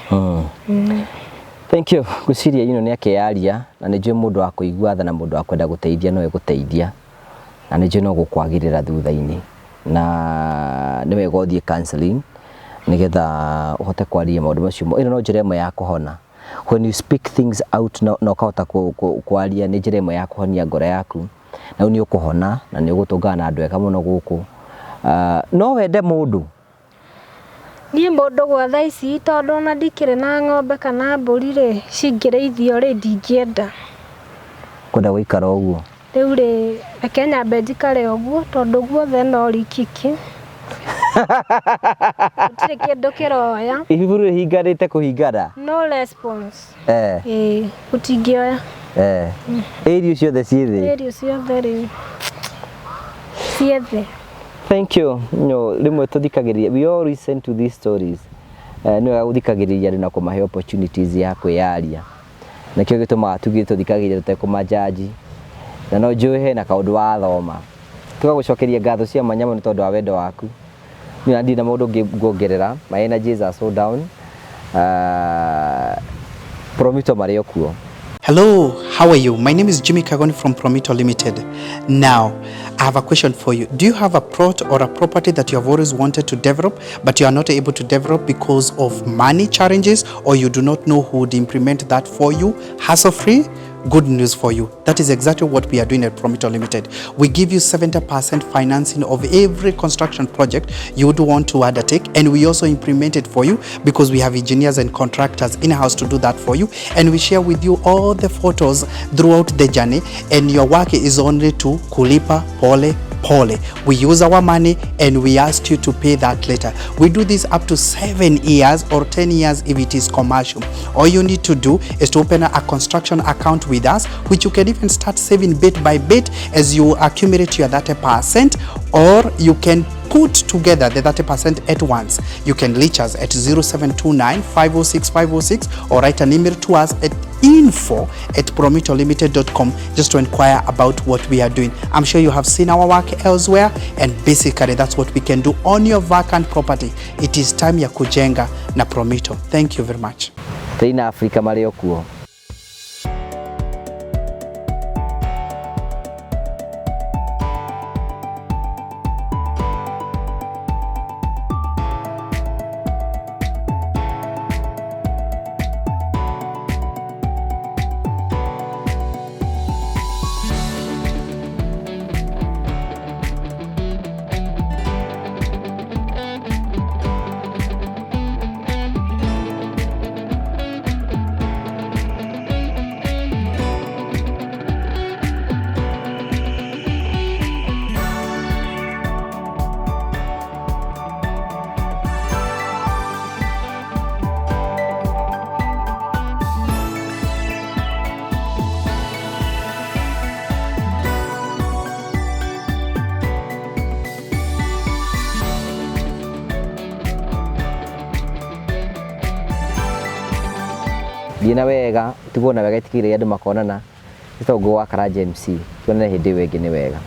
Thank you. Ngwĩciria ino nĩ akĩyaria na nĩ njũĩ mũndũ wa kũigua tha na mũndũ wa kwenda gũteithia no egũteithia na nĩ njũĩ no gũkwagĩrĩra thutha-inĩ na nĩ wega ũthiĩ counseling nĩgetha ũhote kwaria maũndũ macio. Ĩno no njĩra ĩmwe ya kũhona. When you speak things out na ũkahota kwaria nĩ njĩra ĩmwe ya kũhonia ngoro yaku na rĩu nĩ ũkũhona na nĩ ũgũtũngana na andũ ega mũno gũkũ. No wende mũndũ? Niĩ mũndũ gwa thaa ici tondũ ona ndikĩrĩ na ng'ombe kana mbũri rĩ cingĩrĩithio rĩ ndingĩenda. Kwenda gũikara ũguo? Rĩu rĩ reke nyambe njikare ũguo tondũ guothe no rikiki. Gũtirĩ kĩndũ kĩroya. Iburu rĩhinganĩte kũhingana? No response. Ĩĩ gũtingĩoya. Irio ciothe ciĩ thĩ? Irio ciothe rĩ ciĩ thĩ. Thank you. No, rĩmwe tũthikagĩrĩria, we all listen to these stories. Nĩ wega gũthikagĩrĩria andũ na kũmahe opportunities ya kwĩyaria. Nĩkĩo gĩtũmaga tuge tũthikagĩrĩria tũtekũmajaji. Na no njũĩ hena kaũndũ wathoma. Tũgagũcokeria ngatho cia mwanya mũno tondũ wa wendo waku. Niĩ ndirĩ na mũndũ ũngĩ nguongerera. My energies are so down. Promito marĩ o kuo. Hello, how are you? My name is Jimmy Kagoni from Promito Limited. Now, I have a question for you. Do you have a plot or a property that you have always wanted to develop, but you are not able to develop because of money challenges, or you do not know who would implement that for you hassle-free? Good news for you. That is exactly what we are doing at Promito Limited. We give you 70% financing of every construction project you would want to undertake, and we also implement it for you because we have engineers and contractors in-house to do that for you, and we share with you all the photos throughout the journey, and your work is only to kulipa pole pole. We use our money and we ask you to pay that later. We do this up to 7 years or 10 years if it is commercial. All you need to do is to open a construction account with us, which you can even start saving bit by bit as you accumulate your 30%, or you can put together the 30% at once. You can reach us at 0729 506 506 or write an email to us at info@promitolimited.com just to inquire about what we are doing. I'm sure you have seen our work elsewhere, and basically that's what we can do on your vacant property. It is time ya kujenga na Promito. Thank you very much. Thĩinĩ Afrika marĩ o kuo. Thiĩ na wega, tigwo na wega itikire andũ makonana. Nĩ tondũ wa Karanja MC, tuonane hĩndĩ ĩyo ĩngĩ nĩ wega.